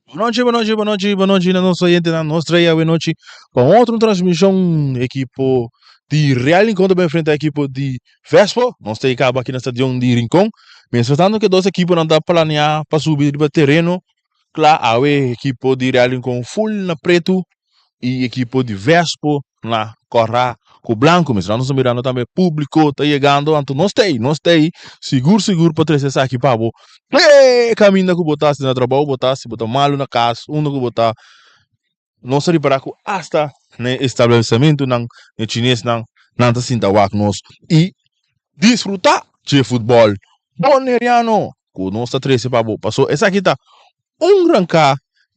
Bonochi, bonochi, bonochi, bonochi na nos oyentenan. Nos trae awe nochi pa un otro transmishon. Ekipo di Real Rincon ta bai enfrenta ekipo di Vespo. Nos ta kaba aki na stadion di Rincon. Mientras tanto ke dos ekiponan ta planea pa subi riba tereno. Kla awe ekipo di Real Rincon full na pretu y ekipo di Vespo na kòrá ku blanku. Mientras nos ta mirando tambe públiko ta yegando, anto nos ta ei, nos ta ei sigur sigur pa trese esaki pa bo. Te kaminda ku bo ta, si na trabou bo ta, si bo ta malu na kas, unda ku bo ta, nos ta ripará ku asta na e establesimentunan, e chinesnan, nan ta sinta wak nos i disfrutá dje futbòl boneriano ku nos ta trese pa bo. Paso esaki ta un ranká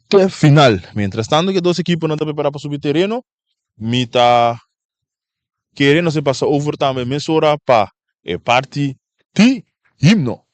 te final. Mientras tanto ke dos ekiponan ta prepará pa subi tereno, mi ta kere nos e pasa over tambe mesora pa e parti di himno.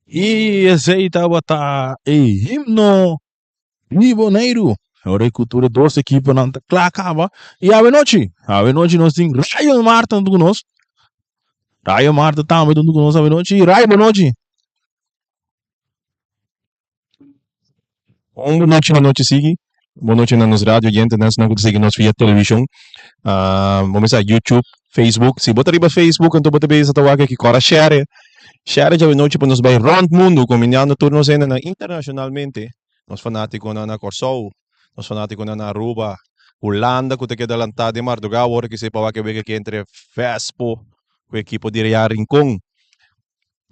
I esei tabata e himno di Boneiru. Ora ku tur e dos ekiponan ta kla kaba. I awenochi, awenochi nos tin Rayo Marta huntu ku nos. Rayo Marta tambe huntu ku nos awenochi. Rayo, bonochi. Un bonochi na nochi sigui. Bonochi na nos radio oyentenan, esnan ku ta sigui nos via televishon. Bo mester YouTube, Facebook. Si bo ta riba Facebook anto bo ta bisa ta wak aki kora share. Share djawe nochi pa nos bai rònt mundu kombinando tur nos hendenan internashonalmente. Nos fanatikonan na Kòrsou, nos fanatikonan na Aruba, Hulanda ku ta keda lantá den mardugá awor ki sepa wak e wega aki entre Vespo ku ekipo di Real Rincon.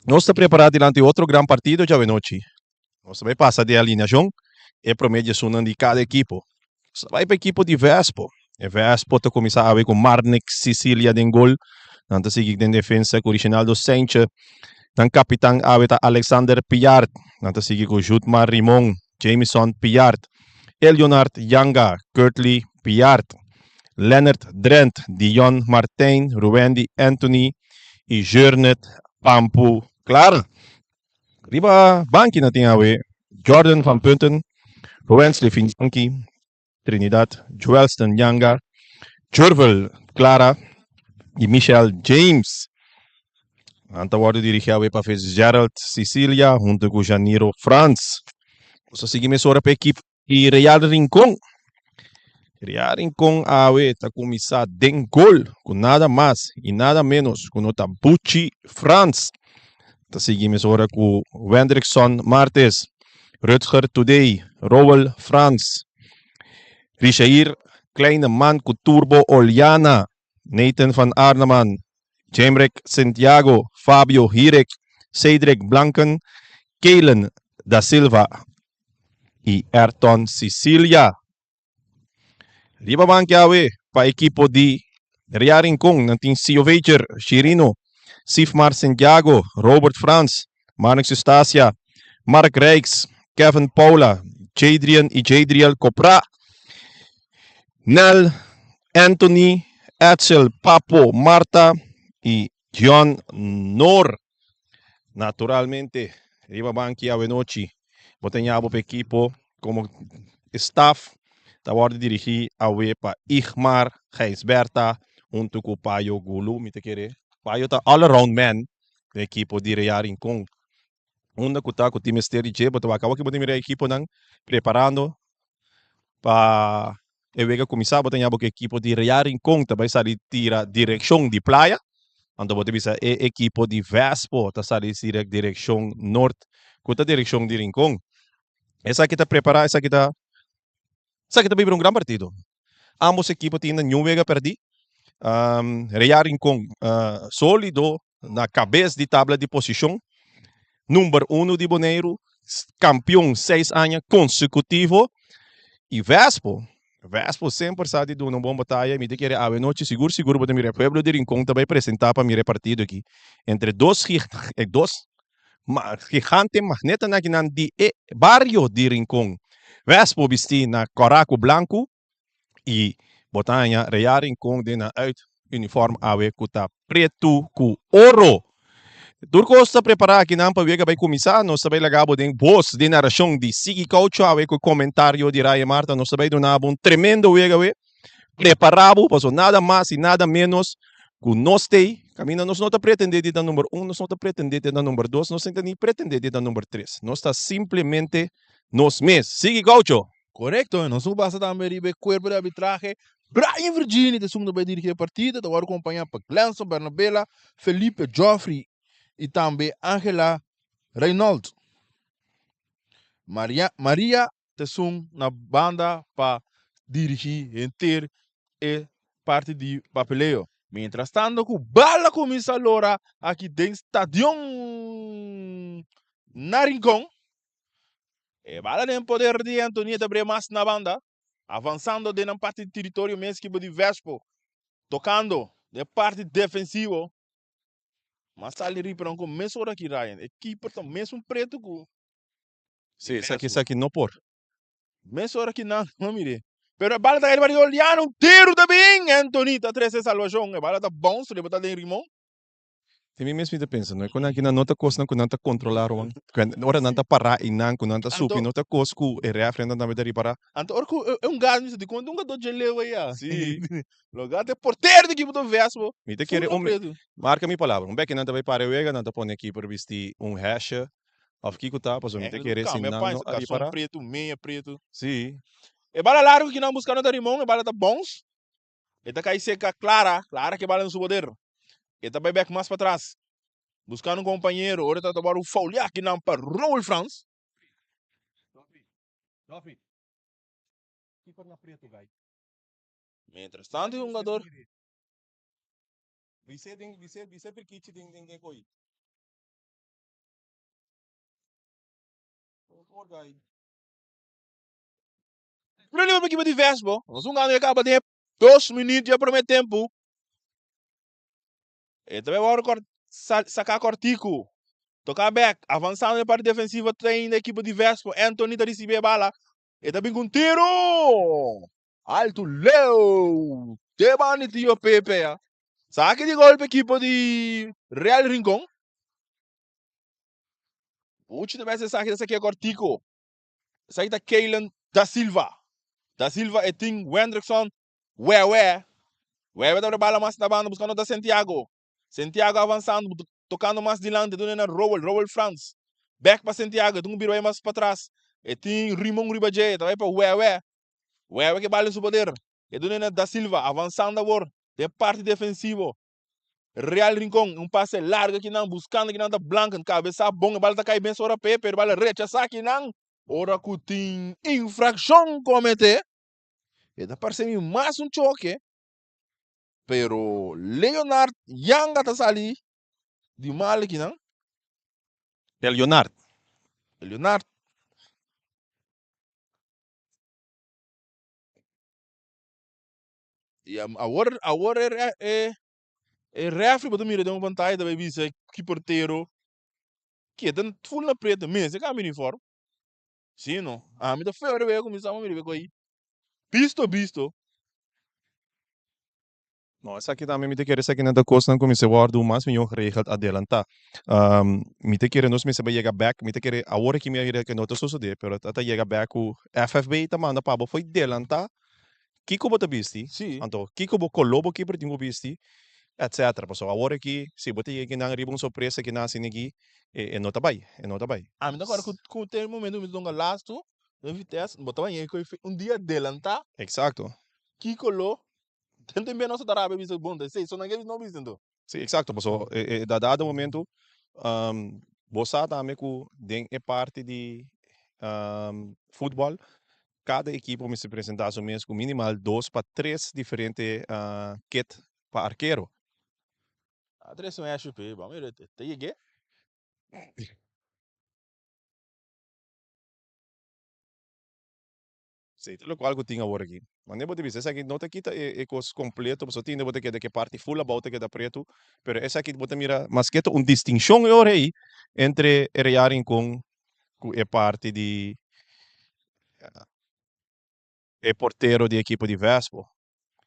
Nos ta prepará dilanti otro gran partido djawe nochi. Nos ta bai pasa di alineashon e promé djesunnan di kada ekipo. Nos ta bai pa ekipo di Vespo. E Vespo ta kuminsá awe ku Marnix Cicilia den gol. Nan ta sigui den defensa ku Reginaldo Saintje. Nan kapitan awe ta Alexander Pillard. Nan ta sigui ku Jutmar Rimon, Jamison Pillard, Elionard Yanga, Kurtley Pillard, Lennert Drent, Dion Martijn, Ruwendy Anthony i Jurnet Pampu Clara. Riba banki nan tin awe Jordan van Punten, Wensley Finjanki, Trinidad, Joelston Yanga, Jurvel Clara i Michel James. Nan ta wòrdu dirigí awe pa Fitzgerald Cicilia huntu ku Janiro Frans. Nos ta sigui mesora pa ekip di Real Rincon. Real Rincon awe ta kuminsá den gol ku nada mas i nada ménos ku no ta Buchi Frans. Ta sigui mesora ku Wendrickson Martes, Rutger Today, Rowel Frans, Rishair. Kleine Man ku Turbo Oliana, Nathan van Arneman, Jemrick Santiago, Fabio Hirik, Cedric Blanken, Kaylen da Silva i Ayrton Cicilia. Riba banki awe pa ekipo di Real Rincon nan tin Sio Vecher, Chirino, Sifmar Santiago, Robert Frans, Marnix Eustacia, Mark Rijks, Kevin Paula, Jadrian i Jadriel Copra, Nel, Anthony, Edsel, Papo, Marta i John Noor. Naturalmente, riba banki awenochi bo ta ña bo pa ekipo komo staf ta wòrdu dirigí awe pa Igmar Gijsbertha huntu ku Payo Gulu. Mi ta kere Payo ta all around man den ekipo di Real Rincon. Unda ku ta ku tin mester di dje bo ta wak. Awor ki bo ta mira e ekiponan preparando pa e wega kuminsá bo ta ña bo ku ekipo di Real Rincon ta bai sali tira direkshon di playa anto bo ta bisa e ekipo di Vespo ta sali tira direkshon nort ku ta direkshon di Rincon. Esaki ta prepará esaki ta esaki ta bira un gran partido. Ambos ekipo tin niun wega pèrdí. Real Rincon sólido na kabes di tabla di posishon. Number uno di Boneiru, kampion seis aña konsekutivo. I Vespo, Vespo semper sa di duna un bon bataya. Mi ta kere awe nochi sigur sigur bo ta mira e pueblo di Rincon ta bai presentá pa mira e partido aki entre dos dos gigante magnetanan akinan di e bario di Rincon. Vespo bisti na kòrá ku blanku i bo ta haña Real Rincon den nan uit uniform awe ku ta pretu ku oro. Tur kos ta prepará akinan pa wega bai kuminsá. Nos ta bai laga bo den bos di narashon di Sigui Caucho awe ku e komentario di Ryan Marta. Nos ta bai duna bo un tremendo wega awe. Prepará bo pasobra nada mas i nada ménos ku nos t'ei. Kaminda nos no ta pretendé di ta number un, nos no ta pretendé di ta number dos, nos no ta ni pretendé di ta number tres. Nos ta simplemente nos mes. Sigui Caucho! Korekto, nos no basa tambe riba e kuerpo di arbitrahe. Brian Virgini ta esun ku ta bai dirigí e partido, ta wòrdu kompañá pa Glenson Bernabela, Felipe Geoffrey i tambe Angela Reynold. Maria Maria ta esun na banda pa dirigí henter e parti di papeleo. Mientrastanto ku bala kuminsá lora aki den stadion na Rincon. E bala den poder di Antonieta bre mas na banda, avansando den nan parti di teritorio mes kibo di Vespo, tocando den parti defensivo. Mas sali riba nan con mesora aki Ryan. E keeper ta mesun preto cu Sí, esaki, esaki no por. Mesora ki nan no mire. Pero e bala ta cay riba di Oliano, un tiro ta bin! Anthony ta trece salvacion. E bala ta bounce riba ta den rimon. Tin mi mes mi ta pensa no, e ku nan kinan no ta kosnan ku nan ta kontrolá ruman. Ora nan ta pará einan ku nan ta supi no ta kos ku e rèfrinan tambe ta ripará. Anto ora ku e un gat mi sa dikon ta un gat dje leu ei Sí. Lo gat e portero di ekipo ta vès bo. Mi ta kere un marka mi palabra un bèki nan ta bai para e wega nan ta pone keeper bisti un hèsje òf kiko ta pasobra mi ta kere si nan no a ripará. Karson pretu, meña pretu. Sí. E bala largu ki nan buska no ta rimon e bala ta bons. E ta kai seka Clara, Clara ke bala na su poder. E ta bai bek mas patras, buskando un kompañero. Ora e ta tabata un foulia kinan pa Roel Frans. Mientras tanto e hungador. Pero liba pa ekipo di Vespo. Nos un gana kaba den dos minuut di e prome tempu. E ta bai wòrdu kòrt saká kòrtiku. Toká bèk, avansando den parti defensivo ta ainda ekipo di Vespo. Anthony ta risibí e bala. E ta bin ku un tiru! Altu leu! Te banda di Tio Pepe ya. Saki di gol pa ekipo di Real Rincon. Buchi ta bai hasi esaki ta sakia kòrtiku. Esaki ta Kaylen Da Silva. Da Silva e tin Wendrickson Wewe. Wewe ta bala mas na banda buscando ta Santiago. Santiago avansando tocando mas dilanti duna na Rowell, Rowell Frans. Back pa Santiago, e tin un bira bai mas patras. E tin Rimon riba dje, ta bai pa Wewe. Wewe ke bala den su poder. E duna na Da Silva, avansando awor den parti defensivo. Real Rincon, un pase largo akinan, buscando akinan ta Blanken, cabeza bon, e bala ta cay mes ora p'e, pero e bala rechasa akinan. Ora cu tin infraccion comete. E ta parse mi mas un choke, pero Leonard Yanga ta sali di mal akinan. Leonard. Leonard. Y awor, awor e, e, e refri bo ta mira den un pantalla ta bay bisa ki portero keda full na preto mester cambia uniform. Si no, ami ta feo riba e cuminsa mira riba e coy. Bisto, bisto. No, esaki tambe mi ta kere esaki nan ta kosnan ku mester wòrdu mas mihó geregeld adelantá. Mi ta kere nos mester bai yega bèk, mi ta kere awor aki mi a mira ke no ta sosodé, pero ta ta yega bèk ku FFB ta manda pa bo fo'i delantá kiko bo ta bisti, anto kiko bo koló bo kiper tin ku bisti, etcetera. Pasobra awor aki si bo ta yega kinan riba un sorpresa kinan asina aki e no ta bai, e no ta bai. Ami ta kòrda ku ku te momento mi ta dunga lastu den Vitesse, bo ta bai yega un dia adelantá. Eksakto. Ki koló Den tin bia nos ta rabia bisa bon ta esei so nan ke no bisa anto. Sí, exacto, paso e da dado momento bo sa tambe ku den e parti di futbol kada ekipo mester presenta su mes ku minimal dos pa tres diferente kit pa arkero. A tres un SUP, bo a mira ta yeg'é. Sí, ta locual cu tin awor aki. Mane bo ta bisa, esaki no ta kita e cos completo, pasobra tin bo ta keda cu e parti full abao ta keda preto, pero esaki bo ta mira maske ta un distincion e ora ey entre e Real Rincon cu e parti di e portero di ekipo di Vespo.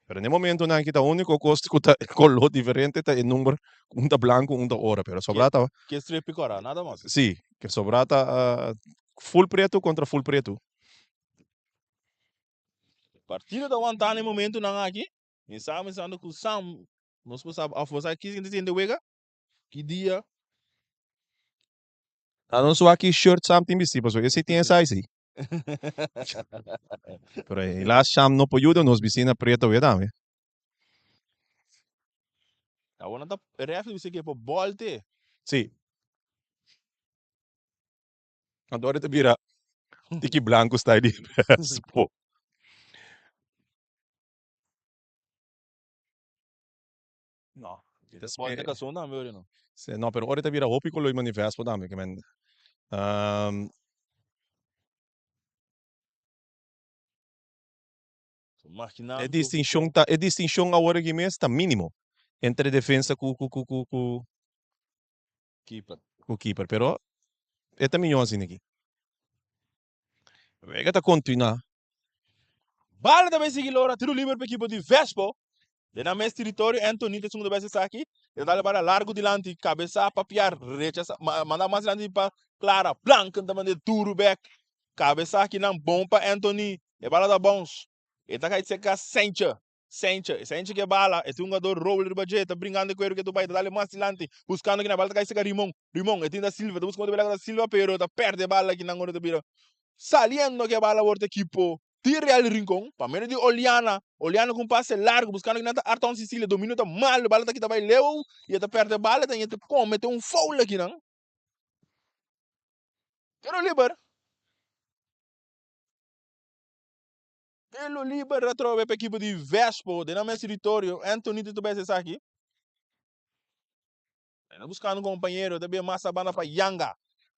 Pero n'e momentonan aki ta unico cos cu ta color diferente ta e number, un ta blanco, un ta oro, pero sobra ta. Ke strepi cora, nada mas. Sí, ke sobra ta full preto contra full preto. Partido ta wanta n'e momentonan aki. Mi sa pensando cu Sam, nos por sa, of bo sa kisin ta siente wega? Ki dia? Ta nos wak ki shirt Sam tin bisti, pasobra esei tin e size ei. Pero helaas Sham no por yuda nos bisina preto wea tambe. Awor nan ta ref bisa ke por bolte. Sí. Anto ora ta bira tiki blanco style di Vespo. No. Bolte kason tambe ora no. Sí, no, pero ora ta bira hopi color di Vespo tambe, ke men. E distincion ta, e distincion awor aki mes ta minimo entre defensa ku ku ku ku ku Keeper. ku keeper, pero e ta miño asina aki. Wega ta continua. Bala ta bay sigui lora tiro liber pa ekipo di Vespo. Den nan mes teritorio Anthony ta esun ku ta bay haci esaki. E ta dal e bala largo dilanti, kabesa pa Piar, rechasa, manda mas dilanti pa Clara. Blanken ta manda e duru bek. Kabesa akinan bon pa Anthony. E bala ta bounce. E ta kai seka Senche. Senche, Senche ke bala, e tin un jugador Roble riba dje, ta bringando e cuero ke tu bai, ta dale mas dilanti, buscando kinan, bala ta kai seka Rimon, Rimon, e tin da Silva, ta busca modo bela da Silva, pero ta perde e bala kinan ora ta bira saliendo ke bala word ekipo di Real Rincon, pa medio di Oliana, Oliana ku un pase largo, buscando kinan ta Arton Cecilia, dominio ta malo, bala ta kita bai leu, y e ta perde e bala, ta yete comete un foul akinan. Tiro liber. Tiro liber atrobe pa ekipo di Vespo den nan mes teritorio. Anthony ta tobes esaki. E ta buscando un compañero, ta bin mas a banda pa Yanga.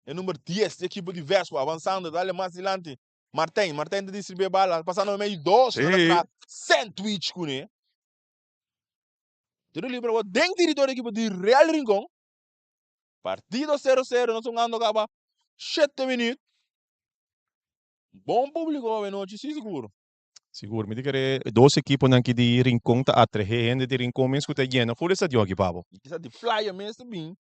E number 10 di ekipo di Vespo, avansando, dale mas dilanti. Martijn, Martijn ta distribuye bala, pasando medio dos, Sí. nan ta traha sandwich kuné. Tiro liber awor den teritorio di ekipo di Real Rincon. Partido 0-0, nos jugando caba 7 minuut. Bon publico awe nochi, si sigur. Sigur, mi ta kere e dos ekiponan aki di Rincon ta atrahe hende di Rincon mes ku ta yena ful e stadion aki pa bo. Kisa di playa mes ta bin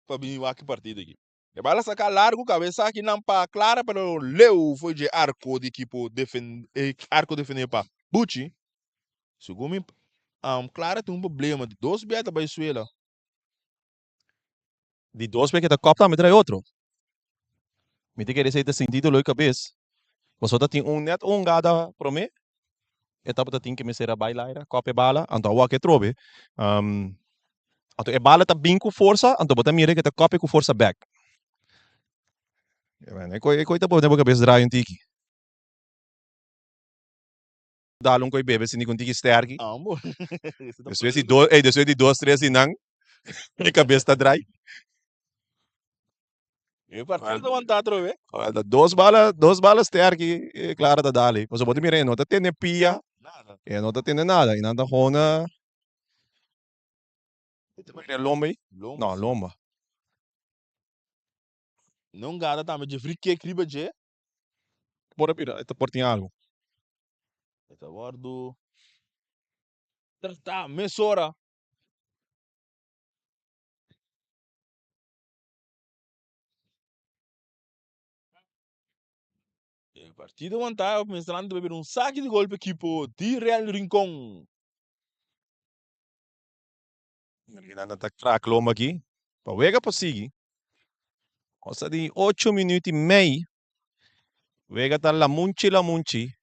pa bin wak e partido aki. E bala saka largu kabesa aki nan pa Clara pero leu foi dje arko di ekipo defen e arko defende pa Buchi. Segun mi Clara tin un problema di dos bia ta bai suela. Di dos bia ke ta kòp tambe trae otro. Mi ta kere esei ta sinti dolor di kabes. Pasobra ta tin un nèt un hungada promé, e tabata tin ke mester a bai laira, kòp e bala, anto a wak e trobe. Anto e bala ta bin ku forsa, anto bo ta mira ke ta kòp e ku forsa bèk. E koi ta pone bo kabes drai un tiki. Dal un koi bebe sin ningun tiki sterki. Ambo. Despues di dos, ey, despues di dos, tres di nan, e kabes ta drai. E partido ta wanta atrobe. Wel, dos bala, dos bala sterki e Clara ta dal ey. Pasobra bo ta mira e no ta tene pia, Nada. e no ta tene nada. Y nan ta gewoon a. E ta mira lomba ey? Lomba. No, lomba. Non gada tambe dje free kick riba dje. Por a bira, e ta por tin algo. E ta wordo tratá mesora. E partido wantá mientrando ta bira un saki di gol pa ekipo di Real Rincon. Nan ta krak lomba aki pa wega por sigui. Nos ta di ocho minuut y mei. Wega ta lamunchi lamunchi,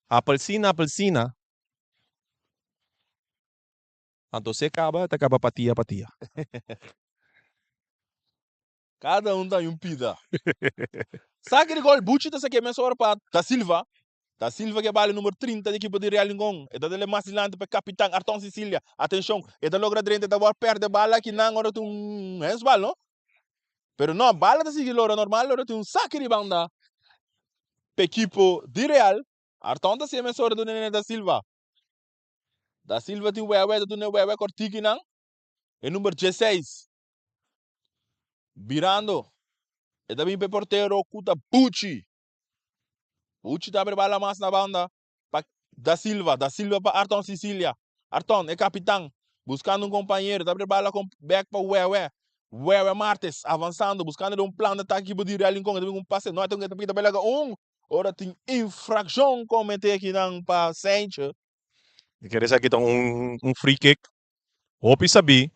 apelsina apelsina. Anto si e kaba, e ta kaba patia patia. Kada un ta un pida. Saki di gol, Buchi ta saki e mesora pa Da Silva. Da Silva ke bali numero 30 di ekipo di Real Lincoln. E ta dele mas dilanti pa e kapitan Arton Sicilia. Atenshon, e ta logra drenta, e ta wòrdu pèrdè bala akinan ora tin un hensbal, no? Pero no, bala ta sigui lora normal ora tin un saki di banda pa ekipo di Real. Arton ta hasi e mesora duna nene Da Silva. Da Silva tin wèwè, ta duna e wèwè kòrtikinan. E number 16. Birando, e ta bin pa e portero ku ta Buchi. Buchi ta abri bala mas na banda pa Da Silva. Da Silva pa Arton Sicilia. Arton, e kapitan, buskando un kompañero. Ta abri bala kon bek pa Wewe. Wewe Martes avansando, buskando den un plan di atake ekipo di Real Rincon. E ta bin ku un pase. No, e ta kita belaga un. Ora tin infrakshon komete akinan pa Seintje. Mi kere esaki ta un free kick. Hopi sabí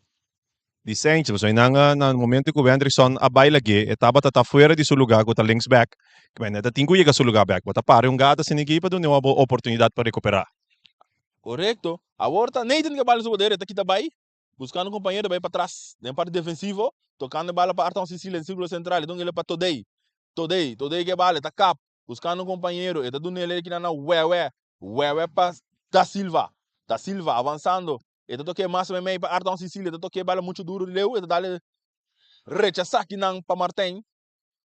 di Saints, pasobra nan na momento ku Wendrickson a bai lag'é, e tabata ta fuera di su lugá ku ta linksback, ku e ta tin ku yega su lugá bèk. Bo ta para un gata asina aki pa duna bo oportunidat pa rekuperá. Korekto. Awor ta Nathan ke bala su poder, e ta kita bai, buskando un kompañero, bai patras den parti defensivo, tokando e bala pa Arton Sicilia den sirkulo sentral, e duna el pa Todey. Todey, Todey ke bala, e ta kap, buskando un kompañero, e ta duna el kinan na Wewe. Wewe pa Da Silva. Da Silva avansando. E ta toke mas meimei pa Arton Sicilia. E ta toke bala muchu duru di leu. E ta dale rechasá kinan pa Martijn.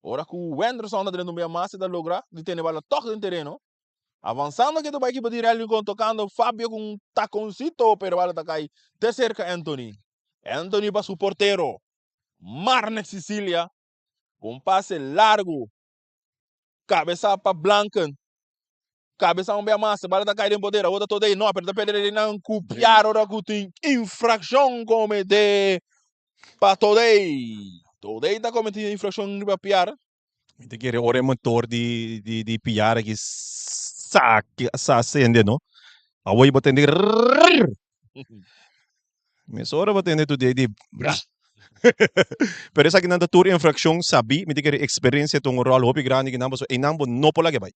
Ora ku Wenderson ta drenta un bia mas e ta logra di tene bala tòg den tereno. Avansando ke ta bai ekipo di Real Rincon tokando Fabio ku un takoncito pero bala ta kai te serka Anthony. Anthony pa su portero Marnex Sicilia ku un pase largu. Kabesa pa Blanken. Kabesa un bia mas. Bala ta kai den poder. Awor ta todo ei. No, pero ta perde den nan ku piar ora ku tin infrakshon komete pa Todei. Todei ta komete infrakshon riba piar. Mi ta kere ora e motor di di di piar aki sa sa sende no. Awor bo tende rrrr. Mesora bo tende tur di bra. Pero esakinan ta tur infraccion sabí, mi ta kere experiencia ta un rol hopi grandi kinan pasobra einan bo no por laga e bai.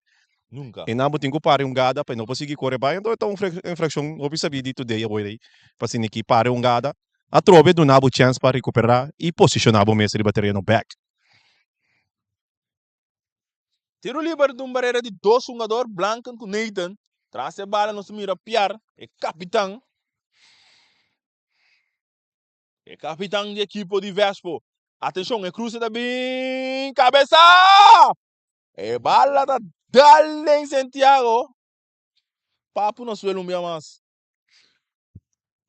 Nunca. Einan bo tin ku para un gada pa e no por sigui kore bai, enton e ta un infraccion hopi sabí di today awor ei pa asina ki para un gada atrobe duna bo chens pa recupera y posiciona bo mes riba tereno bek. Tiro liber di un barera di dos hungador, Blanken ku Nathan. Tras e bala nos mira Piar, e kapitan. E kapitan di ekipo di Vespo. Atenshon, e kruse ta bin kabesa! E bala ta dal den Santiago. Papu no suelo un bia mas.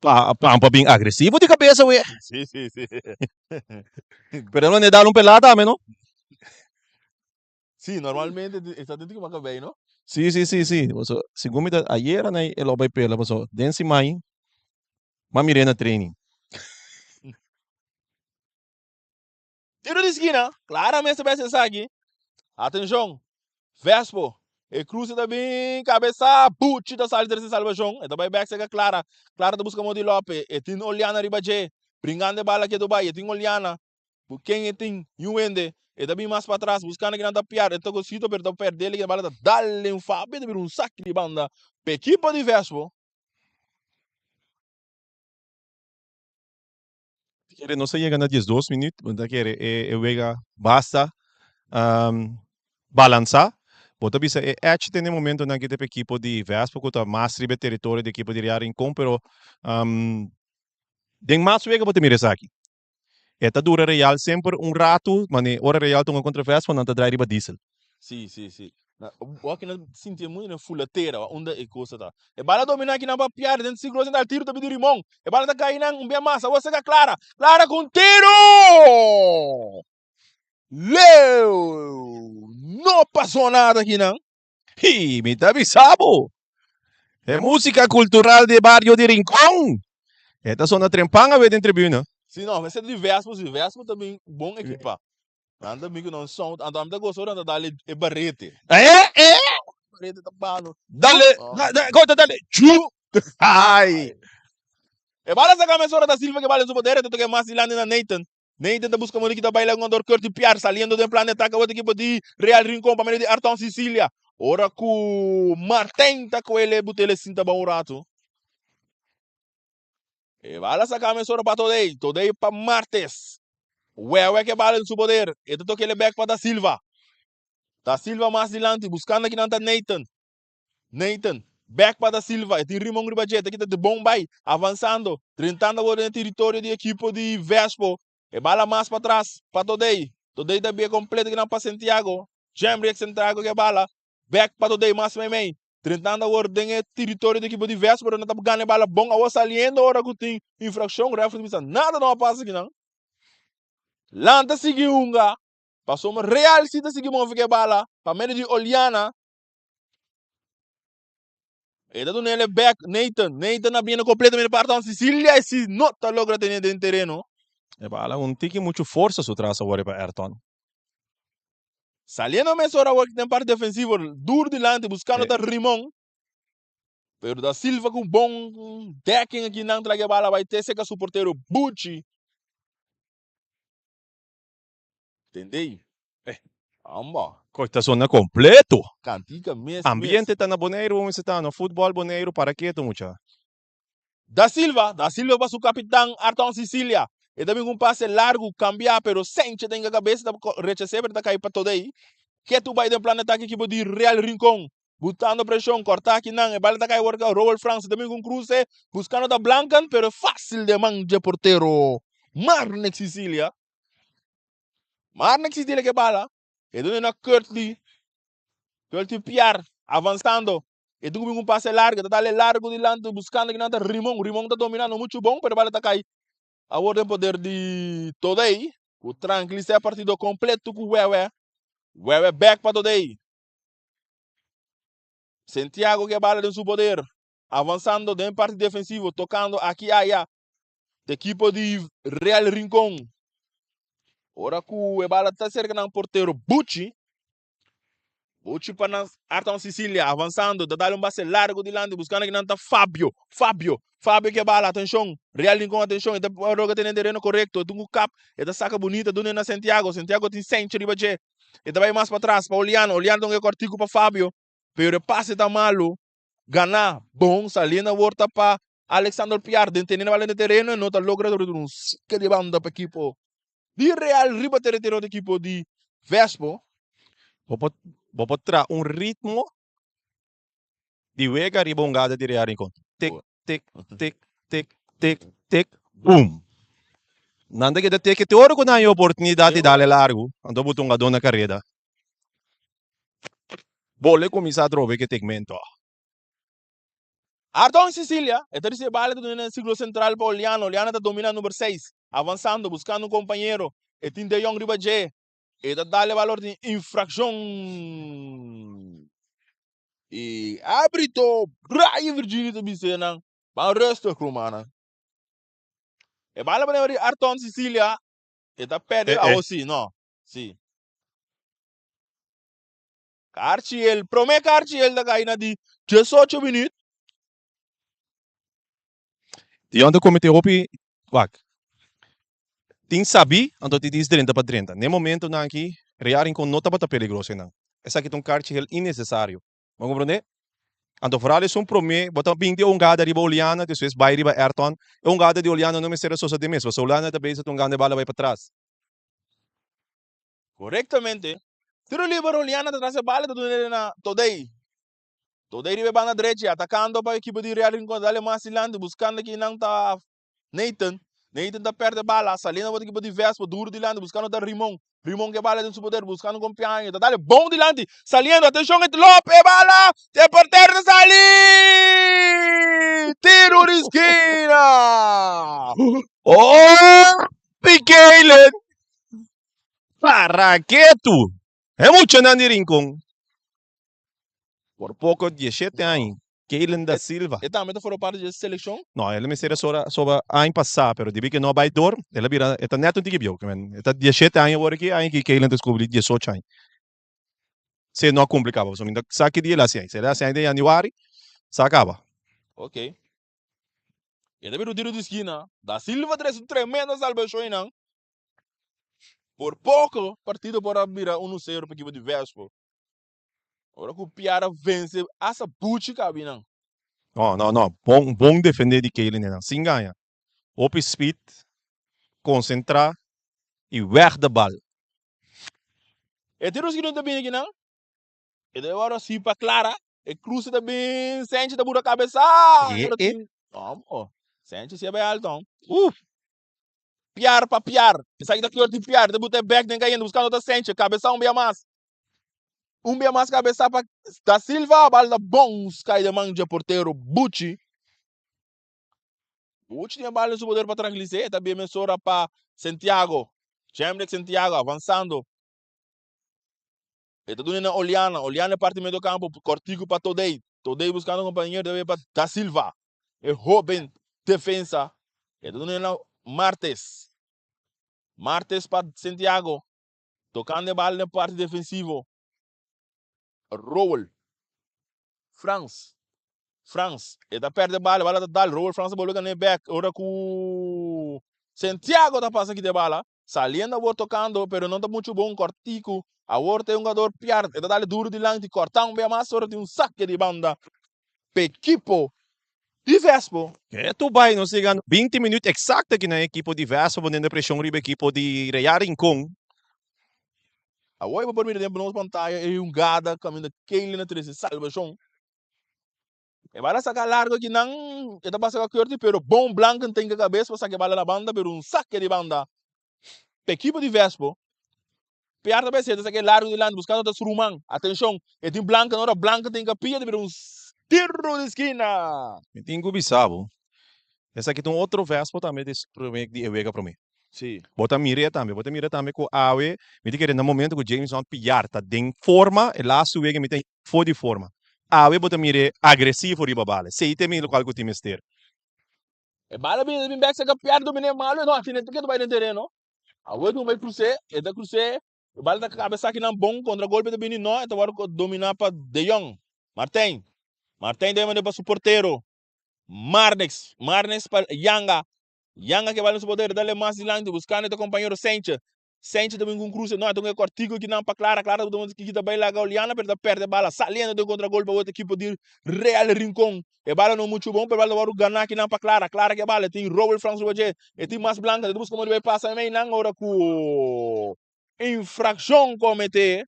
Pa, Pampa bin agresivo di kabesa we. Sí, sí, sí. Pero no ne dal un pelada tambe no. Sí, normalmente e ta dentro di Macabey, no? Sí, sí, sí, sí. Paso, segun mi ta ayera na e lo bay pela, paso den siman m'a mir'é na training. Tiro di skina, claramente ta bes esaki. Atencion, Vespo, e cruce ta bin cabeza, Buchi ta sali trece salvacion, e ta bay bek cerca Clara, Clara ta busca Modi Lope, e tin Oliana riba dje, bringando e bala ketu bay, e tin Oliana, cu ken e tin yu hende, e ta bin mas patras buscando kinan ta piar, e ta cosito pero ta perde e bala ta dal den Fabio, ta bira un saki di banda p'ekipo di Vespo. Kere nos a yega na 12 minuut, bo ta kere e wega basta balansa. Bo ta bisa e edge den e momentonan aki ta pa ekipo di Vespo ku ta mas riba e teritorio di ekipo di Real Rincon pero den mas wega bo ta mira esaki. E ta dura Real semper un ratu mane ora Real ta hunga kontra Vespo nan ta drai riba diesel. Si si si. Bo aki na sinti e mundo na fula tera wa unda e cosa ta. E bala domina aki nan pa pierde den ciclo central tiro ta bidi Rimon. E bala ta cay nan un bia mas awor saca Clara. Clara cu un tiro! Leu! No pasó nada aki nan. Hi, mi ta bisa bo! E música cultural di e bario di Rincon! E ta sona trempan awe den tribuna. Si no, mester di Vespo, si Vespo ta bin bon ekipa. Nan ta bin ku nan sound, anto ami ta gosa ora nan ta dal e barete. Eh, eh! Barete ta bano. Dale, oh. Ko dale, chu! Ai! E bala saka mesora da Silva ke bala en su poder, e ta toka e mas dilanti na Nathan. Nathan ta buska Monique ta baila un andor Curty Piar saliendo den plan di atake awor ekipo di Real Rincon pa medio di Arton Sicilia. Ora ku Martin ta kuele butele sinta ba un ratu. E bala saka mesora pa Todey. Todey pa Martes. Wewe ke bala en su poder. E ta tokele bek pa Da Silva. Da Silva mas dilanti buskando kinan ta Nathan. Nathan, bek pa Da Silva, e tin Rimon riba dje, ta kita di bon bai, avansando, drentando awor den e teritorio di ekipo di Vespo, e bala mas patras pa Todey, Todey ta bia kompleto kinan pa Santiago, Jemriek Santiago ke bala, bek pa Todey mas meimei, drentando awor den e teritorio di ekipo di Vespo, pero nan ta gana e bala bon awor saliendo ora ku tin infrakshon, refri ta bisa nada no a pasa kinan, Lanta sigui hunga, pasobra Real si ta sigui move ke bala pa medio di Oliana. E ta dunele back Nathan. Nathan a bini completamente parti van Sicilia y si no ta logra tene den tereno. E bala un tiki mucho forsa su tras awor riba Ayrton. Saliendo mesora awor den parti defensivo duro dilanti buscando ta Rimon. Pero da Silva cu bon dekking aki nan traga e bala bay te seca su portero Bucci. Tendey. Eh. Amba. Koe ta sona completo. Cantica mes mes. Ambiente ta na Boneiru bo mester ta no futbol Boneiru para keto mucha. Da Silva, Da Silva pa su capitan Arton Sicilia. E ta bin cu un pase largu, cambia, pero Senche ta hinca cabeza, ta rechase pero ta cay pa Todey. Ketu bay den plan di atake ekipo di Real Rincon. Butando presion, corta akinan, e bala ta cay awor ka Roel Frans ta bin cu un cruce, buscando ta Blanken, pero facil den man dje portero Marnex Sicilia. Marnex Sicilia ke bala, e duna na Kurtley, Kurtley Piar, avansando, e tin cu bin cu un pase largo, ta dale largo dilanti buscando kinan ta Rimon, Rimon ta domina no mucho bon, pero e bala ta cay awor den poder di Todey, cu trankilisa e partido completo cu Wewe, Wewe bek pa Todey. Santiago ke bala den su poder, avansando den parti defensivo, tocando aki aya. De equipo di Real Rincon. Ora cu e bala ta cerca nan portero Bucci. Bucci pa nan Arton Sicilia, avansando, ta dale un base largo dilanti, buscando kinan ta Fabio, Fabio, Fabio ke bala, atencion, Real Rincon, atencion, e ta logra tene tereno correcto, e tin cu kap, e ta saca bunita, dune na Santiago, Santiago tin Sencho riba dje. E ta bai mas patras pa Oliano, Oliano ta un kortiku pa Fabio, pero e pase ta malu, ganá bon, saliendo awor ta pa Alexander Piar, den teniendo bala den tereno e no ta logra dor un sike di banda pa ekipo di Real riba teritorio di ekipo di Vespo. Bo por bo por traha un ritmo di wega riba un gada di Real Rincon. Tik, tik, tik, tik, tik, tik, boom. Nan ta keda teke te ora ku nan haña oportunidat di dale largu, anto bo ta un gadó na kareda. Bole kuminsá atrobe ku e tegmento. Arton Sicilia, e ta risibi bala ta duna na sirkulo sentral pa Oliano, Oliano ta domina number seis, avansando, buskando un kompañero, e tin De Jong riba dje, e ta dale balor tin infrakshon. E árbitro Brian Virginio ta bis'é nan, Ban rustig rumannan. E bala pa di Arton Sicilia, e ta perde, eh, eh. si, no, si. Karchiel, prome Karchiel ta kai na di 18 minuut. Dion ta comete hopi wak. Tin sabi, anto tin dis drenta pa drenta. Ne momentonan aki, Real Rincon no tabata peligroso einan. Esaki ta un karchi heel innecesario. Bo a comprende? Anto vooral esun prome, bo ta binti e hungada riba Oliana, despues bai riba Ayrton. E hungada di Oliana no mester a sosode mes, pasobra Oliana ta bezig ta hungando e bala bai patras. Correctamente. Tiro liber Oliana ta tras e bala ta duna na Todey. Todey riba e banda drechi atakando pa ekipo di Real Rincon dale mas dilanti buskando kinan ta Nathan. Nathan ta perde bala saliendo pa ekipo di Vespo duro dilanti buskando ta Rimon. Rimon ke bala den su poder buskando kompiaño ta dale bon dilanti saliendo atenshon e lop e bala e portero ta sali tiro di skina. Oh Keilen para ketu e muchanan di Rincon por poko diesshete aña Keilen da Silva. E tambe ta forma parti di e selekshon? No, el a mester a soba soba aña pasá, pero debí ke no a bai dor, el a bira, e ta nèt un tiki bieu, ke men, e ta diesshete aña awor aki, aña aki Keilen ta deskubrí diesocho aña. Si e no a kumpli kaba, pasobra mi ta sa ki dia el a hasi aña. Si el a hasi aña den yanüari, sa kaba. Ok. E ta bira un tiro di skina. Da Silva trese un tremendo salbashon einan. Por poko partido por a bira unu sero pa ekipo di Vespo. Ora ku Piara vense asa buchi kabi nan. No, no, no. Bon, bon defende di Keilen einan. Sin gaña. Hopi speed, konsentrá i wèg de bal. E tiro skina ta bini akinan. E ta wòrdu hasi pa Clara. E kruse ta bin. Senchi ta bura kabesa. E, e. Omo. Senchi si a bai alto. Uf. Piar pa piar. Esaki ta kleur di piar. Ta buta e bek den kayente buskando ta Senchi. Kabesa un bia mas. Un bia mas kabesa pa Da Silva. Bal ta bons kai den man dje portero Buchi. Buchi tin e bal den su poder pa trankilis'é. E ta bia mesora pa Santiago. Jemrick Santiago avansando. E ta duna na Oliana. Oliana e parti medio campo. Kortiku pa Todey. Todey buskando kompañero. Ta bay pa Da Silva. E hoben defensa. E ta duna na Martes. Martes pa Santiago. Tokando e bal den parti defensivo. Rowell. Frans. Frans. E ta perde bala. E bala ta dal. Rowell Frans ta bolbe gana e bek. Ora ku Santiago ta pasa kita e bala. Saliendo awor tocando, pero no ta mucho bon, cortico. Awor ta e hungador pierd, e ta dale duro dilanti, corta un bia mas ora tin un saque di banda p'equipo di Vespo. Ketu bai nos yegando 20 minuut exacto aki na equipo di Vespo poniendo presion riba equipo di Real Rincon. Awor bo por mira den nos pantaya e hungada caminda Keylin a trece salvacion. E bala saca largo aki nan e ta basa Curtis pero bon Blanken ten ke cabes pa saca e bala na banda pero un saque di banda pa equipo di Vespo. Piar ta bay seta saca e largo dilanti buscando ta su ruman. Atencion e tin Blanken ora Blanken ten ke pia ta bira un tiro di skina. Mi tin cu bisa bo, esaki ta un otro Vespo tambe di prome di e wega prome. Sí. Bo ta mir'é tambe, bo ta mira tambe cu awe mi ta kere na momento cu Jameson Piar ta den forma e laatste wega mi ta for di forma. Awe bo ta mir'é agresivo riba bala. Esei ta e lokual ku tin mester. E bala bini ta bin bek saka pier dominé malu no asina e ta keda bai den tereno. Awe ku bai krus'é, e ta krus'é, e bala ta kabesá kinan bon, kontra golpe ta bini no, e ta wòrdu dominá pa De Jong. Martijn. Martijn ta bai manda pa su portero. Marnix. Marnix pa Yanga. Yanga ke bala den su portero, dale mas dilanti buskando e ta kompañero Sentje. Senchi ta bin ku un kruse, no, e ta un e kòrtiku kinan pa Clara, Clara ta kita bai laga Oliana pero ta pèrdè bala, saliendo den kontragolpe awor ta ekipo di Real Rincon, e bala no muchu bon pero bala ta wòrdu ganá kinan pa Clara, Clara ke bala, e tin Rowel Frans riba dje, e tin mas Blanca, e ta buska modo di bai pasa mei nan ora ku infrakshon kometé.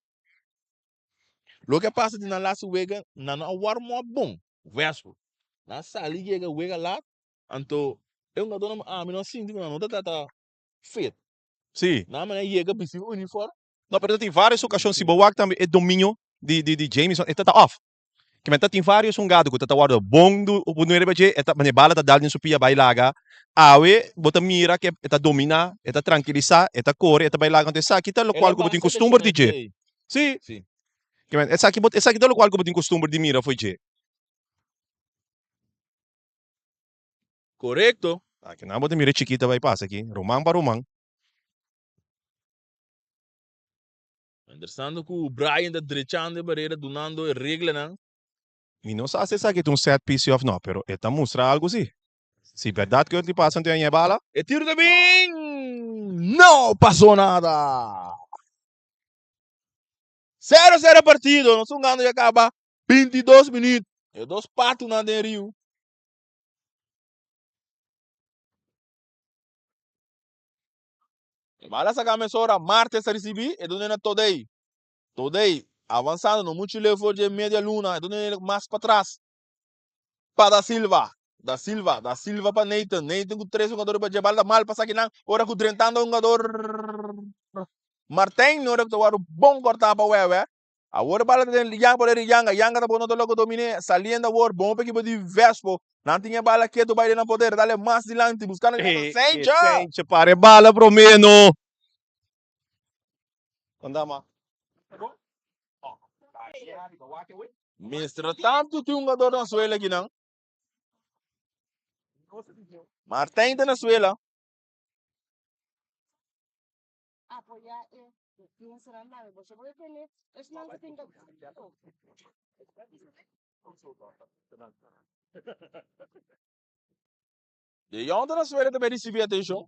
Loke a pasa di nan laatste wega, nan no a warm up bon, Westbrook, nan a sali yega wega laat, anto e hungadónan ami no a sinti ku nan no ta trata fit. Sí. Nan manera yega bisti uniform. No, pero ta tin varios ocasion si bo wak tambe e dominio di di di Jamison e ta ta off. Kimen ta tin varios hungado ku ta ta wordo bon du pone riba dje e ta mane bala ta dal den su pia bai laga. Awe bo ta mira ke e ta domina, e ta trankilisa, e ta kore, e ta bai laga. Anto esaki ta El a lokual ku bo tin basa kustumber di lesiona dje. djei. Sí. Sí. Kimen esaki bo esaki ta lokual ku bo tin kustumber di mira fo'i dje. Korekto. Aki nan bo ta mira e chikita bai pasa aki, ruman pa ruman. Mientrastanto ku Brian ta drechando e barera dunando e reglanan. Mi no sa si esaki ta un set piece of no, pero e ta mustra algu si. Si berdad ku e pasa anto e haña e bala. E tiro ta bin! No pasó nada! Sero sero partido, nos hungando ya kaba 22 minuut. E dos patunan den riu. Bala saka mesora, Martes a risibi, e duna na Todey. Todei, avansando no muchu leu for dje media luna, e ta duna mas patras pa Da Silva. Da Silva, Da Silva pa Nathan. Nathan ku tres hungador riba dje bal ta mal pasa kinan ora ku drentando hungador Martijn ora ku ta wòrdu bon kòrtá pa Wèwè. Awor e bala ta den Yanga por eri Yanga. Yanga ta bon no ta logra dominé. Saliendo awor bon pa ekipo di Vespo. Nan tin e bala ketu bai den nan poder. Dale mas dilanti buskando Sencha! Sencha para e bala promé no. Andama. Mister tantu tin hungador na suela akinan. Martijn ta na suela. De Jong ta na suela ta bai risibi atenshon.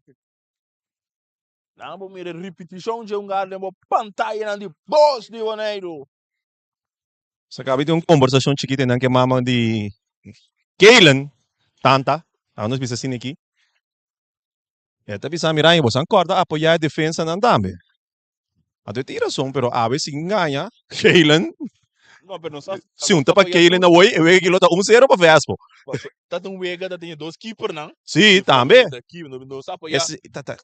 Nan bo mira ripitishon dje un gar den bo pantayanan di Bos di Boneiru. Sa kabi tin un kombersashon chikito einan ku e mama di Kaylen, tanta, awe nos bisa asina aki. E ta bisa mi, Ryan, boso a kòrda apoyá e defensanan tambe. Anto e tin rason, pero awe si ngaña Kaylen, No, pero nos a, si un ta pa Kaylen awoi, e wega aki lo ta un sero pa Vespo. Paso, ta un wega ta tin e dos keepernan. Sí, tambe. Nos a apoyá Ese, ta, ta.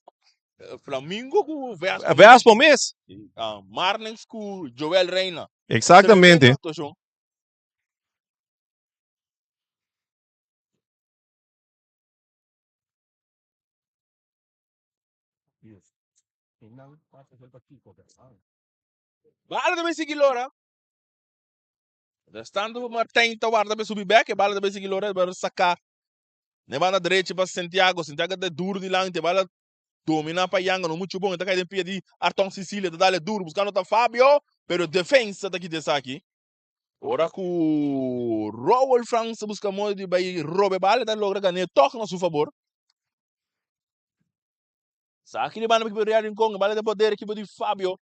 Flamingo ku Vespo. Vespo mes. Ah, Marnix ku Joel Reina. Exactamente. Tremendo actuacion. Bala ta bay sigui lora. Restando Martijn ta warda pa subi bek. E bala ta bay sigui lora. E bala saca na e banda derechi pa Santiago. Santiago ta duro dilanti. E bala domina pa Yanga. No mucho bon. E ta cay den pia di Arton Cecilia. Ta dale duro buscando ta Fabio. Pero defensa ta kita esaki. Ora cu Rowell Frans ta busca modo di bay roba e bala. E ta logra gane toch na su fabor. Sa aki di banda ekipo di Real Rincon, e bala den poder ekipo di Fabio.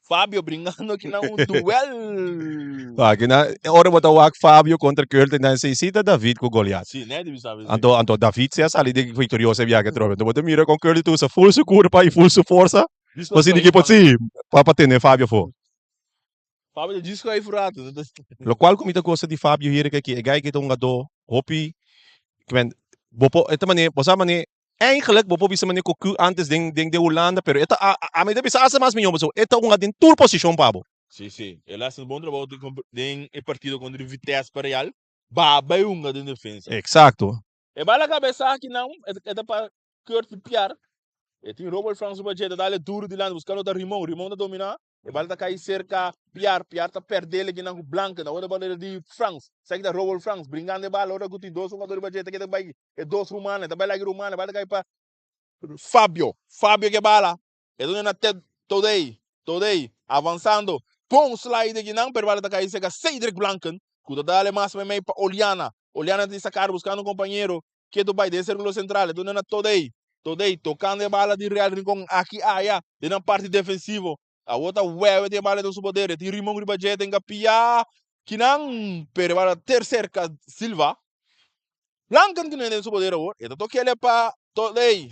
Fabio bringando aki na un duel. Aki na, ora bo ta wak Fabio kontra Curtin dan sei si ta David ku Goliat. Si, net di bisa si. Anto, anto David si a sali di victorioso e biaha atrobe. Anto bo ta mira kon Curtin ta usa full su kurpa i full su forsa pa sinti ki por si pa pa tene Fabio afó. Fabio ta djis ku ai furato. Lokual ku mi ta gosta di Fabio hier aki, e guy ki ta hungadó hopi, kimen, bo por, e ta manera, bo sa manera Eigenlijk bo por bisa manera ku ku antes den den den Hulanda pero e ta a ami ta bisa hasta mas mihó pasobra e ta hunga den tur posishon pa bo. Sí, sí. El a hasi un bon trabou den den e partido kontra Vitesse pa Real. Baba e hunga den defensa. Eksakto. E bala kabesa aki nan e ta pa Kurt Piar. E tin Robert Frans riba dje, ta dale duru dilanti buskando ta Rimon. Rimon ta dominá. E bala ta kai serka Piar, Piar ta perdé leki nan ku Blanken. Awor e bala di Frans. Esaki ta Robert Frans bringando e bala ora ku tin dos hungador riba dje. Ta keda bai e dos rumannan. Ta bai laki rumannan. E bala ta kai pa Fabio. Fabio ke bala. E duna na Ted Todey. Todey avansando. Bon slide aki nan pero e bala ta kai serka Cedric Blanken ku ta dale mas meimei pa Oliana. Oliana ta sakar buskando un kompañero. Ketu bai den sirkulo sentral. E duna na Todey. Todey tokando e bala di Real Rincon aki aya den nan parti defensivo. Awor ta Wewe tin e bala den su poder. E tin Rimon riba dje den kapia kinan pero e bala ter serka Silva. Blanken tin den su poder awor. E ta tokele pa Todey.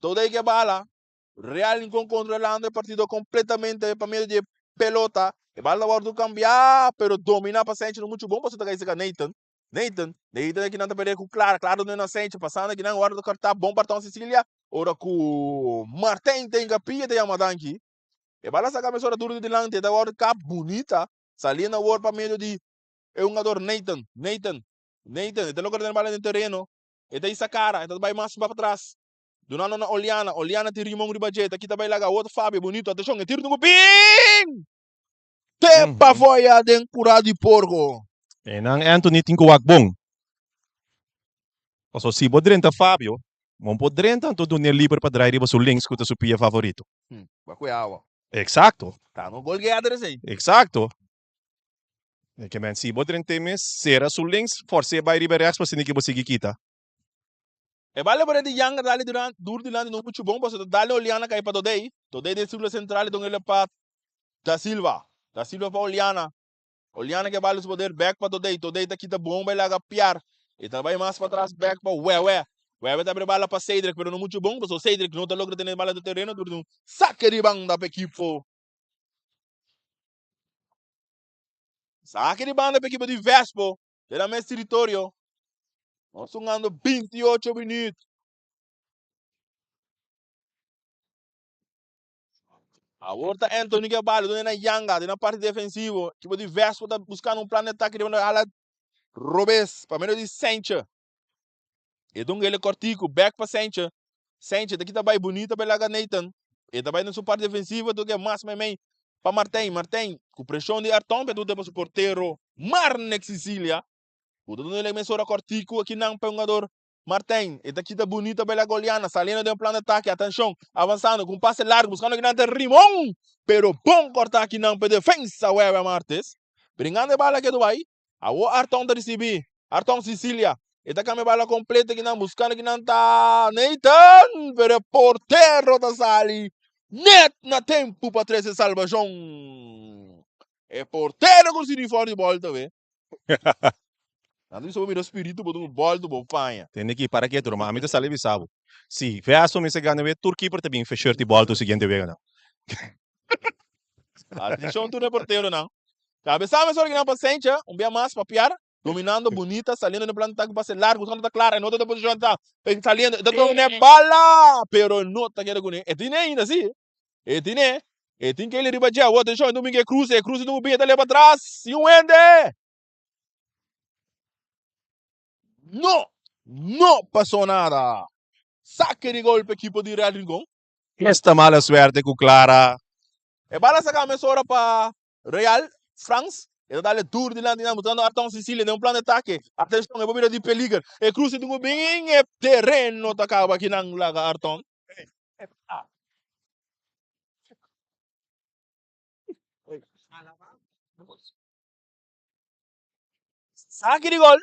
Todey ke bala. Real Rincon kontrolando e partido kompletamente pa medio di e pelota. E bala ta wòrdu kambia pero domina pa Senchi no muchu bon pasobra ta kai serka Nathan. Nathan, Nathan aki nan ta pelea ku Clara, Clara duna na Senchi, pasando aki nan ora ta kortá bon partón Cecilia, ora ku Martijn ta hinka pia ta yama danki. E bala saka mesora duru di dilanti, e ta wòrdu kap bunita, saliendo awor pa medio di e hungador Nathan, Nathan, Nathan, e ta logra tene bala den tereno, e ta hisa kara, e ta bai mas pa patras, dunando na Oliana, Oliana tin rimon riba dje, ta kita bai laga awor ta Fabio, bonito, ateshon, e tiro dun ku bin! Te pavoya den kura di porko. Einan Anthony tin ku wak bon. Pasobra si bo drenta Fabio, bo por drenta anto dun'é liber pa drai riba su links ku ta su pia favorito. Ba ku e awa. Eksakto. Ta no gol geader esei. Eksakto. E ke men si bo drent'é mes, sera su links, fors'é bai riba e rèks pa asina ke bo sigui kita. E bala por e di Yanga dale duran dur dilanti no muchu bon pasobra ta dale Oliana kai pa Dodey. Dodey den sirkulo sentral e don el pa Da Silva. Da Silva pa Oliana. Oliana ke bala su poder bek pa Dodey. Dodey ta kita bon bai laga Piar. E ta bai mas patras bek pa Wewe. Wewe ta abri bala pa Cedric pero no muchu bon pasobra Cedric no ta logra tene bala den tereno dor di un sake di banda pa ekipo. Saki di banda pa ekipo di Vespo den nan mes teritorio. Nos hungando 28 minuut. Awor ta Anthony ke bala duna na Yanga den nan parti defensivo. Ekipo di Vespo ta buskando un plan di atake riba nan ala robes pa medio di Senche. E ta un gele kòrtiku bèk pa Senche. Senche ta kita bai bunita pa e laga Nathan. E ta bai den su parti defensivo ta ke mas meimei pa Martijn. Martijn ku preshon di Arton pa e tuta pa su portero Marnex Cicilia. Ku ta duna e mesora kòrtiku akinan pa e hungador Martijn. E ta kita bunita pa e laga Oliana saliendo den plan di atake. Atenshon avansando ku un pase largu buskando akinan ta Rimon pero bon kòrta akinan pa e defensa Wewe Martes. Bringando e bala ke ta bai. Awor Arton ta risibi. Arton Sicilia. E ta kambia bala kompleto kinan buskando kinan ta Nathan, pero e portero ta sali net na tempu pa trese salbashon. E portero ku su uniform di bòlta we. Nan ta bisa bo mira spiritu bo ta un bòlta bo paña. Tende ki para ketu ruman, ami ta sali bisa bo. Si Vesto mester gana we, tur keeper ta bin fe shirt di bòlta siguiente weganan. Atenshon tur e porteronan. Kabesa mesora kinan pa Sencha, un bia mas pa Piar, dominando bunita, saliendo den plan di atake pase largo, buscando ta Clara, e no ta den posicion ta saliendo, e ta domina e bala, pero e no ta keda cune, e tine ainda si, e tine, e tin Kelly riba dje, awor atencion, e dominga e cruce, e cruce tin un bia, e ta leba atras, y un hende! No! No pasó nada! Saque di gol pa ekipo di Real Rincon. Esta mala suerte cu Clara. E bala saca mesora pa Real, Frans, e ta dale dur dilanti nan buscando Arton Sicilia den un plan di atake. Atencion, e por bira di peliger. E cruce tin cu bin e tereno ta caba akinan laga Arton. Saki di gol.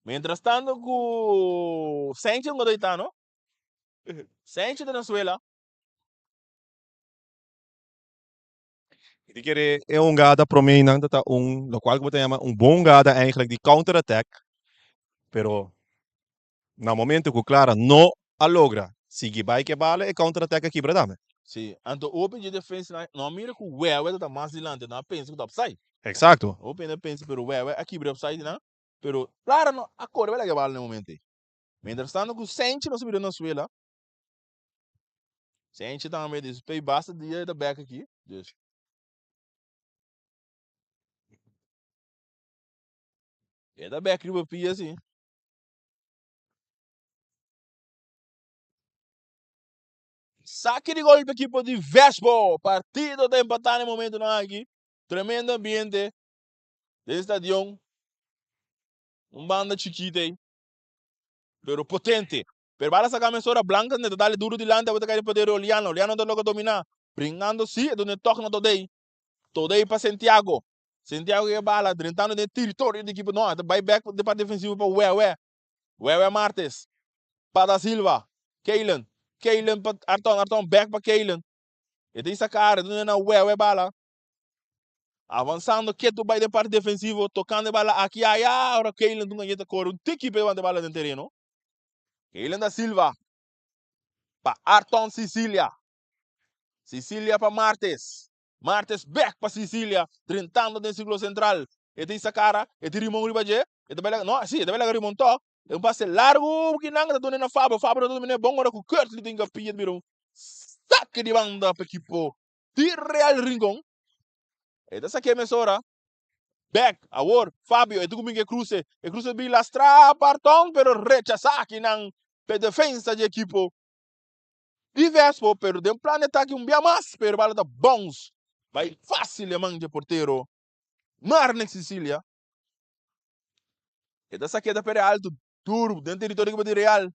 Mientras tanto cu Sanchez no ta no. Sanchez ta na suela. Mi ta kere e hungada prome nan ta ta un locual cu bo ta yama un bon hungada eigenlijk di counter attack, pero na momento cu Clara no a logra sigui bay cu e bala e counter attack a kibra tambe. Si, anto hopi dje defensa nan no a mira cu Wewe ta ta mas dilanti, nan a pensa cu ta offside. Exacto. Hopi hende a pensa pero Wewe a kibra offside nan, pero Clara no a core bay laga e bala na e momento ey. Mientras tanto cu Senchi nos a bira na suela. Senchi tambe di pay basta dia e ta bek aki. Dus. E ta bek riba pia si. Saki di gol pa ekipo di Vespo. Partido ta empatá na e momentonan aki. Tremendo ambiente den stadion. Un banda chikito ei, pero potente. Pero bala saca mesora Blanca ne ta dale duro dilanti abo ta cay den poder di Oliano. Oliano ta logra domina. Bringando si, e duna e tok na Todey. Todey pa Santiago. Santiago ke bala drentando den territorio di ekipo. No, e ta bay back den parti defensivo pa Wewe. Wewe Martes. Pa Da Silva. Keylen. Keylen pa Arton. Arton back pa Keylen. E ta Isakar, e ta duna na Wewe bala. Avansando ketu bai den parti defensivo, tokando e bala aki aya, ora Keylen dunga yeta kore un tiki pa e wanta e bala den tereno. Keylen da Silva pa Arton Sicilia. Sicilia pa Martes. Martes bek pa Sicilia, drentando den sirkulo sentral. E ta hisa kara, e tin Rimon riba dje, e ta bai laga, no, si, e ta bai laga Rimon tok. E un pase largu kinan ta duna na Fabio, Fabio ta domina e bon ora ku Kurtley tin kapia ta bira un sake di banda pa ekipo di Real Rincon. E ta saké mesora. Bek, awor, Fabio, e ta kuminga e kruse. E kruse bin lastra pa Arton, pero rechasá kinan p'e defensa di ekipo di Vespo. Pero den plan di atake un bia mas, pero e bala ta bounce bai fásil e man dje portero Marnix Sicilia. E ta saké ta perde alto duru den teritorio di ekipo di Real.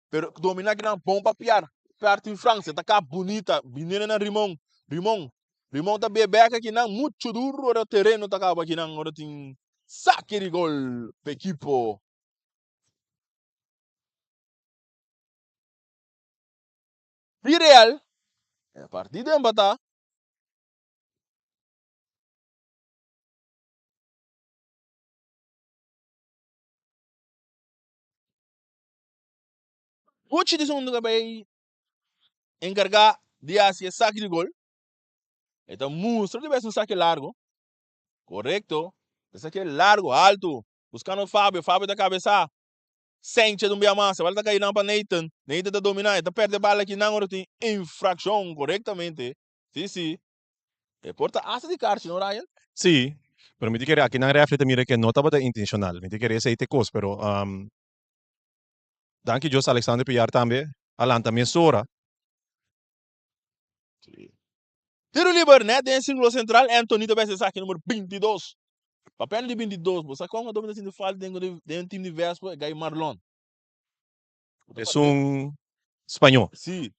Pero domina kinan bon pa piar. Piar tin Francia ta ka bunita. Binene na Rimon. Rimon. Rimon ta be bek akinan mucho duro ora tereno ta kaba akinan ora tin sake di gol pa ekipo. Di Real. E partido empata. Gucci di segundo ta bay encarga di haci e saki di gol. E ta mustra di bes un saki largo. Correcto. Esaki e largo, alto, buscando Fabio, Fabio ta cabeza. Sanchez un bia mas, e bala ta cay nan pa Nathan, Nathan ta domina, e ta perde bala aki nan ora tin infraccion corectamente. Si, si. E por ta hasta di karchi no Ryan? Si, pero mi ta kere aki nan refri ta mira ke no tabata intencional. Mi ta kere esey ta e cos, pero danki Dios Alexander Piar tambe a lanta mesora. Si. Tiro liber net den circulo central, Anthony ta bes esaki numero 22. Papel di 22, bo sa con adobe ta sinti falta den den team di Vespo, e guy Marlon. Esun spañó. Si.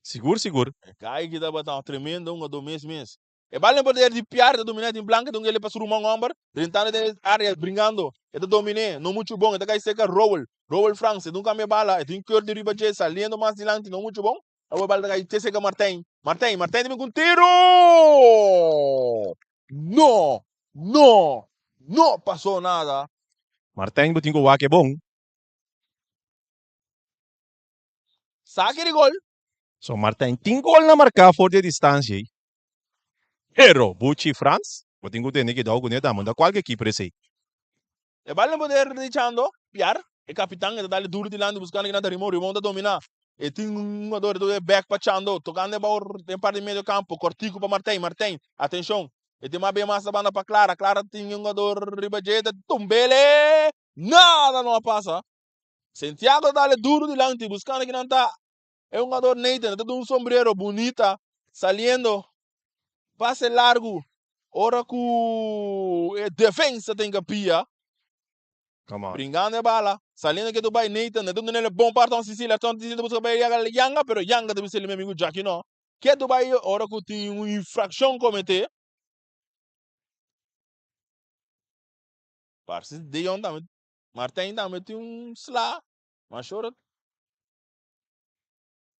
Sigur sigur. E guy ki tabata tremendo hungadó mes mes. E bal den poder di Piar ta dominá tin Blanca ta un gele pa su ruman homber drentando den e area bringando e ta dominé no muchu bon e ta kai serka Rowel Rowel Frans e ta un kambia bala e tin Kurt di riba dje saliendo mas dilanti no muchu bon awor e bal ta kai te serka Martijn Martijn Martijn ta bin ku un tiro no no no pasó nada. Martijn bo tin ku wak e bon. Saki di gol. So Martijn tin gol na marká for di e distansia ei. Pero Buchi Frans, bo tin ku tene kidou kuné tambe, no ta kualke kiper esei. E bal den poder di Chando, Piar, e kapitan, e ta dal duru dilanti buskando kinan ta Rimon, Rimon ta dominá. E tin un hugador, e ta duna bèk pa Chando, tokando e bal den parti di medio kampo, kòrtiku pa Martijn, Martijn, atenshon, e tin mas bien mas ta banda pa Clara, Clara tin un hugador riba dje, ta tumb'el, nada no a pasa. Santiago ta dale duru dilanti buscando kinan ta e hungador Nathan. E ta duna un sombrero bunita saliendo pase largu ora cu e defensa tin capia. Come on. Bringando e bala, saliendo ke bay Nathan. E ta duna el bon parti a Cecilia. Arton Cecilia ta busca bay Yanga, pero Yanga ta bisa mi amigo Jackie no. Ke bay ora cu tin un infraccion comete. Parece Deon tambe Martijn tambe tin un sla, ma shora.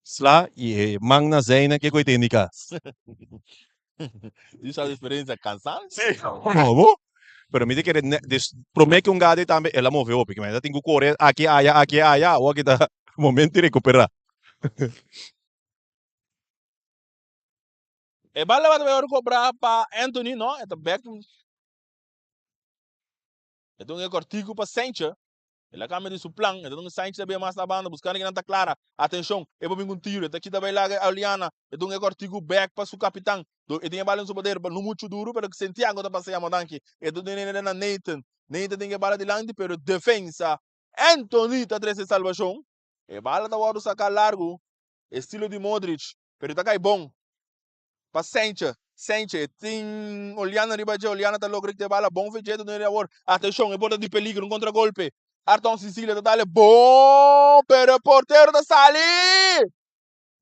Sla y e man na zijna ke koe ta indica? Di sa diferencia cansancio. Si, como? Pero mi ta kere ne des prome ke un gade tambe el a move hopi, ke mi ta tin ku kore aki aya aki aya, awor aki ta momento di recupera. E bal tabata bay wòrdu kobra pa Anthony, no, e ta bek. E ta un e kòrtiku pa Saintje. El a kambia di su plan. E ta dun Saintje ta bira mas na banda buskando kinan ta Clara. Atenshon! E por bin ku un tiro. E ta kita bai laga Auliana. E ta un e kòrtiku bèk pa su kapitan. Do e tin e bala den su poder. No muchu duru pero Santiago ta pasa yama danki. E ta duna na Nathan. Nathan tin e bala dilanti pero defensa Anthony ta trese salbashon. E bala ta wòrdu saká largu estilo di Modric pero e ta kai bon. Pa Saintje, Saintje, e tin Oliana riba dje, Oliana ta logra kite bala, bon fecheto den awor, atenshon, e por ta di peligro, un kontragolpe, Arton Sicilia ta dale bon, pero e portero ta sali!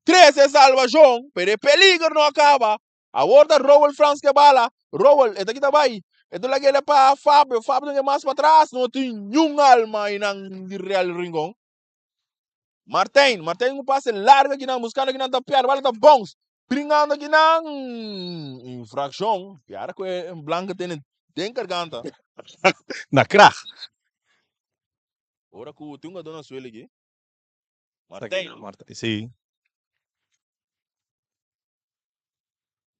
Trese salvashon, pero e peligro no a kaba, awor ta Rowel Frans ke bala, Rowel, e ta kita bai, e ta lag'e pa Fabio, Fabio ta mas patras, no tin niun alma einan di Real Rincon. Martijn, Martijn un pase largo akinan, buscando akinan ta Piar, bala ta bounce, bringando akinan, infraccion, Piar cu e blanca tene den garganta. Na kraag. Ora cu tin un jugador na suelo aki, Martijn. Martijn, si.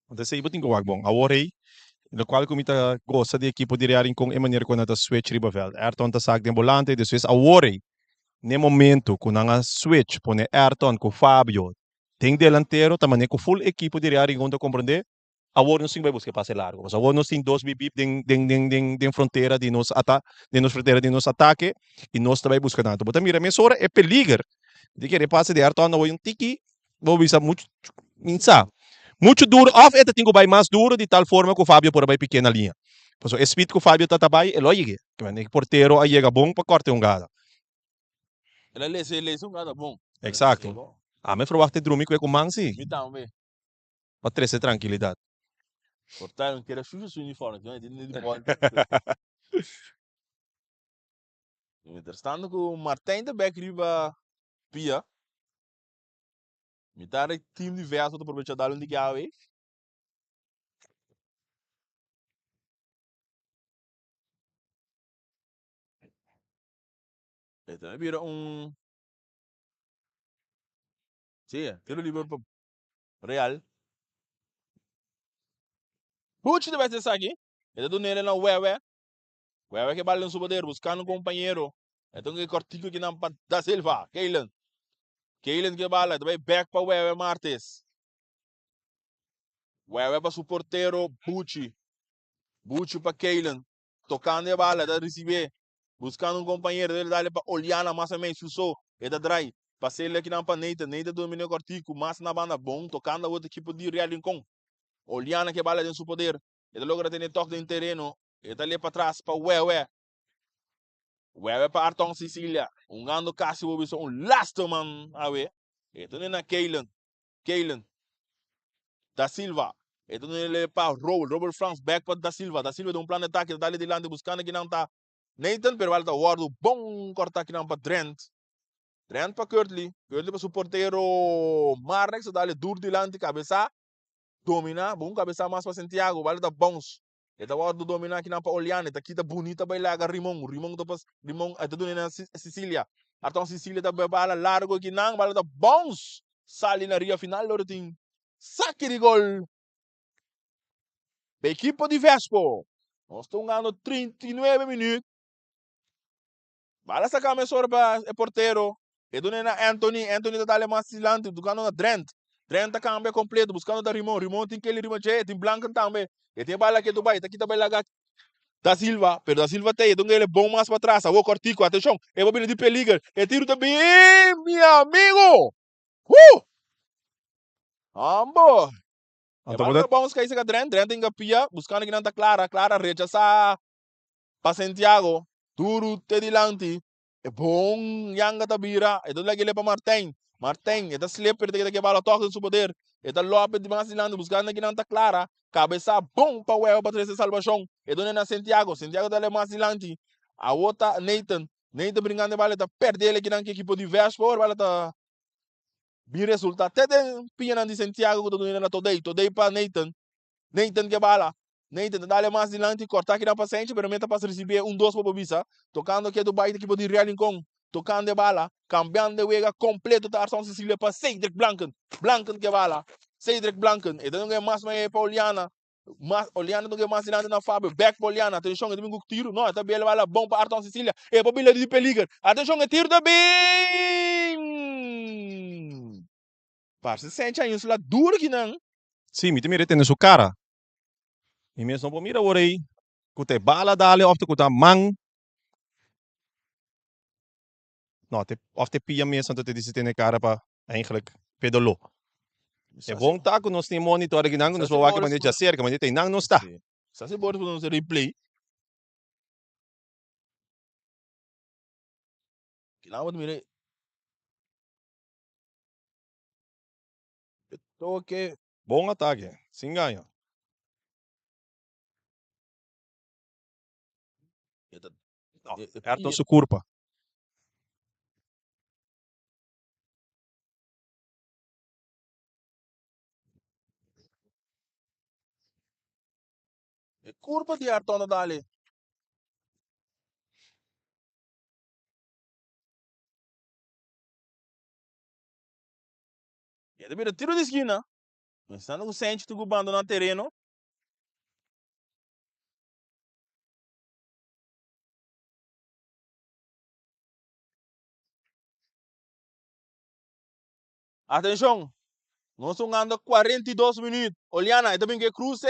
Entonces ei bo tin ku wak bon. Awor ei, lokual ku mi ta gosa di ekipo di Real Rincon e manera ku nan ta switch riba vèlt. Ayrton ta sak den bolante, despues awor ei, n'e momento ku nan a switch pone Ayrton ku Fabio den delantero ta manera ku full ekipo di Real Rincon ta komprondé awor nos tin ku bai buska e pase largo. Pasobra awor nos tin dos bibib den den den den den frontera di nos ata den nos frontera di nos atake i nos ta bai buska nan. Bo ta mira mesora e peliger di kere pase di Ayrton awor un tiki Bo bisa muchu, mi sa, muchu duro of e ta tin ku bai mas duro di tal forma ku Fabio por a bai piké na liña. Pasobra e speed ku Fabio ta ta bai, e lo a yeg'é. E portero a yega bon pa kòrta e hungada. El a lesa, e lesa hungada bon. Eksakto. Ami a ferwagt e drumi ku e ku man si. Mi tambe. Pa trese trankilidat. Por ta, no kere shusha su uniforme, no e tin di bòlta. Mientrastanto ku Martijn ta bèk riba pia. Mitar e team di Vespa ta probecha dal un di awe. E ta bira un Sí, tiro liber pa Real. Buchi ta bes esaki. E ta dun'é na Wewe. Wewe ke bal den su poder buskando un kompañero. E ta un ke kòrtiku kinan pa Da Silva. Keilen. Keilen ke bala. E ta bai bèk pa Wewe Martes. Wewe pa su portero Buchi. Buchi pa Keilen. Tokando e bala, e ta risibé. Buskando un kompañero. E ta dale pa Oliana mas a mei su so. E ta drai. Pas'el akinan pa Nathan. Nathan domina e kòrtiku mas na banda. Bon tokando awor ta ekipo di Real Rincon. Oliana ke bala den su poder. E ta logra tene tòk den tereno. E ta lep patras pa Wewe. Wewe pa Arton Cecilia. Hungando kasi bo bisa un laste man awe. E ta na Keilen. Keilen. Da Silva. E ta nele pa Robert. Robert Frans back pa Da Silva. Da Silva den un plan de atake. Ta dale dilanti buskando kinan ta Nathan. Pero bala ta wòrdu bon kòrtá kinan pa Drent. Drent pa Kurtley. Kurtley pa su portero Marnix. Ta dale dur dilanti kabesá. Dominá. Bon kabesá mas pa Santiago. Bala ta bounce. E ta wòrdu dominá kinan pa Oliana. E ta kita bunita bai laga Rimon. Rimon ta pas Rimon e ta duna na Sicilia. Arton Sicilia ta bai bala largo kinan. Bala ta bounce. Sali na ria final lo tin saki di gol pa ekipo di Vespo. Nos ta hungando 39 minuut. Bala saka mesora pa e portero. E duna na Anthony. Anthony ta dale mas dilanti buscando na Drent. Drent ta cambia completo buscando ta Rimon. Rimon tin Kelly riba dje. E tin Blanken tambe. E tin e bala ketu bai. Ta kita bai laga Da Silva. Pero Da Silva ta e dunga ele bon mas patras. Awor Cortico. Atencion. E por bini di peliger. E tiro ta bin mi amigo. Woo! Ambo. E Anto bala bo ta ta bounce kai saka Drent. Drent tin pia buscando kinan ta Clara. Clara rechasa pa Santiago. Duru te dilanti. E bon Yanga ta bira. E ta lag'e pa Martijn. Martijn, e ta slip pero ta keda ke bala tok den su poder. E ta lope di mas dilanti buscando kinan ta Clara. Cabeza bon pa Wever pa trece salvacion. E done na Santiago. Santiago ta le mas dilanti. Awo ta Nathan. Nathan brincando e bala e ta perde el kinan ke ekipo di Vespo. E bala ta bin resulta te den pianan di Santiago ku ta done na Todey. Todey pa Nathan. Nathan ke bala. Nathan ta dale mas dilanti, corta kinan pa Senchi, pero meta pas recibi un dos pa bo bisa. Tocando ke Dubai ta ekipo di Real Rincon. Tocando e bala, cambiando e wega completo ta Arson Cecilia pa Cedric Blanken. Blanken ke bala. Cedric Blanken. E ta dunga e mas ma pa Oliana. Mas, Oliana dunga e mas dilanti na Fabio. Back pa Oliana. Atencion, e ta bin ku tiro. No, e ta bela bala bon pa Arson Cecilia. E pa bila di peliger. Atencion, e tiro ta bin! Parse Senchi a insula duro kinan. Sí, mi ta mira e tene su cara. Mi mes no por mira awor ei ku ta e bala dale of ta ku ta man. No, te, of te pia mes anto te dici tene cara pa eigenlijk p'e doló. E bon ta ku nos tin monitor akinan ku nos por wak e manera djaserka, manera ta einan nos ta. Sa si Boris por nos replay. Kinan bo ta mira e toke. Bon atake, sin gaña. E ta No, e Ayrton pia. su curpa. E curpa di Ayrton ta dale. E ta bira tiro di skina. Pensando ku Senchi tin ku bandoná tereno. Atenshon! Nos ta hungando 42 minuut. Oliana, e ta bin ku e kruse.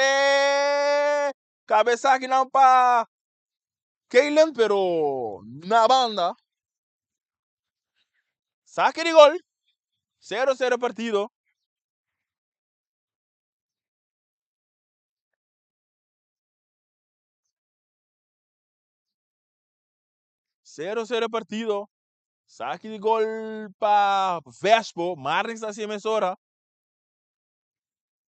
Kabesa akinan pa Keilen, pero na banda. Sake di gol. 0-0 partido. 0-0 partido. Saki di gol pa Vespo. Marnix ta hasi mesora.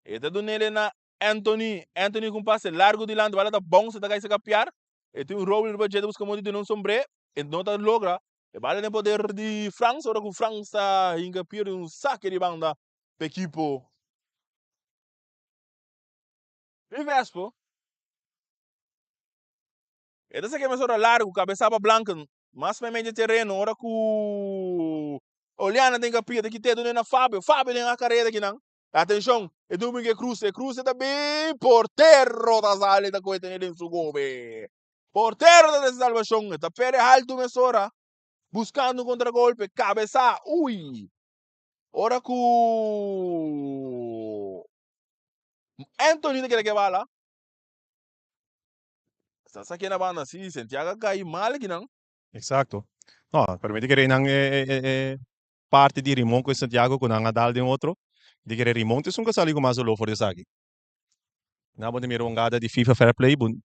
E ta dunele na Anthony. Anthony ku un pase largo dilanti. Bala ta bounce, ta kai saka piar. E tin un Rowley riba dje ta buska modo di duna un sombré. E no ta logra. E bala den poder di Frans. Ora ku Frans ta hinka pier un sake di banda pa ekipo di Vespo. E ta saka mesora largu, kabesa pa Blanken. Mas meimei dje tereno, ora ku Oliana den kapia ta kite dune na Fabio. Fabio den a kareda kinan. Atenshon, e Domingue Cruz, e Cruz ta bin, portero ta sali ta koe tene den su gobe. Portero ta trese salbashon, e ta perde haltu mesora, buskando un kontragolpe, kabesá, ui! Ora ku Anthony ta keda ke bala, sa sake na banda, si Santiago a kai mal akinan. Exacto. No, pero mi ta kere nan e parti di Rimon ku Santiago ku nan a dal den otro. Mi ta kere Rimon ta esun ku a sali ku mas doló for di esaki. Nan bo ta mira un gada di FIFA Fair Play bun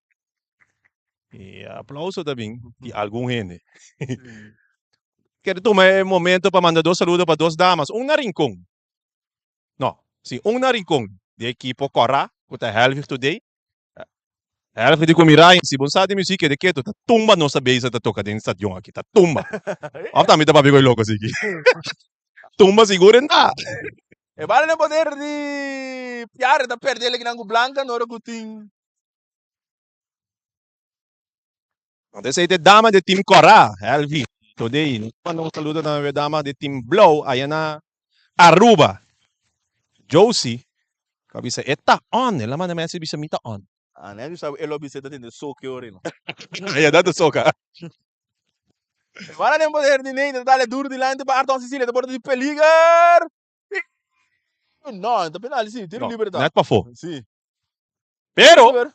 e aplauso ta bin di algun hende. Kere tuma e momento pa manda dos saludo pa dos damas, un na Rincon. No, si, un na Rincon di ekipo Kòrá ku ta Helwig Today. Helwig di ku mi Ryan, si bo sa di muzik kede ketu ta tumba nos ta bezig ta toka den stadion aki, ta tumba. Òf tambe ta papia ku e loko asiki? Tumba sigur e ta. E bala den poder di Piare ta perde el ekinan ku Blanca no ora ku tin. Anto esei ta e dama di team Kòrá, Helvi Todei. Nos ta manda un saludo tambe pa e dama di team Blou aya na Aruba, Josie, ku a bisa e ta on. El a manda message bisa mi ta on. Ah, nè bisa e lo bisa e ta tende soke ora no. Aya ta ta soka. E bala den poder di Nathan ta dale duro dilanti pa Arton Cecilia ta borde di peliger. No, ta penal si, tiro No, libre ta. net pafó. Si. Pero, Liber.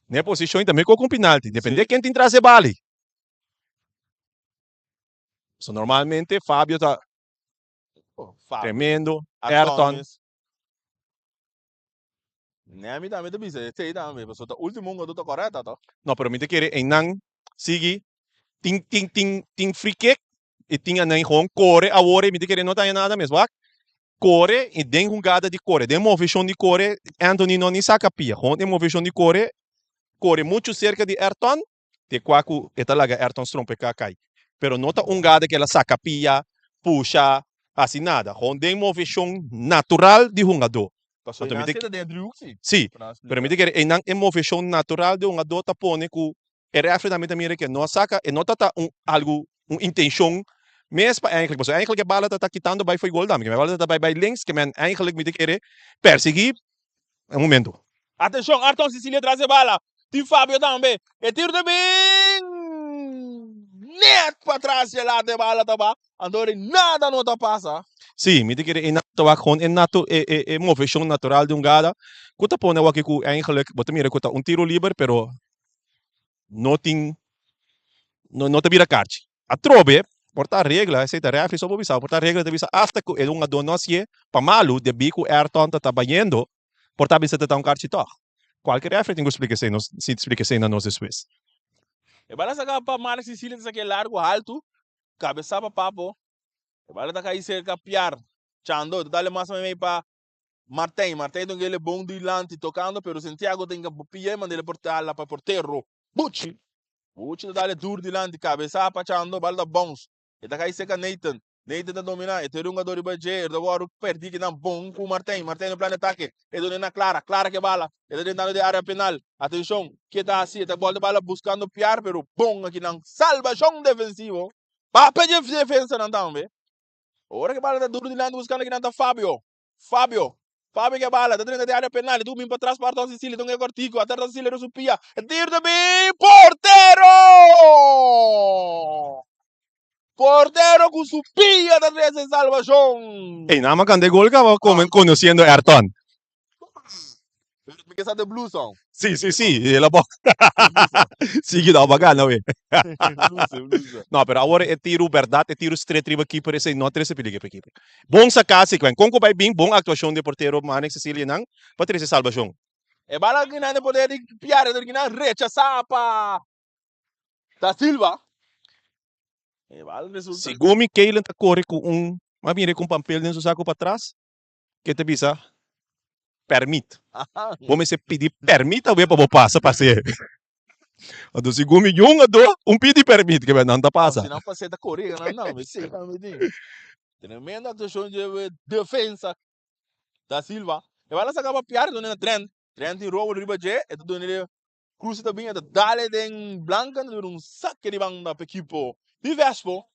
n'e posishon tambe koka un penalti, depende Si. ken tin tras e bali. So normalmente Fabio ta Oh, Fabio. tremendo, Arton Ayrton. mes. Nee, mi tambe ta bisa esei tambe, pasobra ta ultimo un ku ta koreta to. No, pero mi ta kere einan sigui tin tin tin tin free kick y tin anan gewoon kore awor mi ta kere no ta haña nada mes wak kore y den hungada di kore den moveshon di kore Anthony no ni saka pia gewoon den moveshon di kore kore muchu serka di Ayrton te kua ku e ta laga Ayrton strompeká kai pero no ta un gada ku el a saka pia pusha hasi nada gewoon den moveshon natural di hungadó Pasobra Anto mi nan ta seta den e driehoek si. Sí, Nan pero mi splika. ta kere einan e moveshon natural di hungadó ta pone ku e refri tambe ta mira ke no a saka, e no ta ta un algu, un intenshon mes pa eigenlijk, pasobra eigenlijk e bala ta ta kitando bai fo'i gol tambe, ke men e bala ta ta bai bai links, ke men eigenlijk mi ta kere persiguí un momento. Atenshon, Arton Cecilia tras e bala. Tin Fabio tambe. E tiro ta bin net patras dje lata e bala ta ba. Anto ri nada no ta pasa. Sí, mi ta kere e ta wak gewoon e natu e e e moveshon natural di un gada ku ta pone awaki ku eigenlijk bo ta mira ku ta un tiro liber pero no tin no no ta bira karchi. Atrobe por ta regla esei ta refri so bo bisa por ta regla ta bisa asta ku e hungadó no hasié pa malu debí ku Ayrton ta ta bayendo por ta bisa ta ta un karchi tòg. Kualke refri tin ku splika esei nos si splika esei na nos despues. E bala saka pa Mark Cecilia ta saka e largu haltu Kabesa pa Papo. E bala ta kai serka Piar. Chando ta dale mas meimei pa Martijn. Martijn ta un gele bon dilanti tokando pero Santiago ta hinka pia i mand'e por tala pa portero Buchi. Buchi ta dale dur dilanti kabesa pa Chando bala ta bounce. E ta kai serka Nathan. Nathan ta domina e ta hungador riba dje e ta wòrdu pèrdí kinan bon ku Martijn. Martijn no plan di atake. E duna na Clara. Clara ke bala. E ta drentando den área penal. Atenshon, ke ta hasi? E ta bòlta bala buskando Piar pero bon akinan. Salbashon defensivo. Papia dje defensanan tambe. Ora ke bala ta duru dilanti buskando kinan ta Fabio. Fabio. Fabio ke bala. Ta drenta den área penal. E ta bin patras pa Arton Cecilia. Ta un e kòrtiku. Arton Cecilia riba su pia. E tiro ta bin. Portero! Portero cu su pia ta trece salvacion. Ey, nan a canta e gol caba como conociendo Ayrton. Pero mi ke sa de blue song. Sí, sí, sí, el a bo. Sí, ki daba gana we. No, pero awor e tiro berdad, e tiro straight riba keeper esey no a trece peliger pa e keeper. Bon saca si, kwen con cu bay bin, bon actuacion di e portero Manex Cecilia nan pa trece salvacion. E bala kinan den poder di Piare, pero kinan rechasa pa Da Silva. E bal resulta. Segun mi Keilen ta kore ku un, m'a mira ku un pampel den su saku patras, ke ta bisa pèrmit. Bo mester pidi pèrmit awe pa bo pasa pas'é. Anto segun mi yun a do un pidi pèrmit ke nan ta pasa. Si nan pas'é ta kore nan nan, esei tambe tin. Tremendo aktuashon dje defensa Da Silva. E bal a saka pa Piar, e duna na Trent. Trent tin robo riba dje, e ta duna Cruz ta bin e ta dale den Blanca ta bira un sake di banda pa ekipo di Vespo.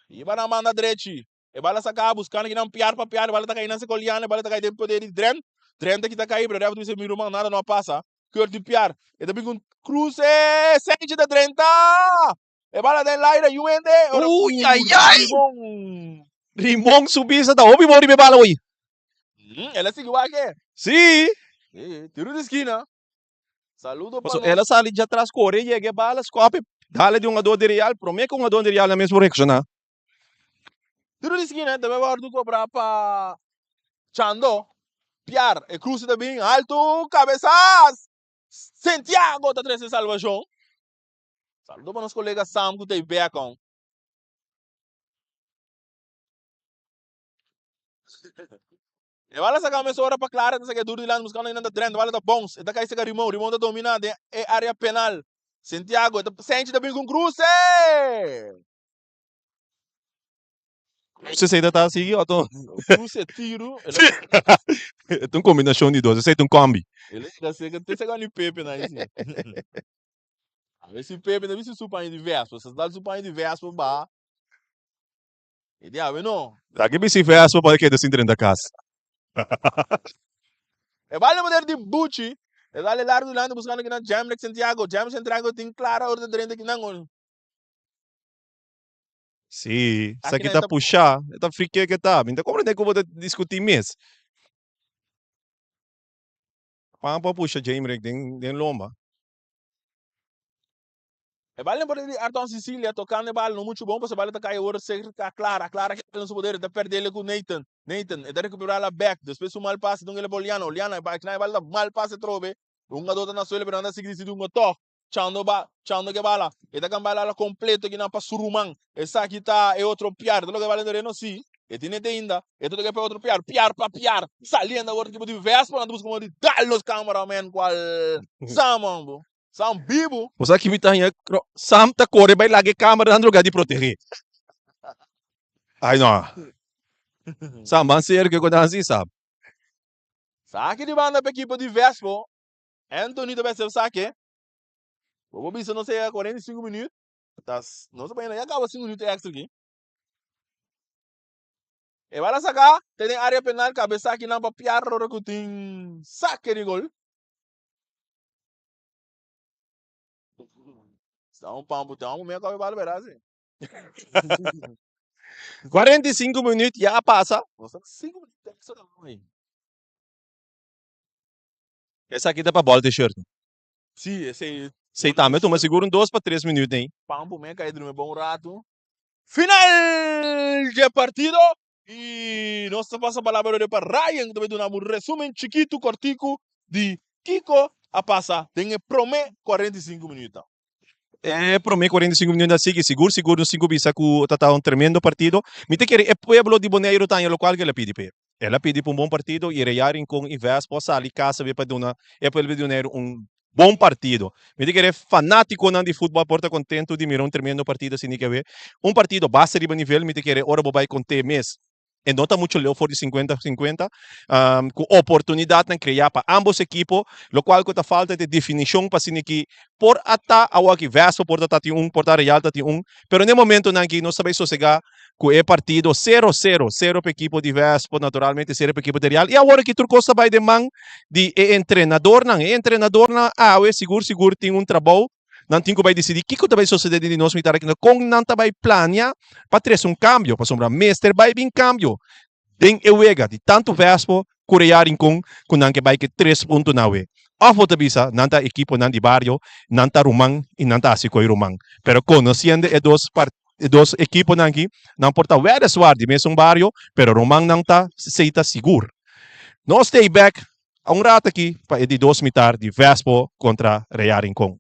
Riba nan banda drechi. E bala saka buskando kinan piar pa piar, e bala ta kai nan Sekoliano, e bala ta kai den poder di Drent. Drent aki ta kai, pero ref ta bisa mi ruman nada no a pasa. Kurt di piar, e ta bin ku un kruse, Sentje ta drenta! E bala den laira, yu hende, ora ku Uy, ay, ay! Rimon. Rimon su bisa ta hopi bon riba e bala hoy. El a sigui wak e. Sí. Sí, tiro di skina. Saludo pa Paso nos. el a sali djatras kore yega e bala, skòp e dale di un hungador di Real, promé ku un hungador di Real nan mes por reakshoná. Tiro di skina ta bai wòrdu kobrá pa Chando. Piar, e kruse ta bin altu, kabesas! Santiago ta trese salvashon. Saludo pa nos kolega Sam ku ta ei bèk aun. E bala saka mesora pa Clara ta saka e dur dilanti buskando einan ta drenta bala ta bounce e ta kai saka Rimon Rimon ta domina den e area penal Santiago e ta Senchi ta bin ku un kruse. Kruse esei ta ta sigui oto? Kruse tiru. E ta un kombinashon di dos esei ta un kombi. El a yega seka te saka ni Pepe na isi. A ver si Pepe ta bisti su paña di Vespa si ta su paña di Vespa ba. E di awe no. Ta ke bisti Vespa pa e keda sin drenta kas. E bal na poder di Buchi. E dal e largu dilanti buskando kinan Jamrick Santiago. Jamrick Santiago tin klara ora ta drenta kinan. Sí, Aki esaki nan ta ta pushá, e ta frik'é ke ta. Mi ta komprendé ku bo ta diskutí mes. Pampo a pusha Jamrick den den lomba. E bal na poder di Arton Cecilia tokando e bal no muchu bon pasobra e bal ta kai awor serka Clara. Clara ke bal na su poder e ta perdele ku Nathan. Nathan e ta rekuperá la bèk despues su mal pase dunga el pa Oliana. Oliana e bai kna e bal ta mal pase atrobe. E hungadó ta na suelo pero nan ta sigui disidi hunga tòg. Chando ba, chando ke bala. E ta kambia la completo kinan pa su ruman. Esaki ta e otro piar. Ta loke bala tereno? Si. E tine te inda. E ta toke pa e otro piar. Piar pa piar. Saliendo awor ekipo di Vespa. Nan ta buska modo di dal nos cameraman cual Sam man bo. Sam bibu. Bo sa ki mi ta haña kro. Sam ta kore bai laga e camera nan lugar di protege. Ay no. Sam ban serio ke ku nan hasi Sam. Saki di banda pa ekipo di Vespo. Anthony ta bai sake. Bo por bisa nos a yega 45 minuut. Ta, nos a pone ya caba 5 minuut extra aki. E bala saca, te den area penal, cabeza aki nan pa piar ora cu tin saque di gol. Sta un pampu te un momento cabe bala bera si. 45 minuut ya a pasa. Nos ta 5 minuut extra ahí. Esaki ta pa bolta e shirt. Sí, esei. Esei tambe tuma sigur un dos pa tres minuut nei. Pampu me kai drumi bon ratu. Final dje partido y nos ta pasa palabra pa Ryan ku ta bai duna un resumen chikitu kortiku di kiko a pasa den e prome 45 minuutnan. E prome 45 minuut a sigui sigur sigur nos tin ku bisa ku ta ta un tremendo partido. Mi ta kere e pueblo di Boneiru ta haña lokual ku el a pidi p'e. El a pidi pa un bon partido y Real Rincon y Vespo a sali casa be pa duna e pueblo di Boneiru un bon partido. Mi ta kere fanaticonan di futbol por ta contento di mira un tremendo partido asina ke awe. Un partido basta riba nivel, mi ta kere ora bo bai conte mes e no ta mucho leu for di cincuenta cincuenta, cu oportunidadnan crea pa ambos ekipo, locual cu ta falta ta e definicion pa asina ki por a ta awaki Vespo por ta ta tin un, por ta Real ta tin un, pero n'e momentonan aki nos ta bay sosega cu e partido sero sero, sero pa ekipo di Vespo, naturalmente sero pa ekipo di Real, y awor aki tur cos ta bay den man di e entrenadornan, e entrenadornan awe sigur sigur tin un trabou, nan tin cu bay dicidi kico ta bay sosode den di nos mitar aki, con nan ta bay plania pa trece un cambio, pasobra mester bay bin cambio den e wega di tanto Vespo cu Real Rincon cu nan ke bay ke tres punto na we. Of bo ta bisa nan ta ekiponan di bario, nan ta ruman y nan ta haci coy ruman. Pero conociendo e dos e dos ekiponan aki, nan por ta weliswaar di mesun bario, pero ruman nan ta, esey ta sigur. Nos ta ey bek un rato aki pa e di dos mitar di Vespo contra Real Rincon.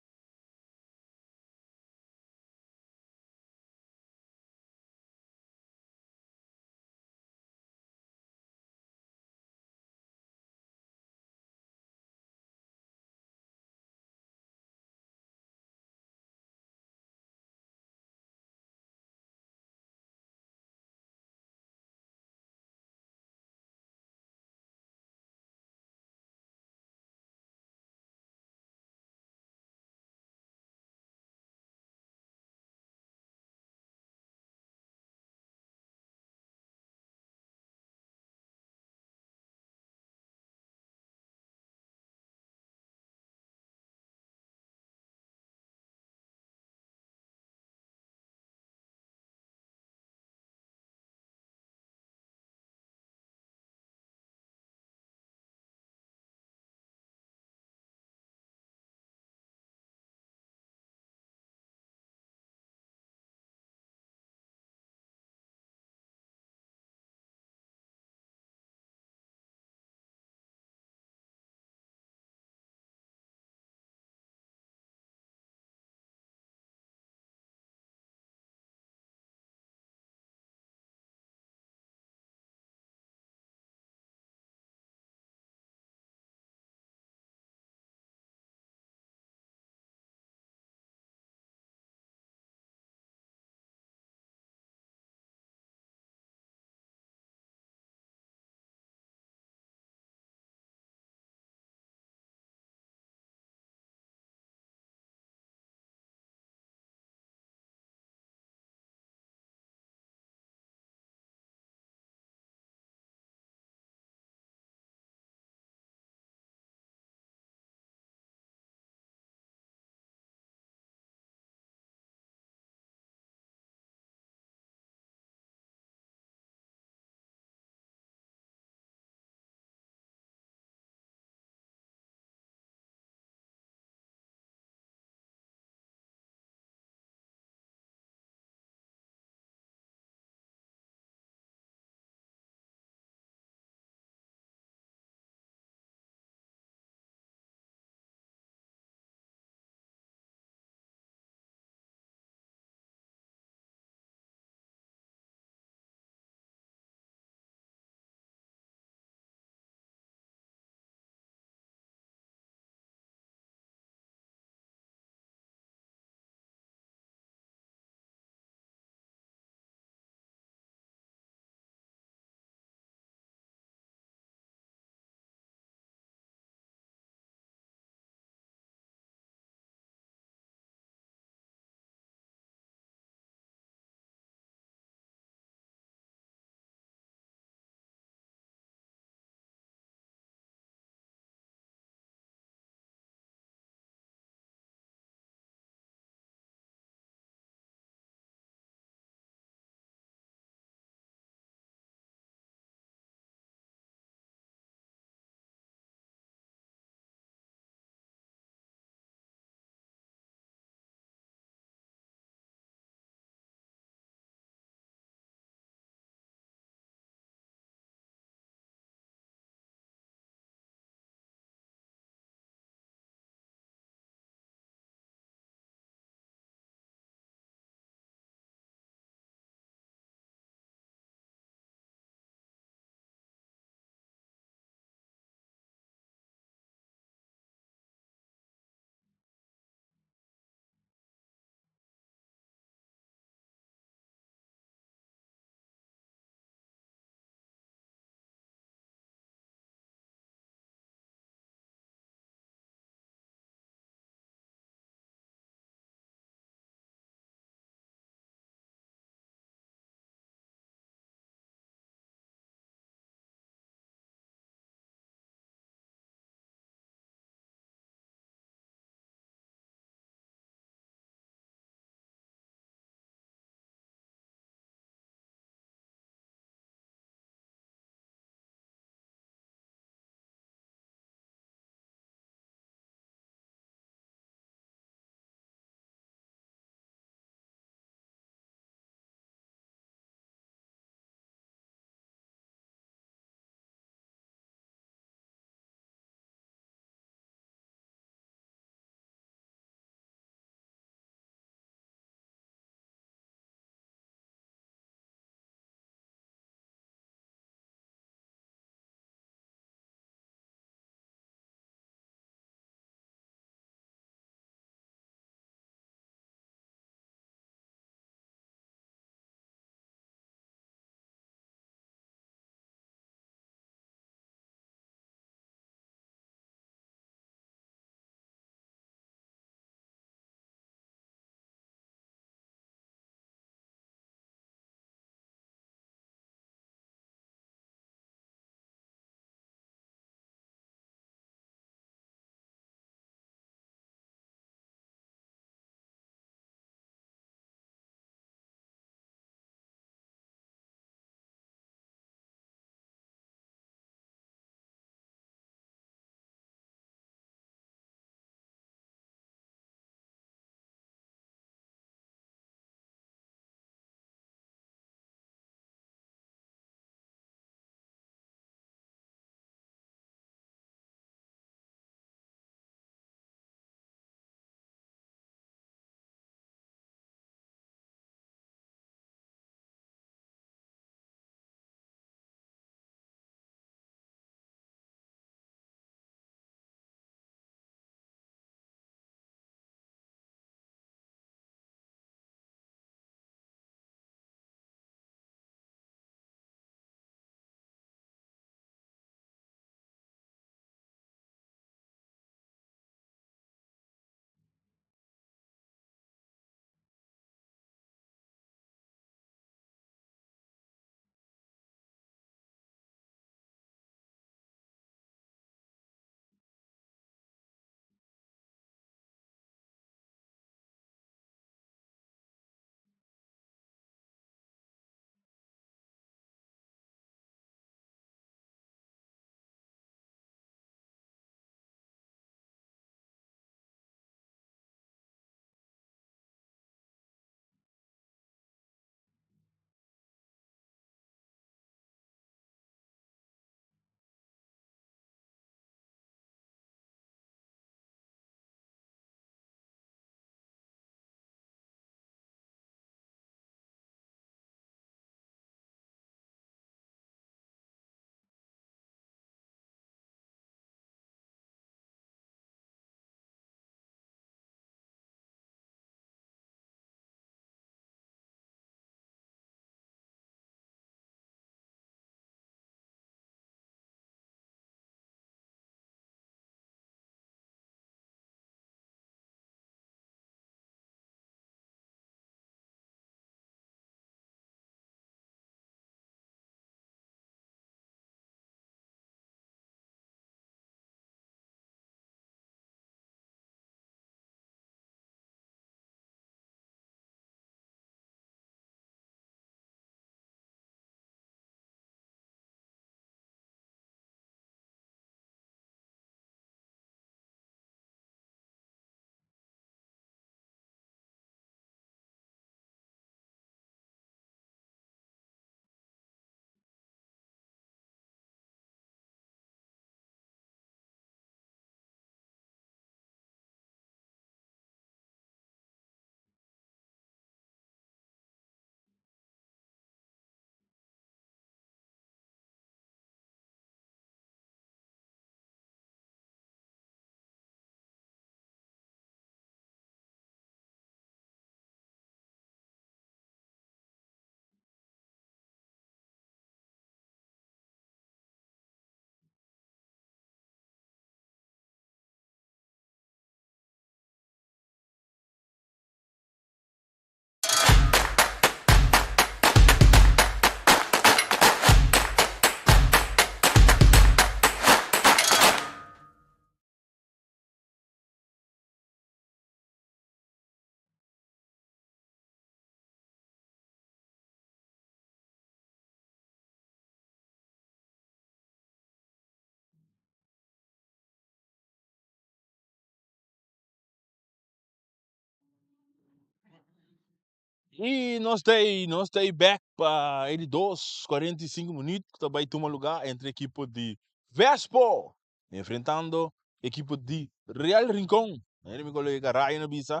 I nos ta ei, nos ta ei bek pa e di dos 45 minuut ku ta bai tuma lugá entre ekipo di Vespo enfrentando ekipo di Real Rincon. Manera mi kolega Ryan a bisa,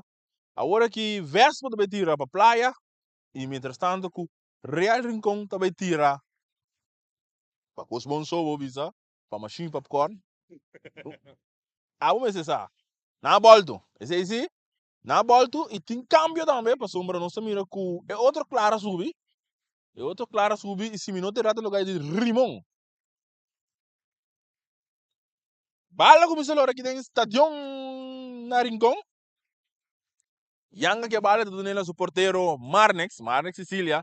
awor aki Vespo ta bai tira pa playa i mientrastanto ku Real Rincon ta bai tira pa kos bon so bo bisa, pa mashin popcorn. Abo mester sa, nan a bolto, esei si. Na bolto y tin cambio tambe pasobra nos ta mira cu e otro Clara a subi, e otro Clara a subi y si mi no ta erra ta lugar di Rimon. Bala cuminsa lora aki den stadion na Rincon. Yanga ke bala ta dun'el na su portero Marnix, Marnix Cecilia,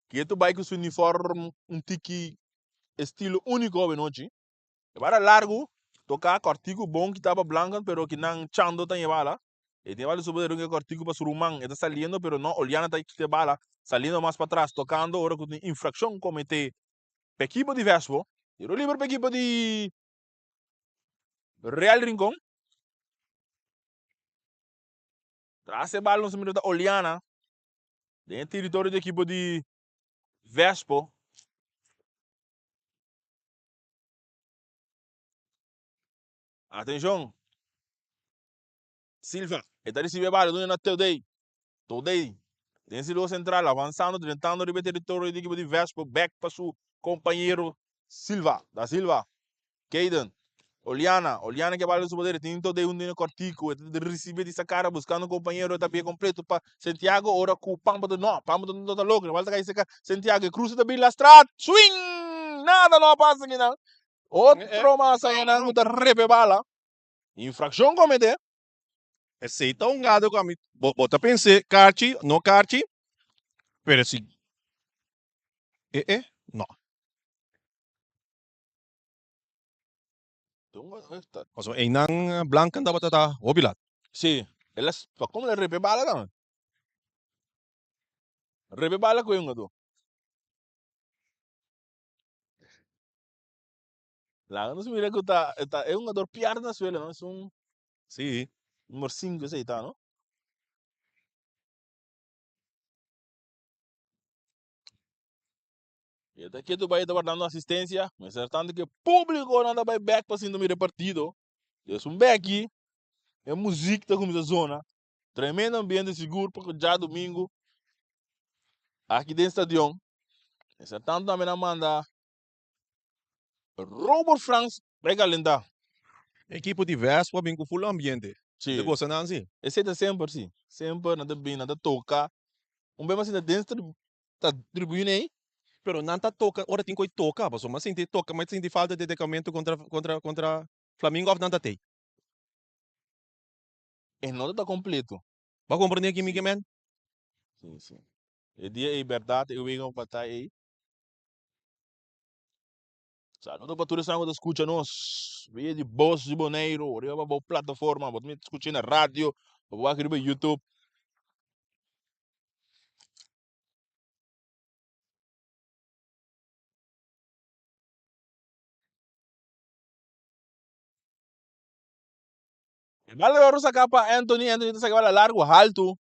ketu bai cu su uniform un tiki estilo unico awenochi. E bala largu, toká kòrtiku bon ki taba blankan pero ki nan chando ta ñebala. E tin e bala suba derun e kòrtiku pa su ruman. E ta saliendo pero no Oliana ta kita e bala saliendo mas patras tokando ora ku tin infrakshon kometé pa ekipo di Vespo. Tiro liber pa ekipo di Real Rincon. Tras e bala nos a mira ta Oliana den e teritorio di ekipo di Vespo. Atenshon! Silva, e ta risibi e bala duna na Todey. Todey, den sirkulo sentral, avansando, drentando riba e teritorio di ekipo di Vespo, bek pa su kompañero Silva, da Silva, Kayden, Oliana, Oliana ke bala den su poder, tin Todey huntu den e kòrtiku, e ta risibi di sa kara buskando kompañero, e ta bia kompleto pa Santiago, ora ku Pampa ta, no, Pampa no ta logra, e bala ta kai serka Santiago, e krusa ta bin lastra, swing! Nada no a pasa akinan. Otro mas ayanan ku ta repe bala. Infrakshon kometé. Esei ta un gado ku ami bo bo ta pens'é karchi no karchi pero si e e no. Pasobra einan Blanken tabata ta hopi lat. Si, el a pa komo el a repe bala tambe. Repe bala ku e hungadó. Laga nos mira ku ta ta e hungador pierde na suelo, no? Es un Sí. Numero 5 esei ta, no? E ta ketu bai ta wardando asistencia. Mester tanto ke publico nan ta bai bek pa sinta mira e partido. Es un beki, e muziek ta kuminsa zona. Tremendo ambiente sigur pa djadumingu aki den stadion. Mester tanto tambe nan manda Robert Frans bai kalentá. Ekipo di Vespo a bin ku full ambiente. Sí. Ta gosa nan si. Esei ta semper si. Semper nan ta bin, nan ta toka. Un bes mas den ta tribuna ei. Pero nan ta toka ora tin ku e toka pasobra mi a sinti toka mi a sinti falta di dekamento kontra kontra kontra Flamingo of nan ta tei. E no ta kompleto. Bo a komprende ki mi ke men? Sí, sí. E dia ei bèrdat e wega un bataya ei. Saludo pa tur esnan ku ta skucha nos via di Bos di Boneiru riba bo plataforma. Bo ta skucha na radio, bo por wak riba YouTube. E bala di oro saká pa Anthony, Anthony ta saka e bala largu haltu,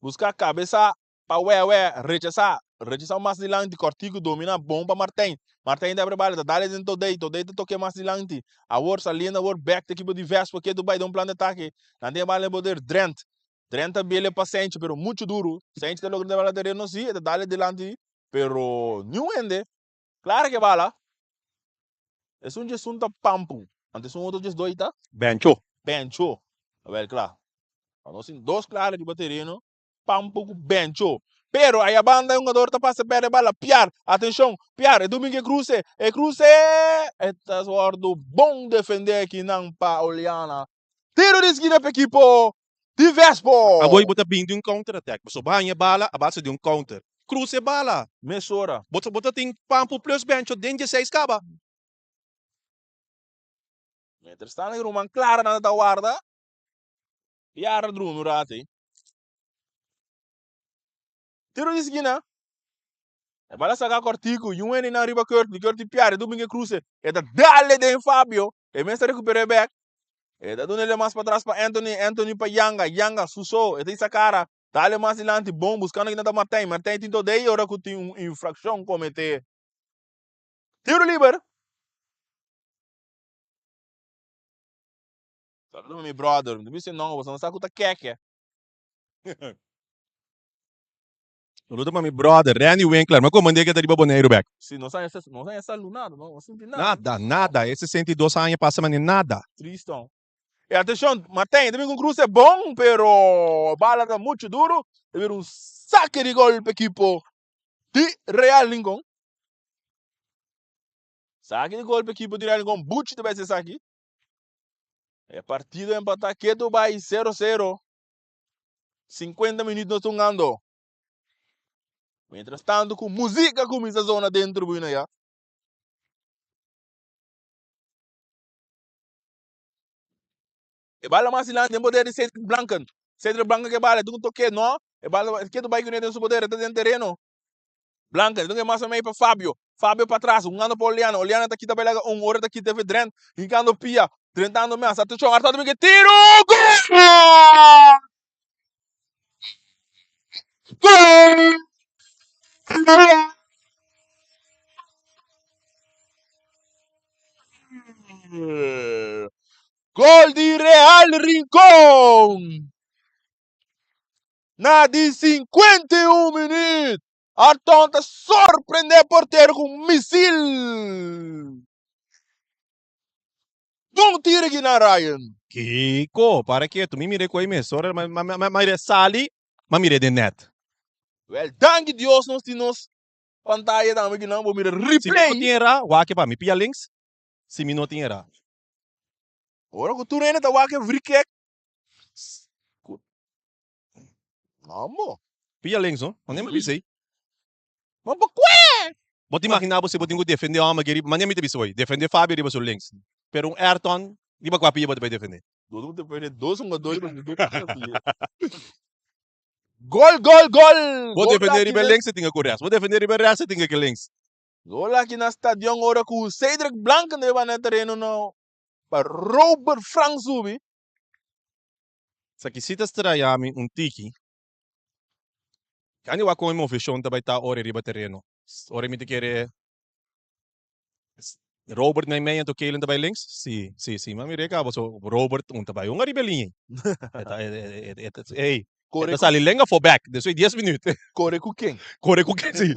buska kabesa pa Wewe, rechasá, rechasá mas dilanti, Kòrtiku dominá bon pa Martijn, Martijn ta abri bala, ta dal den Todey, Todey ta tok'é mas dilanti, awor saliendo awor bèk ta ekipo di Vespo ketu bai den un plan di atake, nan tin e bala den poder, Drent, Drent ta bele pa Senchi pero muchu duru, Senchi ta logra den bala tereno si, e ta dal dilanti pero niun hende, klara ke bala. Esun djesun ta pampu, anto esun otro djesdoi ta? Bencho. Bencho. Awel kla. Pa nos tin dos klara riba tereno, pampu ku bencho. Pero aya banda e hungador ta pasa perde bala. Piar, atenshon, Piar, e dumin ke kruse, e kruse! E ta wòrdu bon defendé akinan pa Oliana. Tiro di skina pa ekipo di Vespo! Awor bo ta bin di un counter attack. Pasobra bo haña e bala a base di un counter. Cruza e bala. Mesora. Bo bo ta tin pampu plus bencho den dieseis caba. Mientras tanto e ruman Clara nan ta warda. Yara drumi un rato ei. Tiro di skina. E bala saka kortiku. Yun hende nan riba Kurt. Di Kurt di piar. E dumin ke kruse. E ta dale den Fabio. E mes ta rekupera e bek. E ta duna ele mas patras pa Anthony. Anthony pa Yanga. Yanga su so. E ta isa kara. Dale mas dilanti bon buscando kinan ta Martijn. Martijn tin tot ei ora cu tin un infraccion comete. Tiro liber. Saludo pa mi brother. Mi ta bisa e nomber pasobra no sa cu ta keke. Saludo pa mi brother Randy Winkler. Mi a comand'é ke ta riba Boneiru bek. Si, no sa no sa salu nada, no sinti nada. Nada, nada. E 62 aña pasa mane nada. Triston. E atencion, Martijn ta bin cu un cruce bon, pero bala ta mucho duro. Ta bira un saque di gol pa equipo di Real Rincon. Saque di gol pa equipo di Real Rincon. Buchi ta bay haci esaki. E partido empata keto bay 0-0. 50 minuut nos ta hungando. Mientras tanto cu musica cuminsa zona den tribuna ya. E bala mas dilanti den poder di Cedric Blanken. Cedric Blanken ke bala, e toke no. E bala ketu bai kuné den su poder, e ta den tereno. Blanken, e dunke mas mei pa Fabio. Fabio patras, hungando pa Oliana. Oliana ta kita bai laga un, ora ta kita efe Drent. Hinkando pia, drentando mes. Atenshon, Arthur ta bin ke tiro! Gol! Gol! Gol di Real Rincon! Na di 51 minuut, Arton ta sorprende portero ku un misil. Bon tiro aki na Ryan. Kiko? Para ketu, mi mira e koe mes. Ora ma ma ma mira sali, ma mira den net. Wel, danki Dios nos tin nos pantaya tambe ki nan bo mira Si mi no replay. tin era, wak pa mi pia links. Si mi no tin era. Ora ku tur hende ta wak e vrikek. Mambo. Pia links no, mane mi bisa ei. Ma pa kue? Bo ta imagina bo si bo tin ku defende hòmber aki riba, mane mi ta bisa hoy, defende Fabio riba su links. Pero un Ayrton, riba kua pia bo ta bai defende? Bo ta defende dos hungador riba su dos pia. Gol, gol, gol! Bo defende riba e links, e tin ku rèks. Bo defende riba e rèks, e tin ku links. Gol aki na stadion ora ku Cedric Blanken ta riba na tereno no pa Robert Frank subi. Esaki si ta straya mi un tiki. Kende wak kon e moveshon ta bai ta ora e riba tereno. Ora mi ta kere Robert na e mei anto Kaylen ta bai links? Si, si, si. Ma mi reka paso Robert un ta bai un ariba e liña ei. E ta, ey, e ta sali lenga for back despues di dies minuut. Kore ku ken? Kore ku ken, si.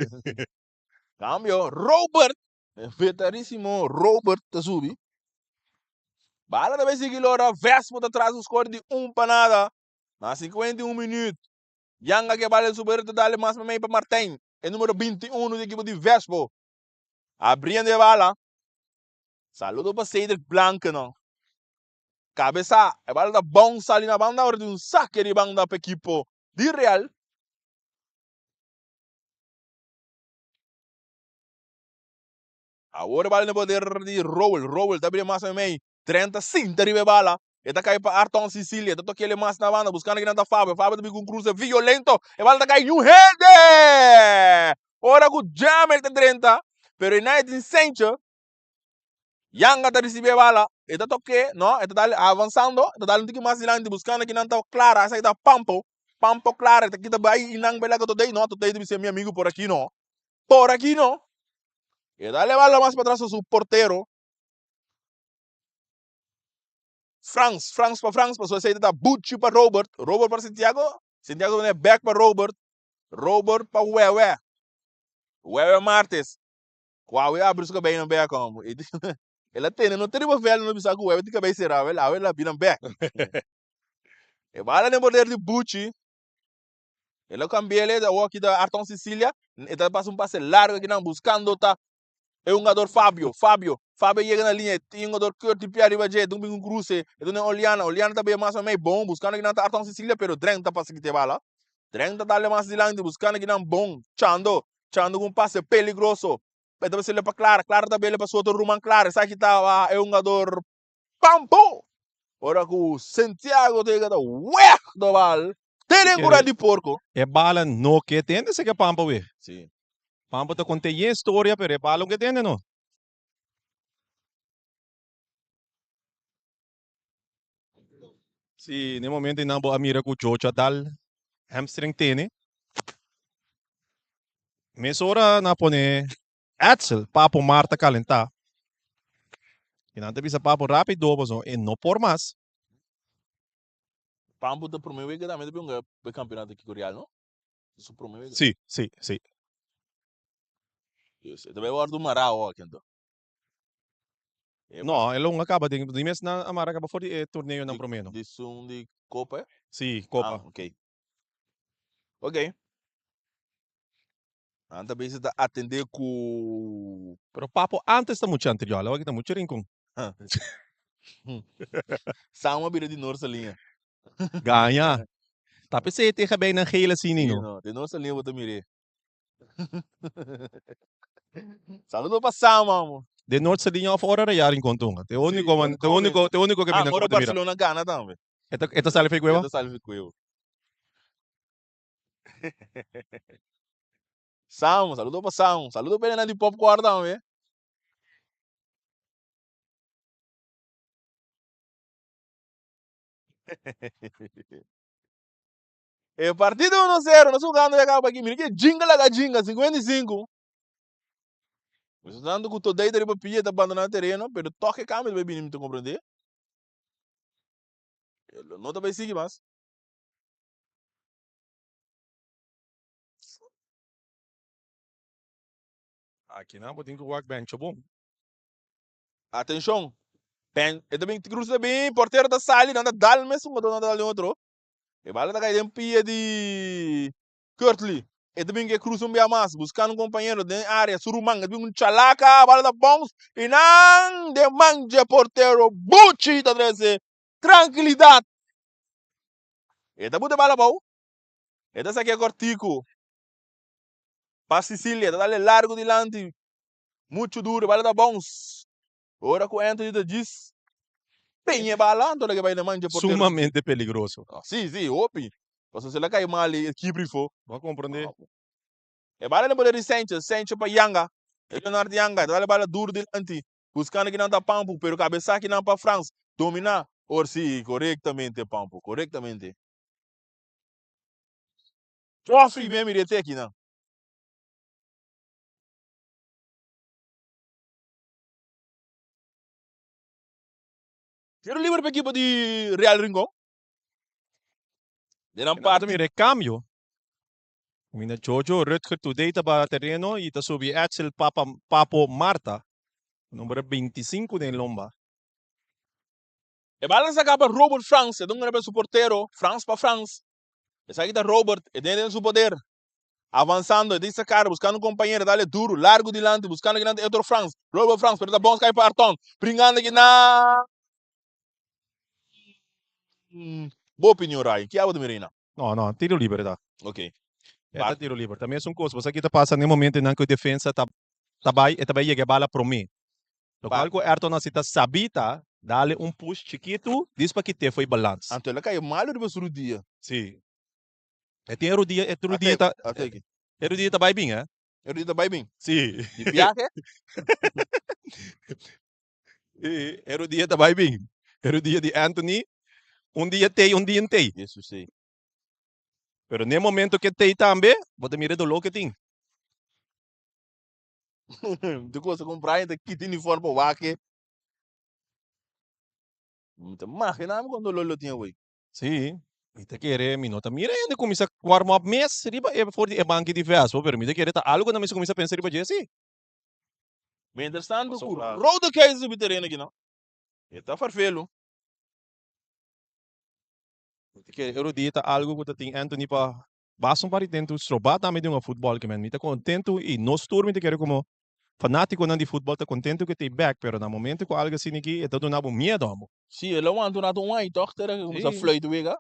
Cambio, Robert, e vetarísimo Robert ta subi. Bala ta bai sigui lora, Vespo ta tras un score di un pa nada. Na 51 minuut, Yanga ke bala den su berde ta dale mas memey pa Martijn, e numero 21 di ekipo di Vespo. Abriendo e bala. Saludo pa Cedric Blanke no. Cabeza, e bala ta bounce sali na banda ora di un saque di banda pa ekipo di Real. Awor e bala den poder di Rowell. Rowell ta bira mas memey. Trenta sinta riba e bala. E ta kai pa Arton Sicilia. E ta toca ele mas na banda. Buscando kinan ta Fabio. Fabio ta bin cu un cruce violento. E bala ta kai ñun hende! Ora cu Jamel ta drenta. Pero e nai tin sencho. Yanga ta ricibi e bala. E ta toke, no, e ta dal avansando. E ta dal un tiki mas dilanti buscando kinan ta Clara. Esaki ta Pampo. Pampo Clara. E ta kita bai y nan bela cu Totei. No, Totei ta bisa mi amigo por aki no. Por aki no. E ta dal e bala mas patras pa su portero. Frans, Frans pa Frans, pasobra esei ta Buchi pa Robert, Robert pa Santiago, Santiago ta pone bek pa Robert, Robert pa Wewe, Wewe Martes, ku awe a abri su kabei nan bek hombre, el a tene no ta riba veld no bisa ku Wewe tin kabei sera, wel awe el a bira bek. E bala den poder di Buchi, el a kambi'el, awor aki ta Arton Cecilia, e ta pasa un pase largo akinan buskando ta E hungador Fabio, Fabio, Fabio yega na liña, e tin hungador Kurt di pia riba dje, e dun bin un kruse, e duna Oliana, Oliana ta bia mas mei bon, buskando kinan ta Arton Cecilia, pero Drent ta pasa kita e bala. Drent ta dale mas dilanti, buskando kinan bon, Chando, Chando ku un pase peligroso, e ta basile pa Clara, Clara ta bele pa su otro ruman Clara, esaki ta e hungador Pampo! Ora ku Santiago ta yega ta wèg do bal, te den kura di porko. E bala no ke tende se ke Pampo weh. Si. Pampo ta konta yen storia pero e bala no ke tende no. Si, n'e momento einan bo a mira ku Chocho a dal. Hamstring tene. Mesora nan a pone Edsel, Papo Marta kalentá. I nan ta bisa Papo rápido pasobra e no por mas. Pampo ta prome wega tambe ta bin hunga e campeonato aki ku Real no? Su prome wega. Sí, sí, sí. Yes, e ta bai wordo mará awor aki anto. E No, e lo hunga kaba den di mes nan a mara kaba for di e torneonan prome no. Di sun di kopa e? Sí, kopa. Ah, ok. Ok. Nan ta bezig ta atende ku. Pero Papo antes ta mucha anterior, awor aki ta mucha rincon. Sama bira di Noord Saliña. Gaña. Ta p'esei e teha bay nan geel asina no. Sí, no. Di Noord Saliña bo ta mir'é. Saludo pa Sama amo. De Noord Saliña of ora Real Rincon ta hunga. T'e unico man, t'e unico, t'e unico caminda ku bo ta mira. Ora Barcelona gana tambe. E ta, e ta sali fei cueva? E ta sali fei cueva. Sam, saludo pa Sam. Saludo pa elena di Popcorn tambe. E partido 1-0, nos jugando ya caba aquí. Mira que jinga laga jinga, 55. Nos dando cu Todei ta riba pia ta abandona tereno, pero toch e cambio ta bay bini, mi ta comprende. No ta bay sigui mas. Aki nan bo tin ku wak bencho bon. Atenshon! Ben, e ta bin cruza ta bin, portero ta sali, nan ta dal mes un otro, nan ta dal den otro. E bala ta kai den pia di Kurtley. E ta bin ke cruza un bia mas, buscando un compañero den area, su ruman, e ta bin un chalaca, bala ta bounce y nan den man dje portero Buchi ta trece trankilidad. E ta buta e bala abou. E ta sakia kortiku pa Sicilia. Ta dale largu dilanti. Muchu duru. E bala ta bons. Ora ku Anthony ta djis peña e bala, anto ta ke bai na man dje portero. Sumamente peligroso. Si, si, hopi. Pasobra si el a kai mal e kibri fo. Bo a komprende? E bala na poder di Sanchez. Sanchez pa Yanga. Leonard Yanga. Ta dale bala duru dilanti. Buscando kinan ta Pampu, pero cabeza kinan pa Frans. Domina. Or si, corectamente Pampu, corectamente. Joffrey mi a mira e te akinan. Tiro liber pa ekipo di Real Rincon. Den nan parti. Mira e cambio. Mina Jojo Rutger Today ta ba tereno y ta subi Edsel Papa Papo Marta. Number 25 den lomba. E bala ta saca pa Robert Frans, e dunga riba su portero, Frans pa Frans. Esaki ta Robert, e den den su poder. Avansando, e tin saca, buscando un compañero, dale duro, largo dilanti, buscando kinan ta Hector Frans. Robert Frans, pero ta bounce cay pa Arton. Bringando kinan. Bo opinion, Ryan, ki abo ta mira einan? No, no, tiro liber ta. Ok. E ta tiro liber. Ta mesun kos, bo sa ki ta pasa n'e momentonan ku e defensa ta ta bai, e ta bai yega e bala promé. Lokual ku Ayrton a hasi ta sabí ta dale un push chikitu dis pa kit'é fo'i balans. Anto el a kai malu riba su rudia. Sí. E tin e rudia, e rudia ta, e rudia ta bai bin, eh? E rudia ta bai bin? Sí. Di biahe? E rudia ta bai bin. E rudia di Anthony, un dia tei, un dia n'tei. Yesus ei. Pero n'e momento ke tei tambe, bo ta mira e doló ke tin. Tu cosa con Brian ta kita uniform pa wak. Mi ta imagina mi con dolor lo tin awey. Sí, mi ta kere, mi no ta mira hende kuminsá warm up mes riba e for di e banki di Vespo, pero mi ta kere ta algu nan mester kuminsá pensa riba dje sí. Mientras tanto ku Rode Keizer subi tereno aki no, e ta farfelu. Mi ta kere e rodia ta algu ku ta tin Anthony pa basta un par di tempu strobá tambe di hunga futbòl ke men. Mi ta kontentu i nos tur mi ta kere komo fanátikonan di futbòl ta kontentu ku e ta e bèk, pero na momento ku algu asina aki e ta duna bo miedu amo. Sí, el a wanta un rato un ai tòg tera ke kuminsá fluit wega.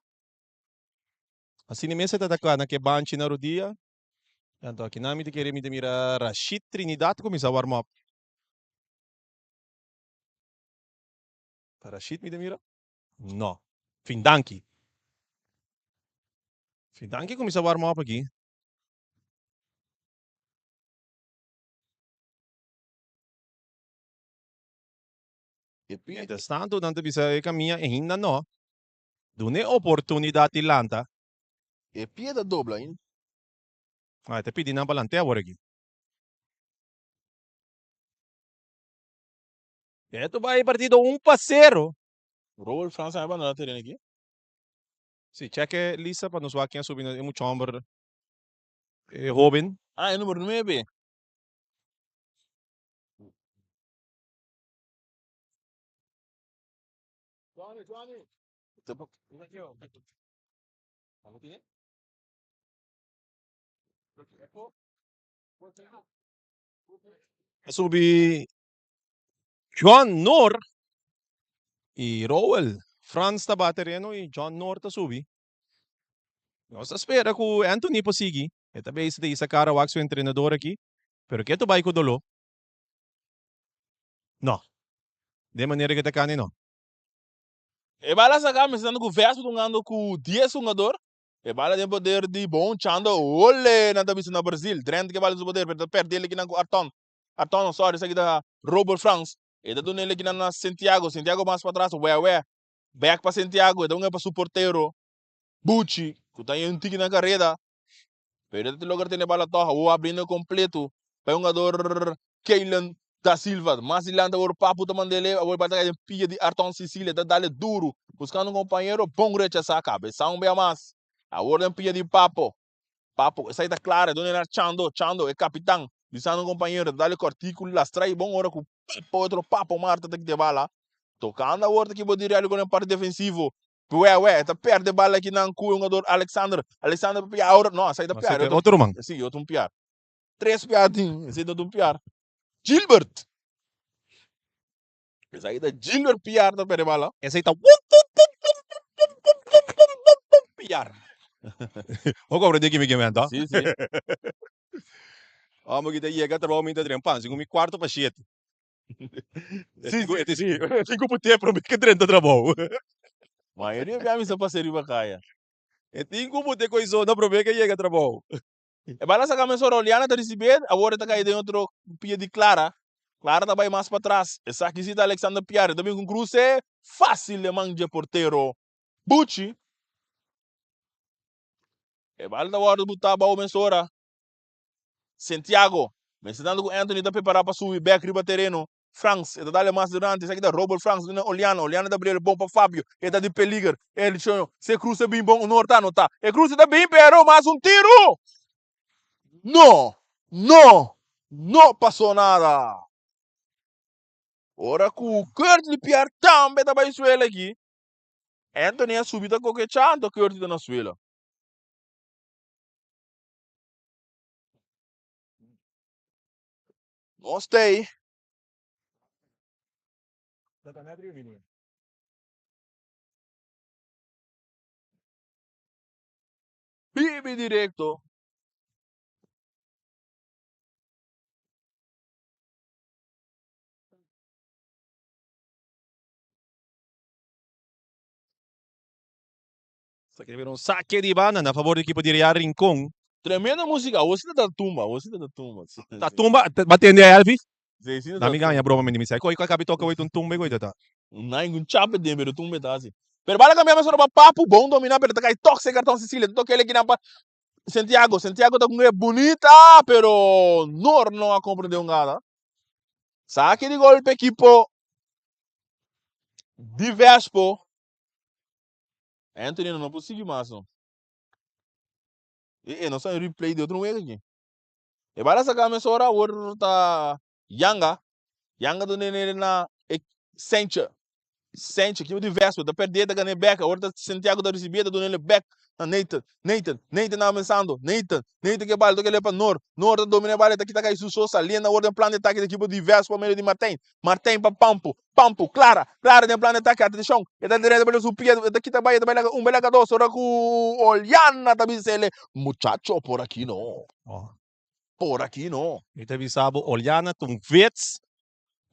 Asina mes e ta ta na ke banchi na rodia. Anto akinan mi ta kere mi ta mira Rashid Trinidad kuminsá warm up. Ta Rashid mi ta mira? No. Findanki. Findanki kuminsá warm up aki. Mientras tanto nan ta bisa e kaminda ainda no. Duna e oportunidat di lanta. E pie ta dobla ainda. Ah, e ta pidi nan pa lant'é awor aki. E ta bai partido un pa sero. Robert Frans a bandona tereno aki. Si, check e lista pa nos wak ken a subi na e mucha homber, e hoben. Ah, e numero nuebe. A subi John Noor y Rowell. Frans ta bate tereno y John Noor ta subi. Nos ta spera cu Anthony por sigui. E ta bezig ta hisa cara wak su entrenador aki. Pero ke ta bay cu dolor? No. Den manera ke ta cani no. E bala saca mester dando cu Vespa ta hungando cu dies hungador. E bala den poder di Bon Chando. Ole! Nan ta bisa na Brazil. Drenthe ke bala den su poder pero ta perde el ekinan cu Arton. Arton no sorry esaki ta Robert Frans. E ta duna el ekinan na Santiago. Santiago mas patras Wewe. Bek pa Santiago. E ta hunga pa su portero Buchi cu ta un tiki na careda. Pero e ta logra tene bala tog. Awor abriendo completo pa e hungador Keylan Da Silva. Mas dilanti awor Papu ta mand'el awor bal ta kai den pia di Arton Sicilia ta dale duru buscando un compañero bon rechasa cabeza un bia mas awor den pia di Papo Papo esai ta clara donde na Chando Chando e capitan bisando un compañero ta dale cortico lastra y bon ora cu Papo otro Papo Marta ta kita bala tocando awor ta kibo di Real con e parti defensivo Wewe ta perde bala aki nan cu e hungador Alexander Alexander pa pia awor no esai ta piar otro man si otro un piar Tres piar tin, esei ta un piar. Gilbert! Esaki ta Gilbert Piar ta perde bala. Esei ta wum pum pum pum pum pum pum pum pum pum piar. Bo comprende ki mi ke menta? Si, si. Amo ki ta yega trabou mi ta dren pan, segun mi cuarto pa shete. Si, si. Si, tin ku put'é prome ke drenta trabou. Mayoria bia mi sa pasa riba kaya. E tin ku put'é koisona prome ke yega trabou. E bala saca mesora Oliana ta ricibié, awor e ta cay den otro pia di Clara. Clara ta bay mas patras. Esaki si ta Alexander Piar, e ta bin cu un cruce facil den man dje portero Buchi. E bala ta wordo buta abao mesora. Santiago, mester tanto cu Anthony ta prepara pa subi bek riba tereno. Frans, e ta dale mas durante, esaki ta Robert Frans duna Oliana, Oliana ta brel bon pa Fabio, e ta di peliger, e di shono, si e cruce bin bon Honor ta anota, e cruce ta bin pero mas un tiro! No! No! No pasó nada! Ora cu Curtly Pierre tambe ta bay suela aki, Anthony a subi ta cokecha anto Curtly ta na suela. Nos ta ei. Bibi directo. Esaki ta bira un sake di banda na favor di ekipo di Real Rincon. Tremendo musica, awor si ta ta tumba, awor si ta ta tumba. Ta tumba, ba tende Elvis? Si, si ta ta Na mi gaña broma mi di mi sa, koe koe kabi toka wei un tumba koe ta ta. Nai un chape den pero tumba ta asi. Pero bala cambia mesora pa Papu, bon domina pero ta kai tok se carton Sicilia, ta toka el ekinan pa Santiago, Santiago ta con bunita pero Noor no a comprende un gana. Saki di golpe ekipo di Vespo. Anthony no por sigui mas no. E e no sa replay di otro wega aki. E bala saca mesora awor ta Yanga. Yanga ta nene na e Sencha. Sencha kiba di Vespa ta perde ta gana bek. Awor ta Santiago ta ricibi ta duna bek na Nathan. Nathan, Nathan avanzando. Nathan, Nathan ke bala toca pa Noor. Noor ta domina e bala ta kita kai su so saliendo awor den plan di atake di ekipo di Vespa medio di Martijn. Martijn pa Pampo. Pampo, Clara, Clara den plan di atake, atenshon, e ta drenta pa su pia, e ta kita bai, e ta bai laga un, bai laga dos, ora ku Oliana ta bisa ele, muchacho por aki no, por aki no. Mi ta bisa bo Oliana ta un vets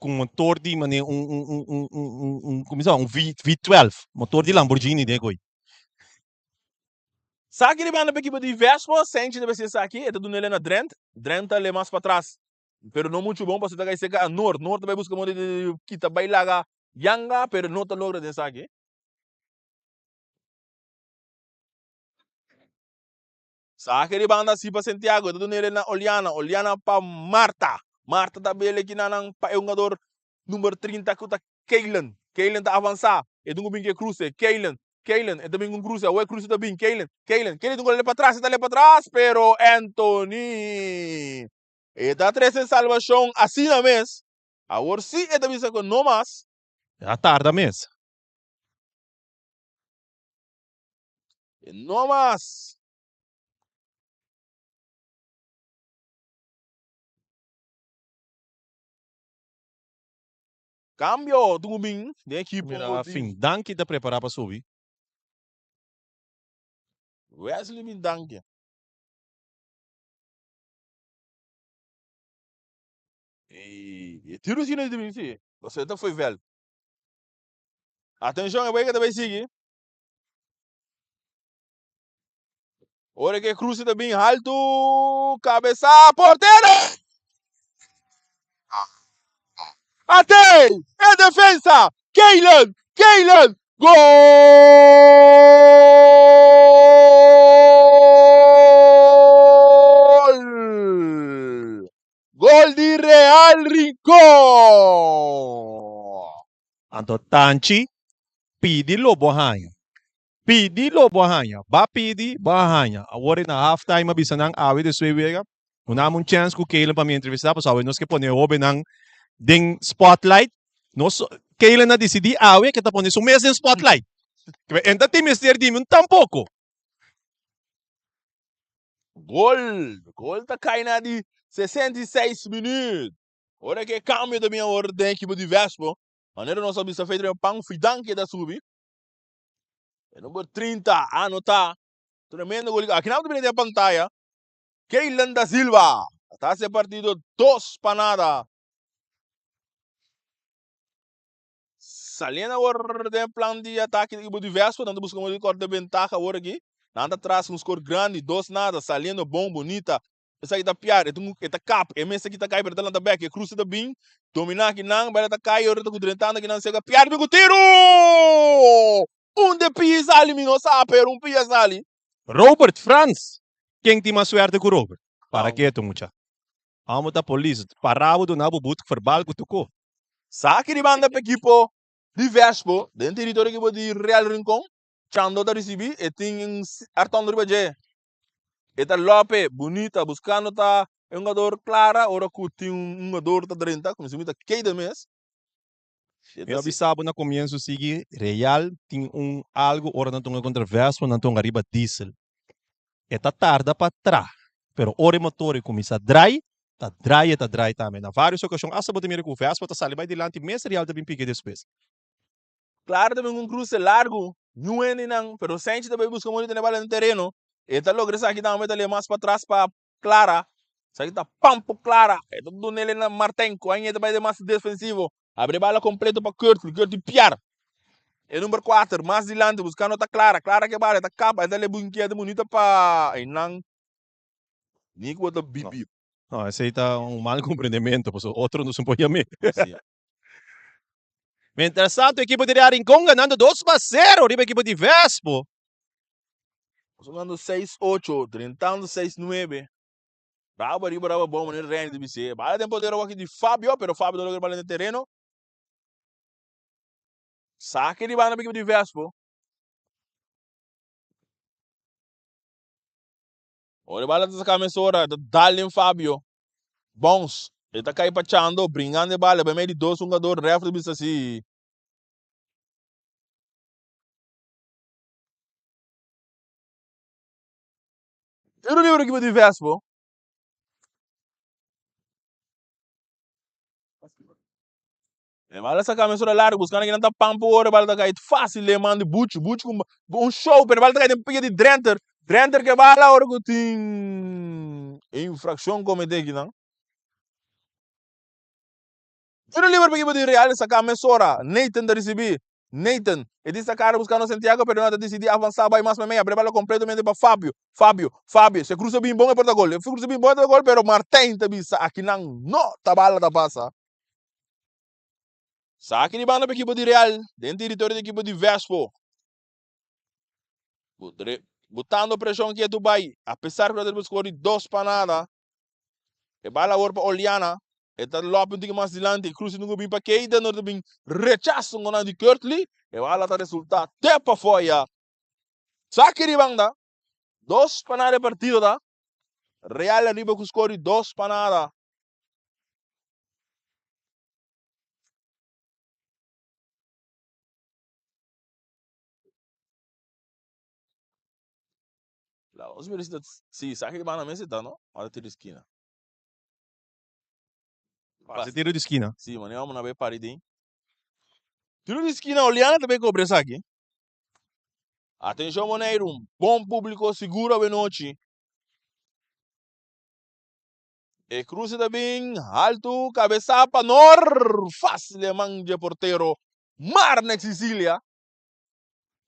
ku motor di mane un un un un un un un komo sa un V V12, motor di Lamborghini den koe. Saki riba anda pa ekipo di Vespo, Senchi ta bisa esaki, e ta duna ele na Drent, Drent ta le mas patras. Pero no muchu bon pasobra ta kai serka a Noord. Noord ta bai buska moda di kita bai laga Yanga pero no ta logra den esaki. Saki di banda si pa Santiago, e ta dun'el na Oliana, Oliana pa Marta, Marta ta bele kinanan pa e hungador number 30 ku ta Keilen, Keilen ta avansa, e dun ku bin ku e kruse, Keilen, Keilen, e ta bin ku un kruse, awor e kruse ta bin, Keilen, Keilen, Keilen dun ku lei patras, e ta lei patras, pero Anthony e ta trese salbashon asina mes, awor si e ta bisa ku no mas. E a tarda mes. E no mas. Cambio tugu bin den ekipo Mira di. fin Danki ta prepara pa subi. Wesley bin Danki. E tiro si no di bin si. Pasobra ta foi veld. Atencion e wega ta bay sigui. Ora ke cruce ta bin haltu, cabeza portero! Ate! E defensa! Keilen! Keilen! Gol! Gol di Real Rincon! Anto tanchi pidi lo bo haña. Pidi lo bo haña. Ba pidi, bo a haña. Awor e na half time a bisa nan awe despues e wega, no nan un chèns ku Keilen pa mi entrevistá pasobra awe nos ke pone e hóbennan den spotlight. Nos, Keilen a disidí awe ke ta pone su mes den spotlight. E no ta tin mester di mi un tampoko. Gol! Gol ta kai na di 66 minuut. Ora ke kambio ta bin awor den ekipo di Vespo, manera nos a bisa feito den pan Fidan ke ta subi. E number 30 anota. Tremendo gol. Aki nan ta bini den pantaya. Keilen da Silva. Ta hasi e partido 2-0. Saliendo awor den plan di atake di ekipo di Vespo. Nan ta buska modo di korta bentaha awor aki. Nan ta tras un skor grandi, 2-0. Saliendo bon, bonita. Esaki ta piar, e ta e ta kap, e mes aki ta kai pero e ta lanta bek, e kruse ta bin, dominá akinan, bala ta kai ora ta ku drentando akinan seka, piar bin ku tiru! Un de pia sali mi no sa pero un pia sali. Robert Frans! Ken tin mas suerte ku Robert? Para ketu mucha. Amo ta polis, para bo duna bo but verbal ku tuko. Saki di banda pa ekipo di Vespo den teritorio ekipo di Real Rincon, Chando ta risibi, e tin Artondo riba dje. E ta lope, bunita, buscando ta e hungador Clara ora cu tin un hungador ta drenta, como si mi ta Keiden mes. E Mi ta a si. bisa bo na comienzo sigui Real tin un algo ora nan tunga contra Vespo nan tunga riba diesel. E ta tarda pa tra, pero ora e motor e cuminsa drai, ta drai e ta drai tambe. Na varios ocasion hasta bo ta mira cu Vespo ta sali bay dilanti mes Real ta bin pica despues. Clara ta bin cu un cruce largo, niun hende nan, pero Senchi ta bay busca modo di tene bala den tereno. E ta logra esaki tambe, ta lei mas patras pa Clara. Esaki ta Pampo Clara. E ta dunele na Martin, cu ain e ta bay den mas defensivo. Abre bala completo pa Curtly, Curtly piar. E number 4, mas dilanti, buscando ta Clara. Clara ke bala, e ta capa, e ta lei bunkieta bunita pa einan. Ni cu bo ta bibi. No, esey ta un mal comprendimento, pasobra otro no su por yam'é. Sí. Mientras tanto, ekipo di Real Rincon ganando 2-0 riba ekipo di Vespo. Sonando 6-8, drentando 6-9. Bravo arriba, bravo bom, meneer Randy de BC. Bala den poder aki di Fabio, pero Fabio no logra bala den terreno. Saque di banda ekipo di Vespo. Ora bala ta saca mesora, ta dal den Fabio. Bounce. E ta kai pa Chando, bringando e bala bai mei di dos hungador, ref ta bisa si. Tiro libre ekipo di Vespo. E bala saca mesora largo, buscando kinan ta pampa ora e bala ta kai facil den man di Buchi. Buchi cu un show, pero e bala ta kai den pia di Drenter. Drenter ke bala ora cu tin infraccion comete kinan. Tiro libre pa ekipo di Real saca mesora. Nathan ta ricibi. Nathan, e di saca buscando Santiago, pero no ta dicidi avansa bay mas memey. Abre bala completamente pa Fabio. Fabio, Fabio, si e cruza bin bon e por ta gol. E cruza bin bon e por ta gol, pero Martijn ta bisa akinan no ta bala ta pasa. Saki di banda pa ekipo di Real den teritorio di ekipo di Vespo. Botando preshon ketu bai, apesar ku ta riba skor di dos pa nada. E bala awor pa Oliana. E ta lòp un tiki mas dilanti. Cruz tin ku bin pa Keiden. Ora ta bin rechaso un gonan di Kurtley. E bala ta resultá te pafó ya. Saki di banda. Dos pa nada e partido ta. Real ariba ku skor di dos pa nada. La nos mira si ta si saki di banda mes e ta no ora tiro di skina. Pase tiro di skina. Si mane amo na bay pari den. Tiro di skina Oliana ta bay cobra esaki. Atencion Boneiru, un bon publico sigur awenochi. E cruce ta bin haltu cabeza pa Nor facil e man dje portero Marnex Sicilia.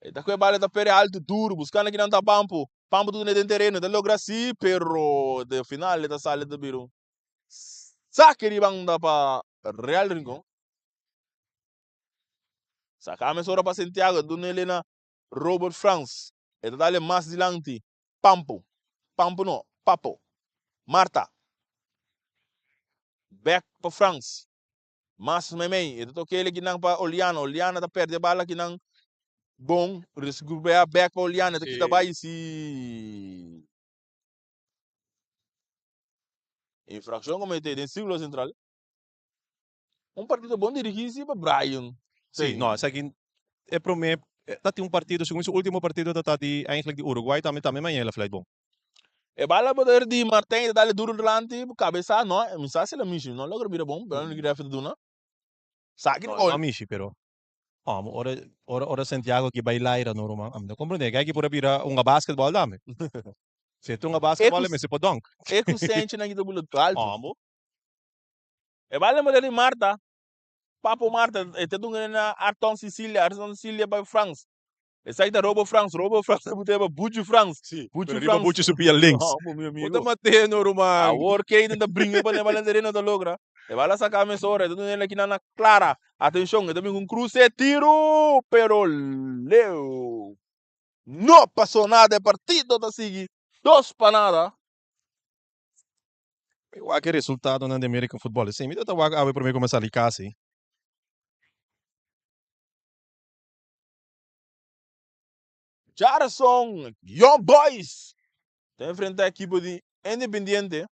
E ta kue bala e ta pere altu duru buskando kinan ta Pampu. Pampu ta duna den tereno e ta logra si pero den final e ta sali e ta bira un sake di banda pa Real Rincon. Saka mesora pa Santiago e ta duna elena Robert Frans. E ta dale mas dilanti Pampu. Pampu no, Papo. Marta. Bek pa Frans. Mas meimei, e ta toca el akinan pa Oliana. Oliana ta perde bala akinan bon. Recupera bek pa Oliana. E ta kita bai si. Infraccion comete den círculo central. Un partido bon dirigi si pa Brian. Sí, no, esaki e prome ta tin un partido, segun su ultimo partido ta ta di eigenlijk di Uruguay tambe tambe mañana el a fluit bon. E bala poder di Martijn ta dale duro dilanti, cabeza no, mi sa si el a mishi, no logra mira bon, pero no ref ta duna. Sa ki No, no a mishi, pero amo ora ora ora Santiago ki bai laira no ruman, ami no comprende, e ki por a bira hunga basketball tambe. Si e ta hunga basketball e mester por dunk. E ku Senchi nan ki ta bula alto. Amo. E bala poder di Marta, Papo Marta, e ta duna na Arton Sicilia, Arton Sicilia bai Frans. Esaki ta Robo Frans, Robo Frans ta but'e pa Buchi Frans. Sí, Buchi pero riba Frans. Buchi su pia links. No, bo mi Bo ta amigo. mat'é no, ruman. Awor Kayden ta bringa pa neba Lenderino ta logra. E bala saca mesora, e ta duna el aki na na Clara. Atencion, e ta bin cu un cruce, tiro, pero leu. No pasó nada, e partido ta sigui dos pa nada. Mi wak e resultadonan di American football. Esei mi ta wak awe prome ku mi a sali kas ei. Djarason, Young Boys ta enfrenta ekipo di Independiente.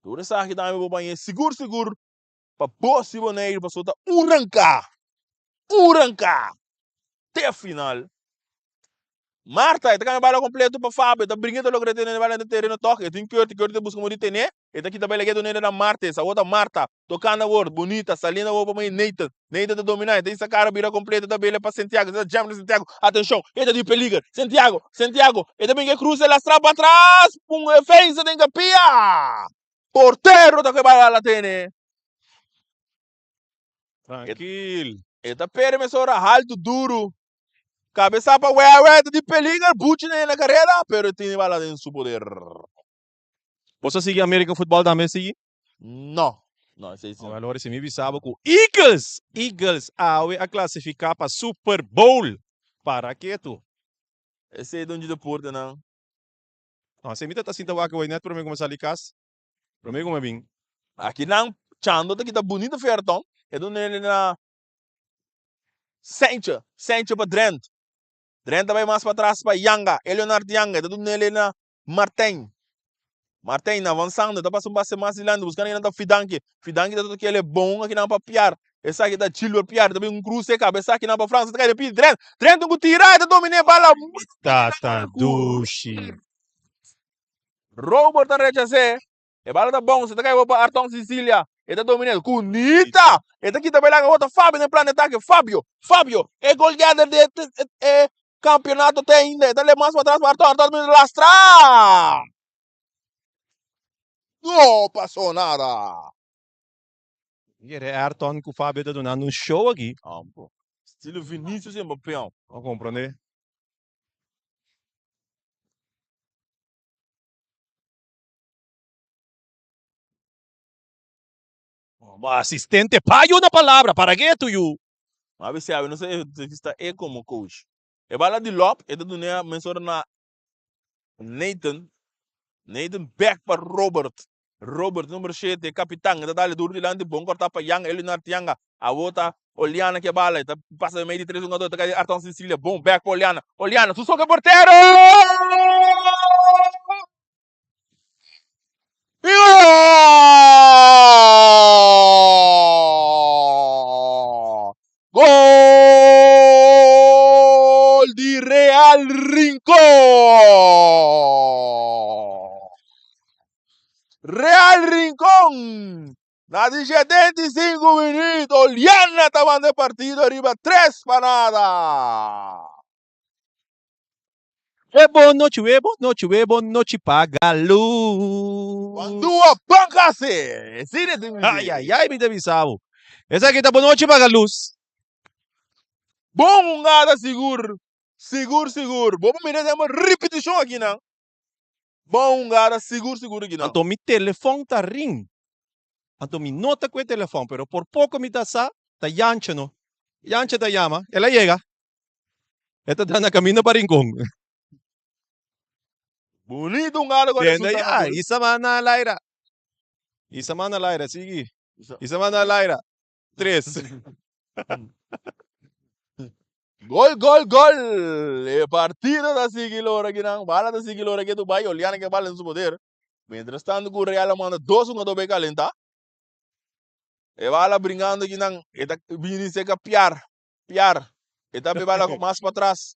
Tur esaki tambe bo bañ'é sigur sigur pa bo si Boneiru pasobra ta un ranká, un ranká te final. Marta e ta kambia bala kompleto pa Fabio, e ta bringa e ta logra tene e bala den tereno tòg, e tin Curty, Curty ta buska modo di ten'é, e ta kita bala e dun'é na Marta, esa awor ta Marta. Tocando awor, bunita, saliendo awor pa mei Nathan. Nathan ta domina, e ta hisa cara bira completo, ta bele pa Santiago, ta jam na Santiago. Atencion, e ta di peliger. Santiago, Santiago, e ta bin ke cruza lastra pa atras, un defensa den capia. Portero ta ke bala la tene. Trankil. E ta perde mesora haltu duru. Cabeza pa Wewe, ta di peliger, Buchi na na carrera, pero e tene bala den su poder. Bo sa sigui American football tambe sigui? No. No, esei si no. Awel ora si mi bisa bo ku Eagles, Eagles awe a klasifiká pa Super Bowl. Para ketu. Esei don di deportenan. No, esei mi ta ta sinta wak awor net promé ku mi sali kas. Promé ku mi bin. Akinan Chando ta kita bunito Ferton. E duna el na Sentje, Sentje pa Drent. Drent ta bai mas patras pa Yanga, Eleonard Yanga. E ta duna el na Martijn. Martijn avansando, ta pasa un pase mas dilanti, buscando kinan ta Fidanki. Fidanki ta toca el bon akinan pa Piar. Esaki ta Gilbert Piar, ta bin un cruce cabeza akinan pa Frans, ta cay den pie Drent. Drent un cu tira, e ta domina e bala. Tata dushi. Robert ta rechas'é. E bala ta bounce, e ta cay pa Arton Sicilia. E ta domina el. Cunita! E ta kita bela awor ta Fabio den plan di atake. Fabio! Fabio! E goal getter di e campeonato te ainda. E ta le mas pa atras pa Arton. Arton ta lastra! No pasó nada! Yere Ayrton cu Fabio ta dunando un show aki. Ampo. Estilo Vinicius y Mbappé. No comprende. Como asistente payo na palabra, para ke tu yu? Ma bisa awe no sa entrevista e como coach. E bala di Lop, e ta dun'e mesora na. Nathan, Nathan bek pa Robert. Robert numero shete, e kapitan, e ta dale duru dilanti, bon kòrtá pa Yanga, Elionard Yanga. Awor ta Oliana ke bala, e ta pasa den mei di tres hungadó, e ta kai den Arton Cecilia, bon bek pa Oliana. Oliana, su so ke portero! Gol! Gol di Real Rincon! Real Rincon! Na di 75 minuut, Oliana ta manda e partido riba 3 pa nada. We bon nochi, we bon nochi, we bon nochi paga luz. Bandua ban kase! Sine tin mi Ay, ay, ay, mi ta bisa bo. Esaki ta bon nochi paga luz. Bon hungada sigur, sigur, sigur. Bo por mira esei ripitishon akinan. Bon hungada sigur, sigur akinan. Anto mi telefon ta ring. Anto mi no ta ku e telefon, pero por poko mi ta sa ta Yantje no. Yantje ta yama, el a yega. E ta na kaminda pa Rincon. Bonito un galo con Tende ya, isa mana laira. Isa mana laira, sigui. Isa mana laira. Tres. Gol, gol, gol! E partido ta sigui lora kinan. Bala ta sigui lora ketu bai. Oliana ke bala en su poder. Mientras tanto ku Real a manda dos hungador bai kalentá. E bala bringando kinan. E ta bini seka Piar. Piar. E ta beba la mas patras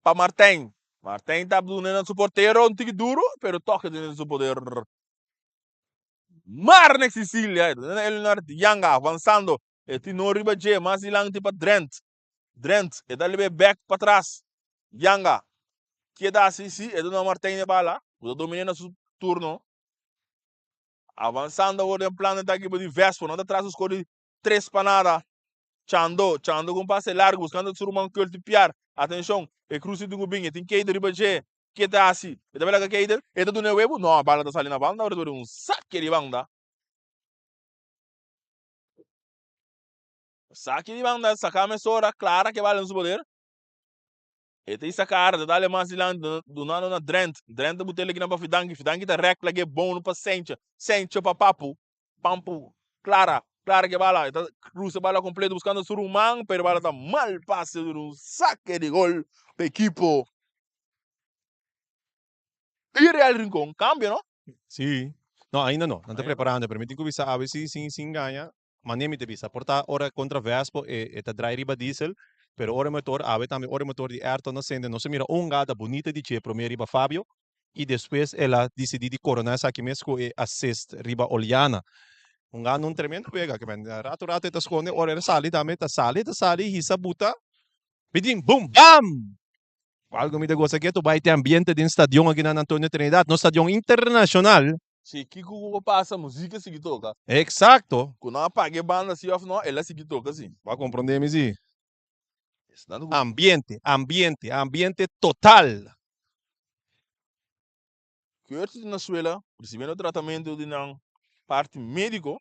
pa Martijn. Martijn ta duna na su portero un tiki duro, pero toch e duna su poder. Marnex Sicilia, e duna na Eleonard Yanga avanzando. E tin no riba dje, mas dilanti pa Drent. Drent, e ta libe bek patras. Yanga, keda asi, si, e duna Martijn e bala, ku ta domina na su turno. Avanzando awor den plan den ta ekipo di Vespo, nan ta tras su score di Tres pa nada. Chando, Chando ku un pase largu buskando su ruman Curty Piar. Atenshon, e krus tin ku bin, e tin Keider riba dje. Ke ta hasi? E ta bela ka Keider? E ta duna e webu? No, bala ta sali na banda, ora ta bira un sake di banda. Sake di banda, saka mesora, Clara ke bala den su poder. E ta isa kara, ta dale mas dilanti, dunando na Drent. Drent ta buta el akina pa Fidanki, Fidanki ta rèk lag'é bon pa Sencha, Sencha pa Papu. Pampu, Clara, Clara ke bala, e ta cruza bala completo buscando su ruman, pero bala ta mal pase dor un saque di gol pa equipo di Real Rincon. Cambio, no? Sí. No, ainda no. Nan ta preparando, pero mi tin cu bisa awe si sin sin gaña. Mane mi ta bisa, por ta ora contra Vespo e e ta draai riba diesel, pero ora e motor awe tambe ora e motor di Ayrton a sende nos a mira un gada bunita di dje prome riba Fabio, y despues el a dicidi di corona esaki mes cu e assist riba Oliana. Un gana un tremendo wega, ke men rato rato e ta sconde, ora el sali tambe ta sali ta sali hisa buta bidin bum bam! Algo mi ta goza ketu bai te ambiente den stadion aki na Antonio Trinidad, nos stadion internacional. Si kiko ku por pasa muziek a sigui toka. Exacto. Ku nan a paga e banda si of no, el a sigui toka si. Bo a comprende mi si. Ambiente, ambiente, ambiente total. Curtis na suela, recibiendo tratamento di nan parti medico.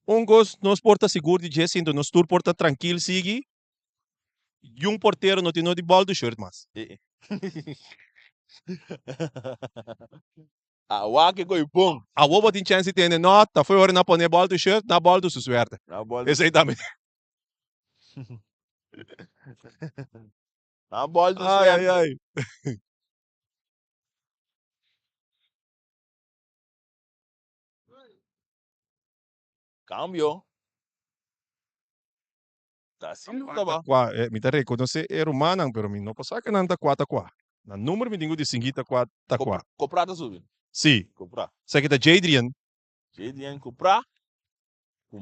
Un cos nos por ta sigur di dje sinto nos tur por ta trankil sigui, yun portero no tin no di bòl du shirt mas. Awa ke koi bon. Awo bo tin chèns di tende no ta foi ora na pone bòl tu shirt na bòl tu su suerte. Na bòl tu. Esei tambe. Na bòl tu Ai ai suerte. ai. Kambio. Ta asina ku ta ba. Kua, mi ta rekonosé e rumannan, pero mi no por sa ke nan ta kua ta kua. Na number mi tin ku distinguí ta kua ta kua. Koprá ta subi. Sí. Koprá. Esaki ta Jadrian. Jadrian koprá ku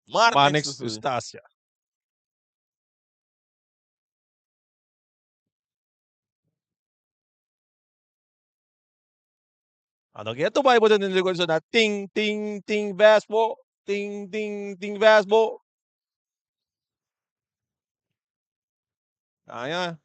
Marnix ta Marnix subi. Eustacia. Anto ke tu bai bo ta tende ku sona ting ting ting vespo, ting ting ting vespo. Aña.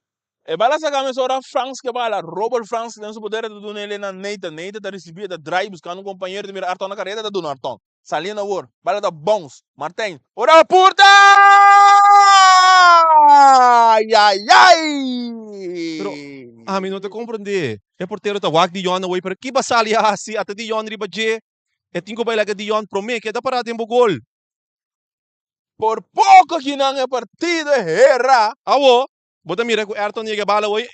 E bala saka mesora Frans ke bala, Robert Frans den su poder e ta duna el na Nathan, Nathan ta risibi e ta drai buskando un kompañero ta mira Arton na kareda e ta duna Arton. Saliendo awor, bala ta bounce, Martijn ora purta! Ai ai ai! Pero ami no ta comprende. E portero ta wak Dion away pero kiba sali a haci? Ata Dion riba dje. E tin cu bay laga Dion prome keda para den bo gol. Por poco kinan e partido e hera. Awo bo ta mira cu Ayrton yega bala away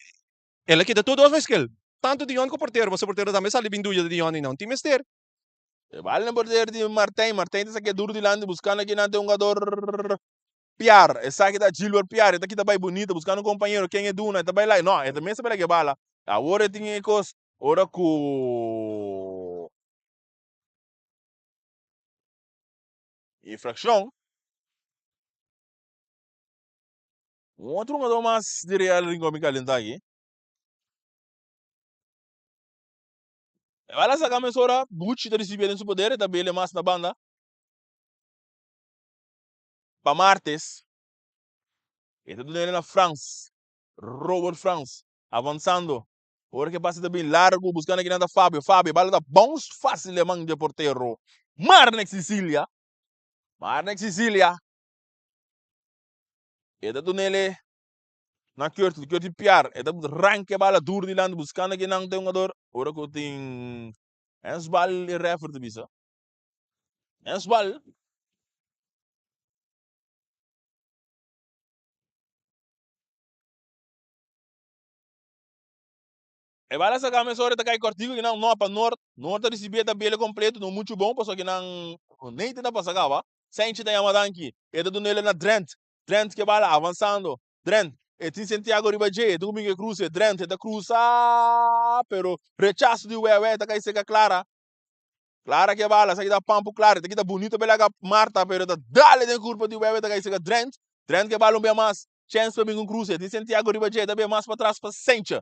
el a kita tur dos meskel. Tanto Dion cu portero pasobra portero tambe sali bin duya di Dion y nan tin mester. E bala den portero di Martijn. Martijn ta saca duro dilanti buscando kinan te hungador Piar. Esaki ta Gilbert Piar. E ta kita bay bunita buscando un compañero. Ken e duna? E ta bay lai. No, e ta mester bay laga e bala. Awor e tin e cos ora cu infraccion. Un otro hungador mas di Real Rincon mi calenta aki. E bala saca mesora. Buchi ta ricibi den su poder. E ta bele mas na banda. Pa Martes. E ta duna el na Frans. Robert Frans. Avansando. Ora ke pase ta bin largu buscando kinan ta Fabio. Fabio, bala ta bounce facil den man dje portero. Marnex Sicilia. Marnex Sicilia. E ta dunele na Curtis. Curtis piar. E ta ranke bala duro dilanti buscando kinan ta e hungador. Ora ku tin handsbal e referee ta bisa. Handsbal. E bala saca mesora e ta cay cortico ki nan no pa Noord. Noord ta ricibi e ta bele completo no mucho bon pasobra ki nan Nathan ta pasa caba. Senchi ta yama danki. E ta duna ele na Drent. Drent ke bala avansando. Drent e tin Santiago riba dje e ta cuminga e cruce. Drent e ta crusa pero rechazo di Wewe e ta cay seca Clara. Clara ke bala esaki ta pampu Clara e ta kita bunito belaga Marta pero e ta dale den curpa di Wewe e ta cay seca Drent. Drent ke bala un bia mas. Chens pa bin un cruce. Tin Santiago riba dje, ta bin mas patras pa Sencha.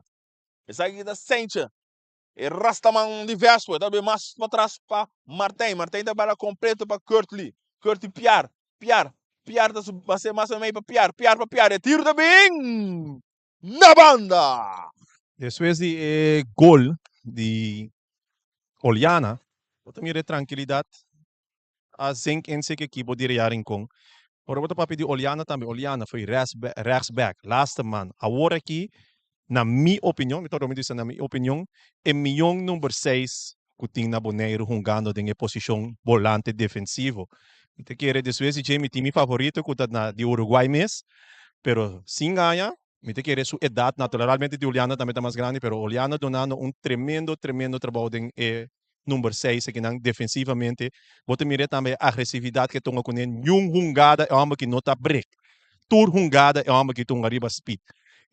Esaki ta Sencha. E rastaman di Vespo, ta bin mas patras pa Martijn. Martijn ta bala completo pa Kurtley. Kurtley Piar. Piar. Piar ta su base mas mei pa Piar. Piar pa Piar. E tiro ta bin na banda. Despues di e gol di Oliana, bo ta mira e trankilidat a zink in sek ekipo di Real Rincon. Ora bo ta papia di Oliana tambe, Oliana foi rechtsback, laatste man. Awor aki, na mi opinion, mi ta ora mi bisa na mi opinion, e mion number seis ku tin na Boneiru hungando den e posishon bolante defensivo. Mi ta kere despues di dje mi tin mi favorito ku ta na di Uruguay mes, pero sin gaña mi ta kere su edat naturalmente di Oliana tambe ta mas grandi, pero Oliana dunando un tremendo tremendo trabou den e number seis akinan defensivamente. Bo ta mira tambe e agresividat ke tonga kuné. Niun hungada e hòmber ki no ta brek. Tur hungada e hòmber ki tunga riba speed.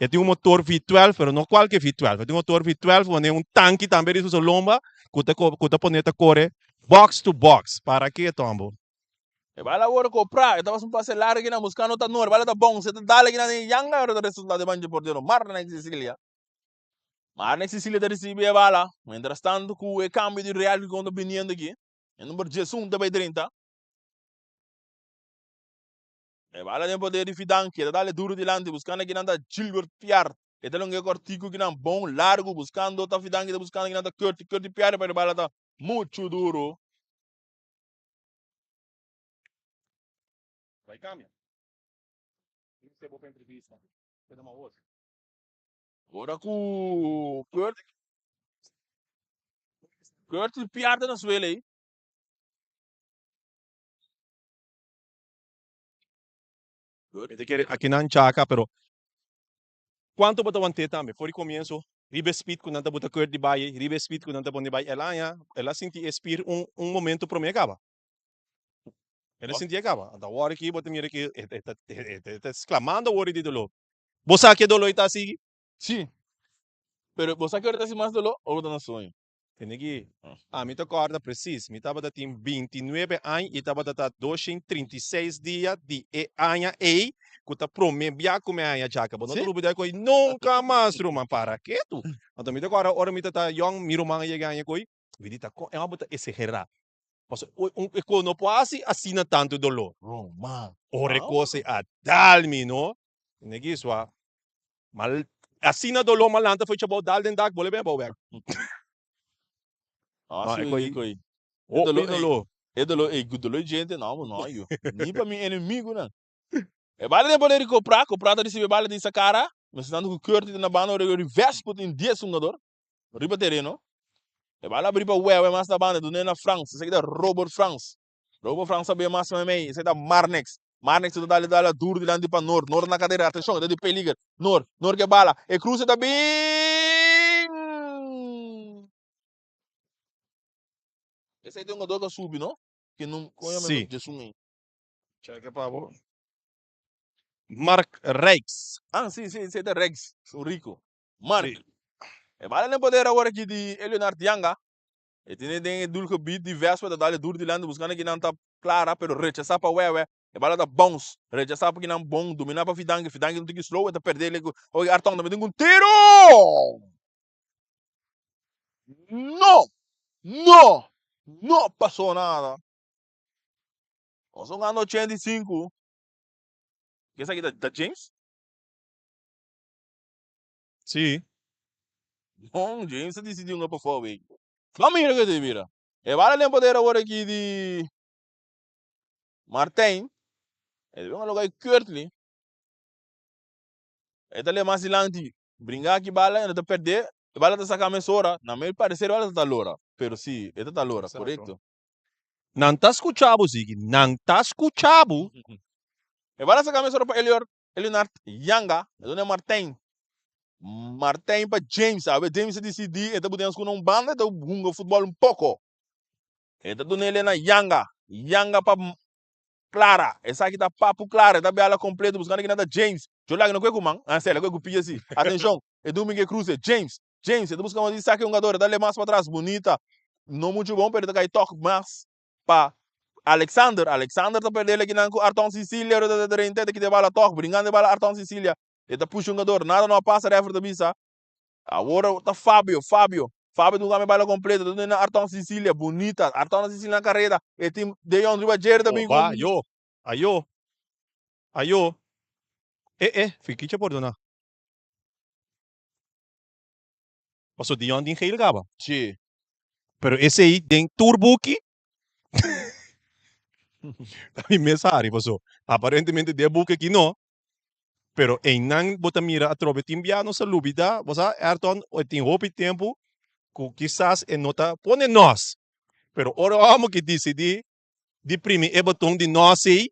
E tin un motor V12, pero no kualke V12. E tin un motor V12 wanneer un tanki tambe riba su lomba ku ta ku ta pone ta kore box to box. Para ke tombo? E bala worde koprá, e tabata un pase largu kinan buskando Tanor. E bala ta bounce, e ta dal akinan den yanga, ora ta resultá den mancha portero Marnex Sicilia. Marnex Sicilia ta ricibi e bala. Mientras tanto cu e cambio di Real Rincon ta biniendo aki, e number diesun ta bay drenta. E bala den poder di Fidanki, e ta dale duro dilanti buscando akinan ta Gilbert Piar. E ta longa e cortico kinan bon largo buscando ta Fidanki ta buscando kinan ta Curti, Curti Piar pero e bala ta mucho duro. Bay cambia. Bo pa entrevista. Ora ku Kurt Kurt pierde na suela ei. Mi ta kere akinan chaka pero kuantu bo ta want'é tambe for di komienso riba e speed ku nan ta buta Kurt di bai ei riba e speed ku nan ta pone bai el a haña el a sinti e spir un un momento promé kaba el a sinti e kaba anto awor aki bo ta mira ke e ta e ta sklamando awor di doló Bo sa ke doló i ta sigui? Sí. Pero bo sa ke ora ta hasi mas doló? Ora bo ta na soño. Tende ki, ami ta kòrda presis, mi tabata tin bintinuebe aña i tabata ta 236 dia di e aña ei ku ta promé bia ku mi a haña djaka. Bo no ta rubidá ku ei nunka mas, ruman. Para ketu. Anto mi ta kòrda ora mi ta ta yòn, mi ruman a yega haña ku ei, mi di ta kon e hòmber ta esegerá. Pasobra un e kos no por hasi asina tantu doló. Ruman. Ora e kos ei a dal mi, no? Negi swa. Mal asina doló ma lanta foi chabou dal den dak bole ben abou bek. Ah, No, e sí, koi koi. E hopi doló ei, doló. e doló ei, ku doló djente, no, no, yo. Ni pa mi enemigunan. E bala den poder di Copra, Copra ta ricibi e bala di Sacara, mester cu Curti ta na banda ora di Vespo tin 10 hungador riba tereno. E bala abri pa Wewe mas na banda, dune na Frans, esaki ta Robert Frans. Robert Frans a bin mas meimei, esaki ta Marnix. Marnix ta dal e bala duro dilanti pa Noor, Noor na cadera, atencion, e ta di peliger. Noor, Noor ke bala, e cruce ta bin! Esaki ta un hungador cu a subi no, ki no, con yama Si. Djesun ey? Cheque pa bo. Mark Rijks. Ah, si, si, si, ta Rijks, un rico. Mark. Si. E bala den poder awor aki di Eleonard Yanga. E tene den e doelgebied di Vespa, ta dale duro dilanti buscando kinan ta Clara, pero rechasa pa Wewe. E bala ta bounce, rechasa pa kinan bon, domina pa Fidanque. Fidanque un tiki slow, e ta perde le. Oye, Arton ta mete un tiro! No! No! No pasó nada. Nos ta hungando 85. Ke esaki ta, ta James? Sí. Bon, James a disidí hunga pafó awey. Ban mira ke ta bira. E bala den poder awor aki di Martijn. E ta bin loga Kurtley. E ta lema mas dilanti. Bringa aki bala, e ta perde. E bala ta saka mesora. Na mi parecer e bala ta talora. Pero si, e ta talora, korekto. Nan ta skucha bo, Ziggy. Nan ta skucha bo. E bala saka mesora pa Elior, Elionard Yanga. E duna Martijn. Martijn pa James. Awe James a disidí e ta buta na un banda, e ta hunga futbòl un poko. E ta duna el na Yanga. Yanga pa Clara. Esaki ta Papu Clara. E ta bela kompleto buskando kinan ta James. Djo laki no kue ku man. Ah, sela kue ku pia si. Atenshon. E dumi ke kruse. James. James. E ta buska di saki hungador. E ta le mas patras. Bunita. No muchu bon, pero e ta kai tok mas pa Alexander. Alexander ta perde el kinan ku Arton Sicilia. Ora ta drenta e ta kita e bala tok. Bringando e bala Arton Sicilia. E ta pusha hungador. Nada no a pasa. Referee ta bisa. Awor ta Fabio, Fabio, Fabio ta un baila completo, ta duna Arton Sicilia, bunita, Arton Sicilia na careda, e tin De Jong riba djere ta bin Opa, ayo, ayo, ayo, eh eh, Fikicha pordona. Paso De Jong tin geel caba. Sí. Pero esey den tur buki ta mi mes hari paso aparentemente den e buki aki no. Pero einan bo ta mira atrobe tin bia nos a lubida, bo sa Ayrton e tin hopi tempu ku kisas e no ta pone nos. Pero ora omo ki disidí di primi e boton di nos ei,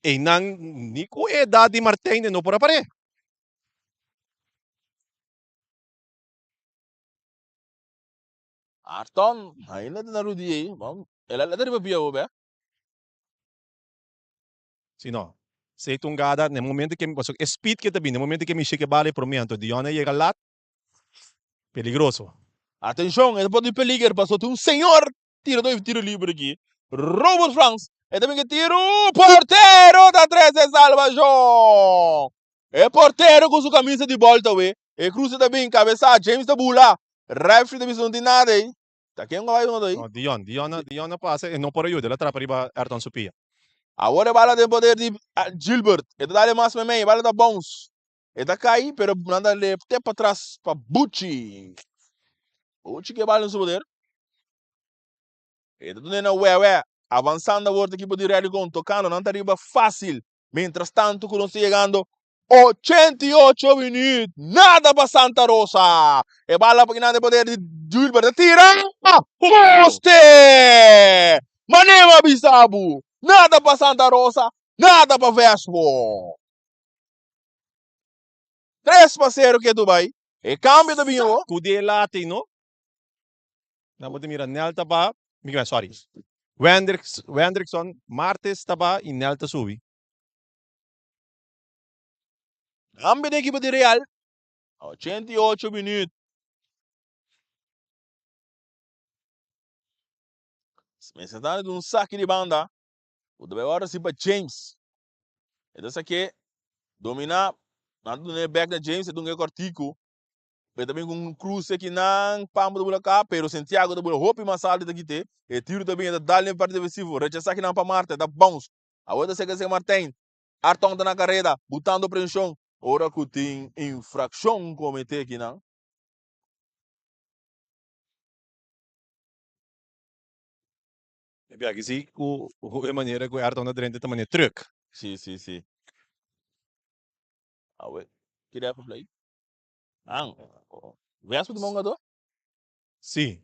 einan ni ku e edat di Martijn e no por a par'é. Ayrton, ainda ta na rudi ei, el a riba pia bo be. Si no, si ta un gada, na e momento ke, pasobra e speed ke ta bini, na e momento ke mishi ke bala e prome anto Dion a yega lat, peligroso. Atencion, e ta por di peliger pasobra tin un señor tirador di tiro liber aki, Robert Frans, e ta bin ke tiro, portero ta trece salvacion! E portero ku su camisa di bol ta we, e cruce ta bin, cabeza, James ta bula, referee ta bisa no tin nada ey. Ta ken ku a bai hunga No, Dion. Dion a, Dion a pasa, e no por a yuda, el a trapa riba Ayrton su pia. Awor e bala den poder di Gilbert. E ta dal e mas meimei, e bala ta bounce. E ta kai, pero nan ta le te patras pa Buchi. Buchi ke bala den su poder. E ta duna na Wewe. Avansando awor ta ekipo di Relicon, tokando, nan ta riba fácil. Mientras tanto ku nos ta yegando 88 minuut, nada pa Santa Rosa. E bala pa kinan den poder di Gilbert, ta tira! Poste! Manema bisa bo, nada pa Santa Rosa, nada pa Vespo. 3-0 ke Dubai. E cambio ta bin awo. Ku di e late no. Nan bo ta mira Nel ta ba, mi kiba sorry. Wendricks, Wendrickson Martes ta ba y Nel ta subi. Cambio den ekipo di Real. 88 minuut. Mester ta di un saki di banda. Ku ta bai ora si pa James. E ta sake domina. Nan ta duna e bek na James, e dunga e kortiku. E ta bin ku un kruse kinan, Pambo ta bula ka, pero Santiago ta bula hopi mas alto i ta kit'é. E tiru ta bin, e ta dal den parti defensivo, rechasá kinan pa Marte, e ta bounce. Awor ta seka seka Martijn. Arton ta na kareda, butando prenshon. Ora ku tin infrakshon kometé kinan. E biaha si ku e manera ku Ayrton ta drenta ta manera truck. Si, si, si. Awe, ki ref a play? An, Vespo ta bon hungador? Si.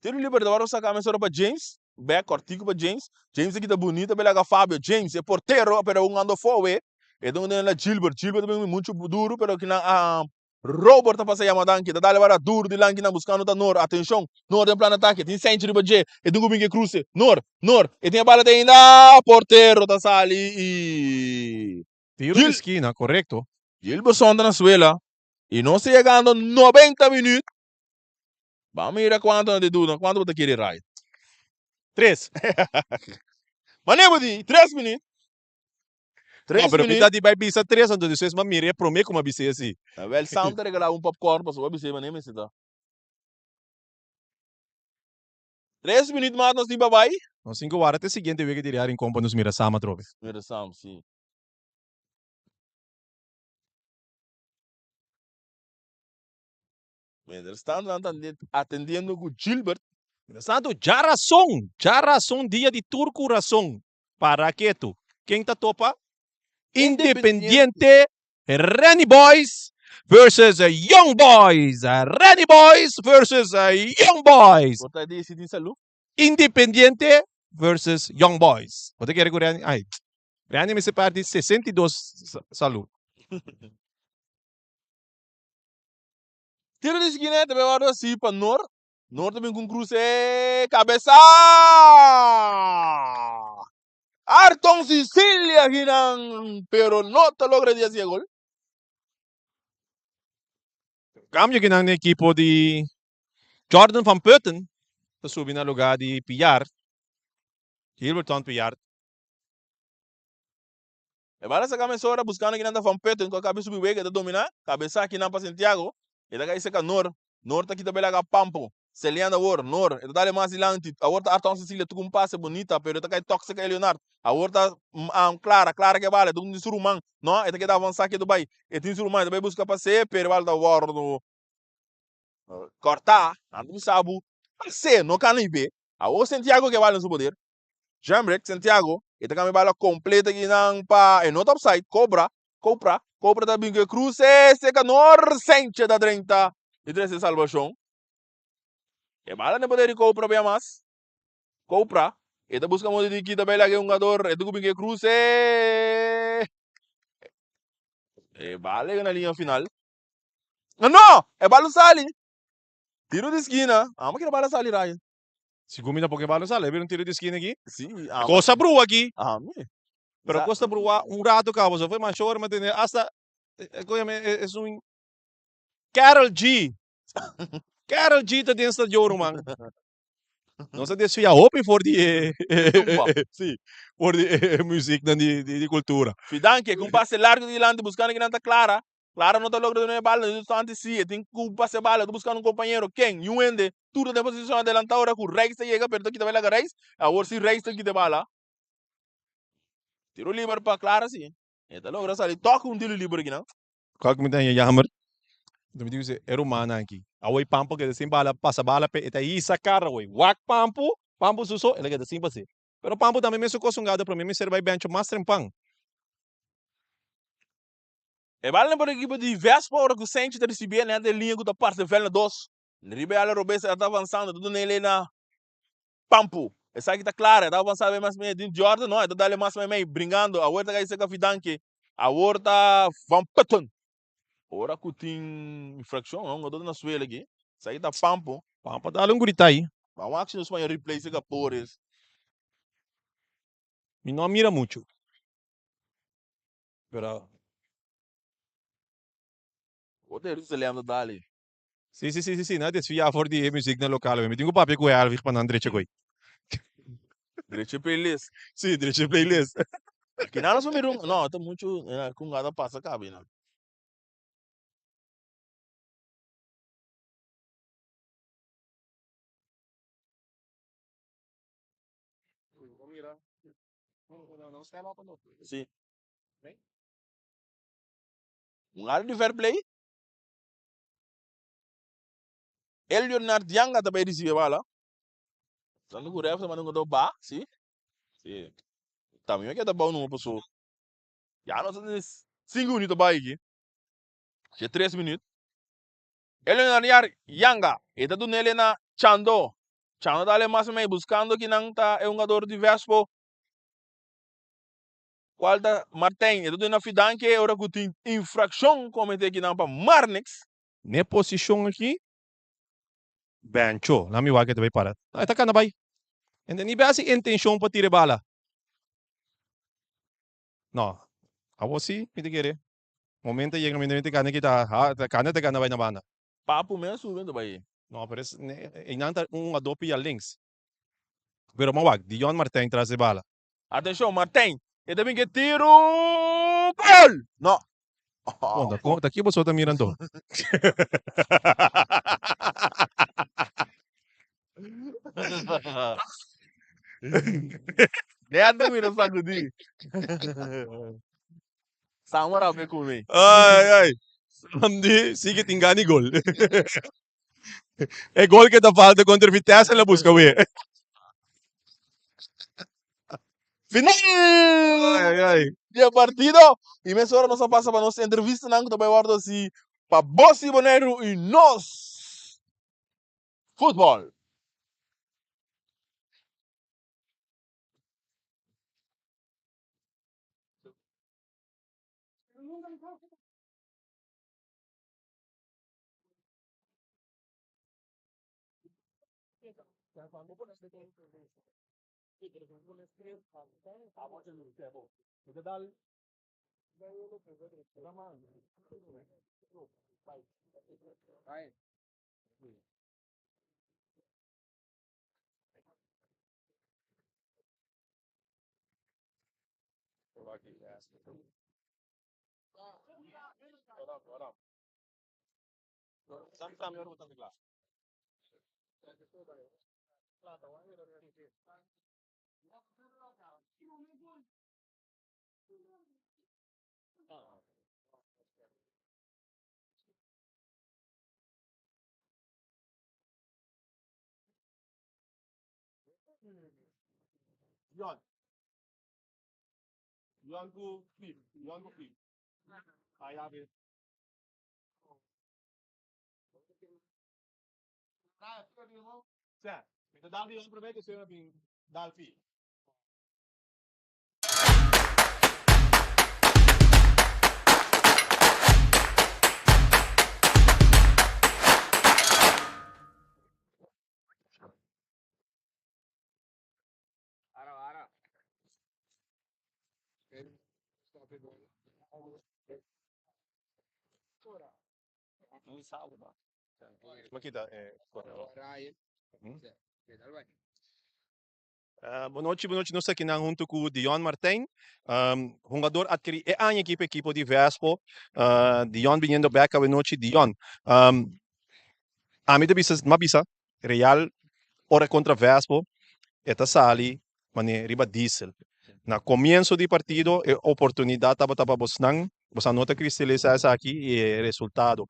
Tiro liber ta wòrdu saka mesora pa James, bèk kòrtiku pa James, James a kita bunita pa e laga Fabio, James e portero pero a hungando fowe, e ta hungando na Gilbert, Gilbert ta bin muchu duru pero kinan a Robert ta pasa yama danki, ta dale bara duru dilanti nan buskando ta Noor, atenshon, Noor den plan atake, tin Saintje riba dje, e tin ku bin ku e kruse, Noor, Noor, e tin e bala te ainda, portero ta sali i Tiro di skina, korekto. Gilbertson ta na suela i nos ta yegando 90 minüt. Ban mira kuantu nan ta duna, kuantu bo ta kere rai? Tres. Mane bo di tres minüt. Tres no, pero mi ta di bai bisa tres, anto despues m'a mira e prome ku m'a bis'é asi. Awel Sam ta regalá un popcorn pasobra bo a bis'é mane mester ta. Tres minüt mas nos tin pa bai. Nos tin ku wara te siguiente wega di Real Rincon pa nos mira Sam atrobe. Mira Sam, si. Mientras tanto nan ta atendiendo ku Gilbert. Mientras tanto djarason, djarason dia di tur kurason. Para ketu. Ken ta topa? Independiente Renny Boys versus Young Boys. Renny Boys versus Young Boys. Bo ta di si tin salu? Independiente versus Young Boys. Bo ta kere ku Renny? Ai, Renny mester parti 62 salu. Tiro di skina ta bay wòrdu hasi pa Noor. Noor ta bin ku un kruse kabesa! Arton Sicilia kinan, pero no ta logra di hasi e gol. Kambio kinan den ekipo di Jordan van Putten ta subi na luga di Piar, Gilberton Piar. E bala saka mesora buskando kinan ta Van Putten ku a kabi subi wega e ta domina kabesa kinan pa Santiago e ta kai seka Noor Noor ta kita belaga Pampo Celian awor Noor e ta dale mas dilanti awor ta Arton Cecilia tuku un pase bunita pero e ta kai tok seka Eleonard awor ta Clara Clara ke bala e ta un di su ruman no e ta keda avansa ketu bai e tin su ruman e ta bai buska pase pero e bala ta wordo korta nan ta bisa bo pase no kana ibe awor Santiago ke bala den su poder. Jemrick Santiago, e ta cambia bala completo akinan pa e no ta offside, Cobra, Copra, Cobra ta bin cu e cruce, Secanor Sanchez ta drenta y trece salvacion. E bala den poder di Copra bia mas. Copra, e ta busca modo di kita bay laga e hungador, e ta cu bin cu e cruce. E bala yega na linea final. No! E bala sali. Tiro di skina. Amo kere bala sali Ryan. Segun mi ta poko e bala sali, e bira un tiro di skina aki. Si, Kos a brua aki. Ami. Pero kos ta brua un rato kaba, so foi masha ora mi a tende hasta, kon yama esun Karol G. Karol G ta den stadion ruman. Nos a desfia hopi for di e si, for di e muzieknan di di kultura. Fidanke ku un pase largu dilanti buskando kinan ta Clara. Clara no ta logra duna e bala, no instante si e tin cu pasa e bala, ta buscando un compañero, ken? Niun hende, tur ta den posicion adelanta ora cu Reis ta yega, pero ta kita bay laga Reis, awor si Reis ta kita e bala. Tiro liber pa Clara si, e ta logra sali tok un tiro liber akinan. Cual cu mi ta haña jammer, mi tin cu bisa e rumannan aki, awor Pampo keda sin bala, pasa bala p'e, e ta hisa cara awor, wak Pampo, Pampo su so, el a keda sin pas'e. Pero Pampo tambe mesun cos hungado, prome mester bay bencho mas trempan. E bala por ekipo di Vespa ora ku Senchi ta risibié nèt e liña ku ta parti e vèlt na dos. Riba e ala robes e ta avansando, ta duna elei na Pampu. Esaki ta klara, e ta avansá bai mas mei. Tin Jordan, no, e ta dal mas meimei, bringando. Awor ta kai serka Fidanke. Awor ta Van Putten. Ora ku tin infrakshon, no, hungadó ta na suela aki. Esaki ta Pampu. Pampu a dal un grita ei. Ban wak si nos paña replay serka Pores. Mi no a mira muchu. Pero. Bo ta Jerusalem ta dal ei. Si, si, si, si, si, nan a desvia for di e muzieknan lokal awe. Mi tin ku papia ku Helwig pa nan drecha koe. Drecha e playlist. Si, drecha e playlist. Kinan nos por mira un, no, ta muchu ku un gata pasa kaba einan. Si. Un área di fair play. Elio Nardianga ta bai risibi e bala. Tanto ku ref ta manda un jugador ba, si. Si. Tambe mi a keda bou numa paso ya nos a tene sinku minuut ta bai aki. Dje tres minuut. Eleonor Yar Yanga e ta duna ele na Chando. Chando ta ale mas mei buskando kinan ta e hungador di Vespo. Kual ta Martijn. E ta duna na Fidanke ora ku tin infrakshon komete kinan pa Marnix. N'e posishon aki Bencho, laat mi wak e ta bay para. No, e ta cana bay. Ente ni bay hasi intencion pa tira e bala. No, awor si mi ta kere. Momento a yega mi ta cana kita, ha, ta cana ta cana bay na banda. Papu mes a subi ento bay. No, pero es, einan ta un jugador pia links. Pero mi a wak, Dion Martijn tras e bala. Atencion, Martijn, e ta bin ke tiru, gol! No. Bon, ta kon, ta ki boso ta mira anto? Net mi mira sacudi. Samara me come. Ai, ai. Samdi sí que tin gana di gol. E gol que ta falta contra Vitesse el a busca we. Final Ai, ai. di e partido. Y mesora nos a pasa pa nos entrevistanan cu ta bay wordo haci pa Bos y Boneiru y Nos Futbol. Ma kita e correo. Bon nochi, bon nochi. Nos ta akinan hunto cu Dion Martijn, hungador adquiri e aña aki pa ekipo di Vespo. Dion biniendo bek awe nochi. Dion, ami ta bisa, mi a bisa Real ora contra Vespo e ta sali mane riba diesel. Na comienso di partido e oportunidad tabata pa bosnan, bosan no ta cristalisa esaki y e resultado.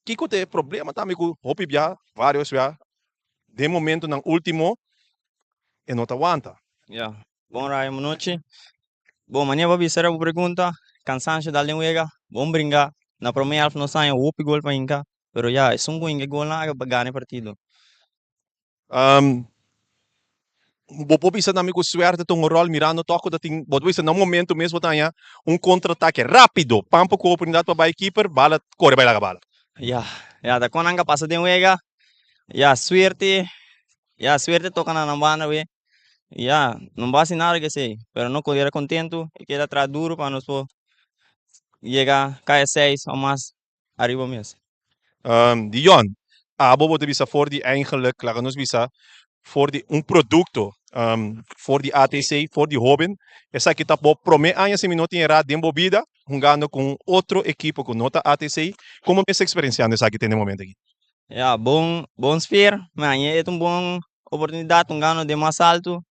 Kico ta e problema tambe cu hopi bia, varios bia, den momentonan ultimo e no ta wanta? Ya, bon Ryan, bon nochi. Bon, manera bo bisa era bo pregunta, cansancio dal den wega, bon bringa, na prome half nos haña hopi gol pa hinca, pero ya, esun cu hinca e golnan a gana e partido. Bo por bisa tambe cu suerte ta un rol mirando toch cu ta tin, bo ta bisa na un momento mes bo ta haña un contraataque rapido, pampo cu oportunidad pa bay keeper, bala core bay laga bala. Ya, ya, ta con nan ka pasa den wega, ya, suerte, ya, suerte toca na nan banda we, ya, no bo haci nada cu esey, pero no keda contento y keda traha duro pa nos por yega kaya seis o mas ariba mes. Dion, abo bo ta bisa for di eigenlijk, laga nos bisa for di un producto, for di ATC, for di hoben, esaki ta bo prome aña si mi no tin era den bo bida hungando cu un otro ekipo cu no ta ATC, como bo mester experienciando esaki te na e momento aki? Ya, bon, bon sfeer, mi haña e ta un bon oportunidad hungando den mas alto,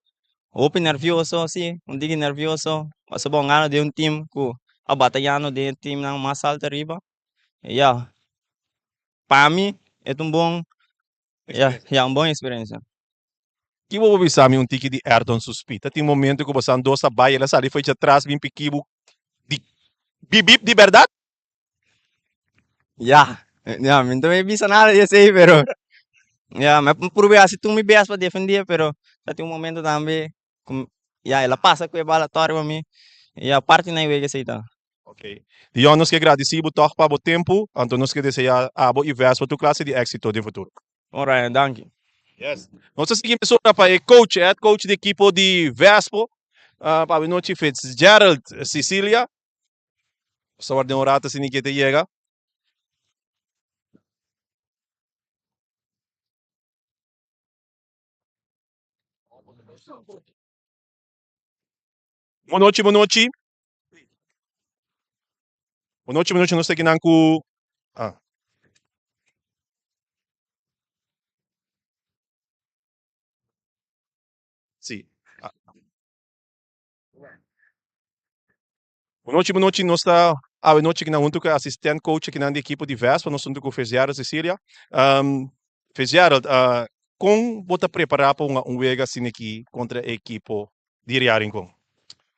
hopi nervioso si, un tiki nervioso, pasobra bo hungando den un team cu a batayando den e teamnan mas alto ariba. Ya, pa mi e ta un bon, ya, ya un bon experiencia. Ki bo por bisa mi un tiki di Ayrton su speed? Ta tin momento ku bosan dos ta bai, el a sali for djatras bin piki bo di bibib di bèrdat? Ya, ya, mi no ta bisa nada di esei, pero ya, mi a purba hasi tur mi best pa defendé, pero ta tin un momento tambe ku ya el a pasa ku e bala tòg riba mi, ya parti na e wega esei ta. Ok. Dion, nos ke gradisí bo tòg pa bo tempu, anto nos ke deseá abo i Vespa tur klase di éksito den futuro. Bon Ryan, danki. Yes. Nos ta sigui mesora pa e coach, head coach di ekipo di Vespo, pa awenochi Fitzgerald Cicilia. Nos ta warda un rato asina ke ta yega. Bon nochi, bon nochi. Bon nochi, bon nochi. Nos ta kinan ku ah. Sí. Ah. Bon nochi, bon nochi. Nos ta awe nochi kinan huntu ku e asistent coach kinan di ekipo di Vespa. Nos huntu ku Fitzgerald Cecilia. Um, Fitzgerald, uh, kon bo ta prepará pa hunga un wega asina aki kontra e ekipo di Real Rincon?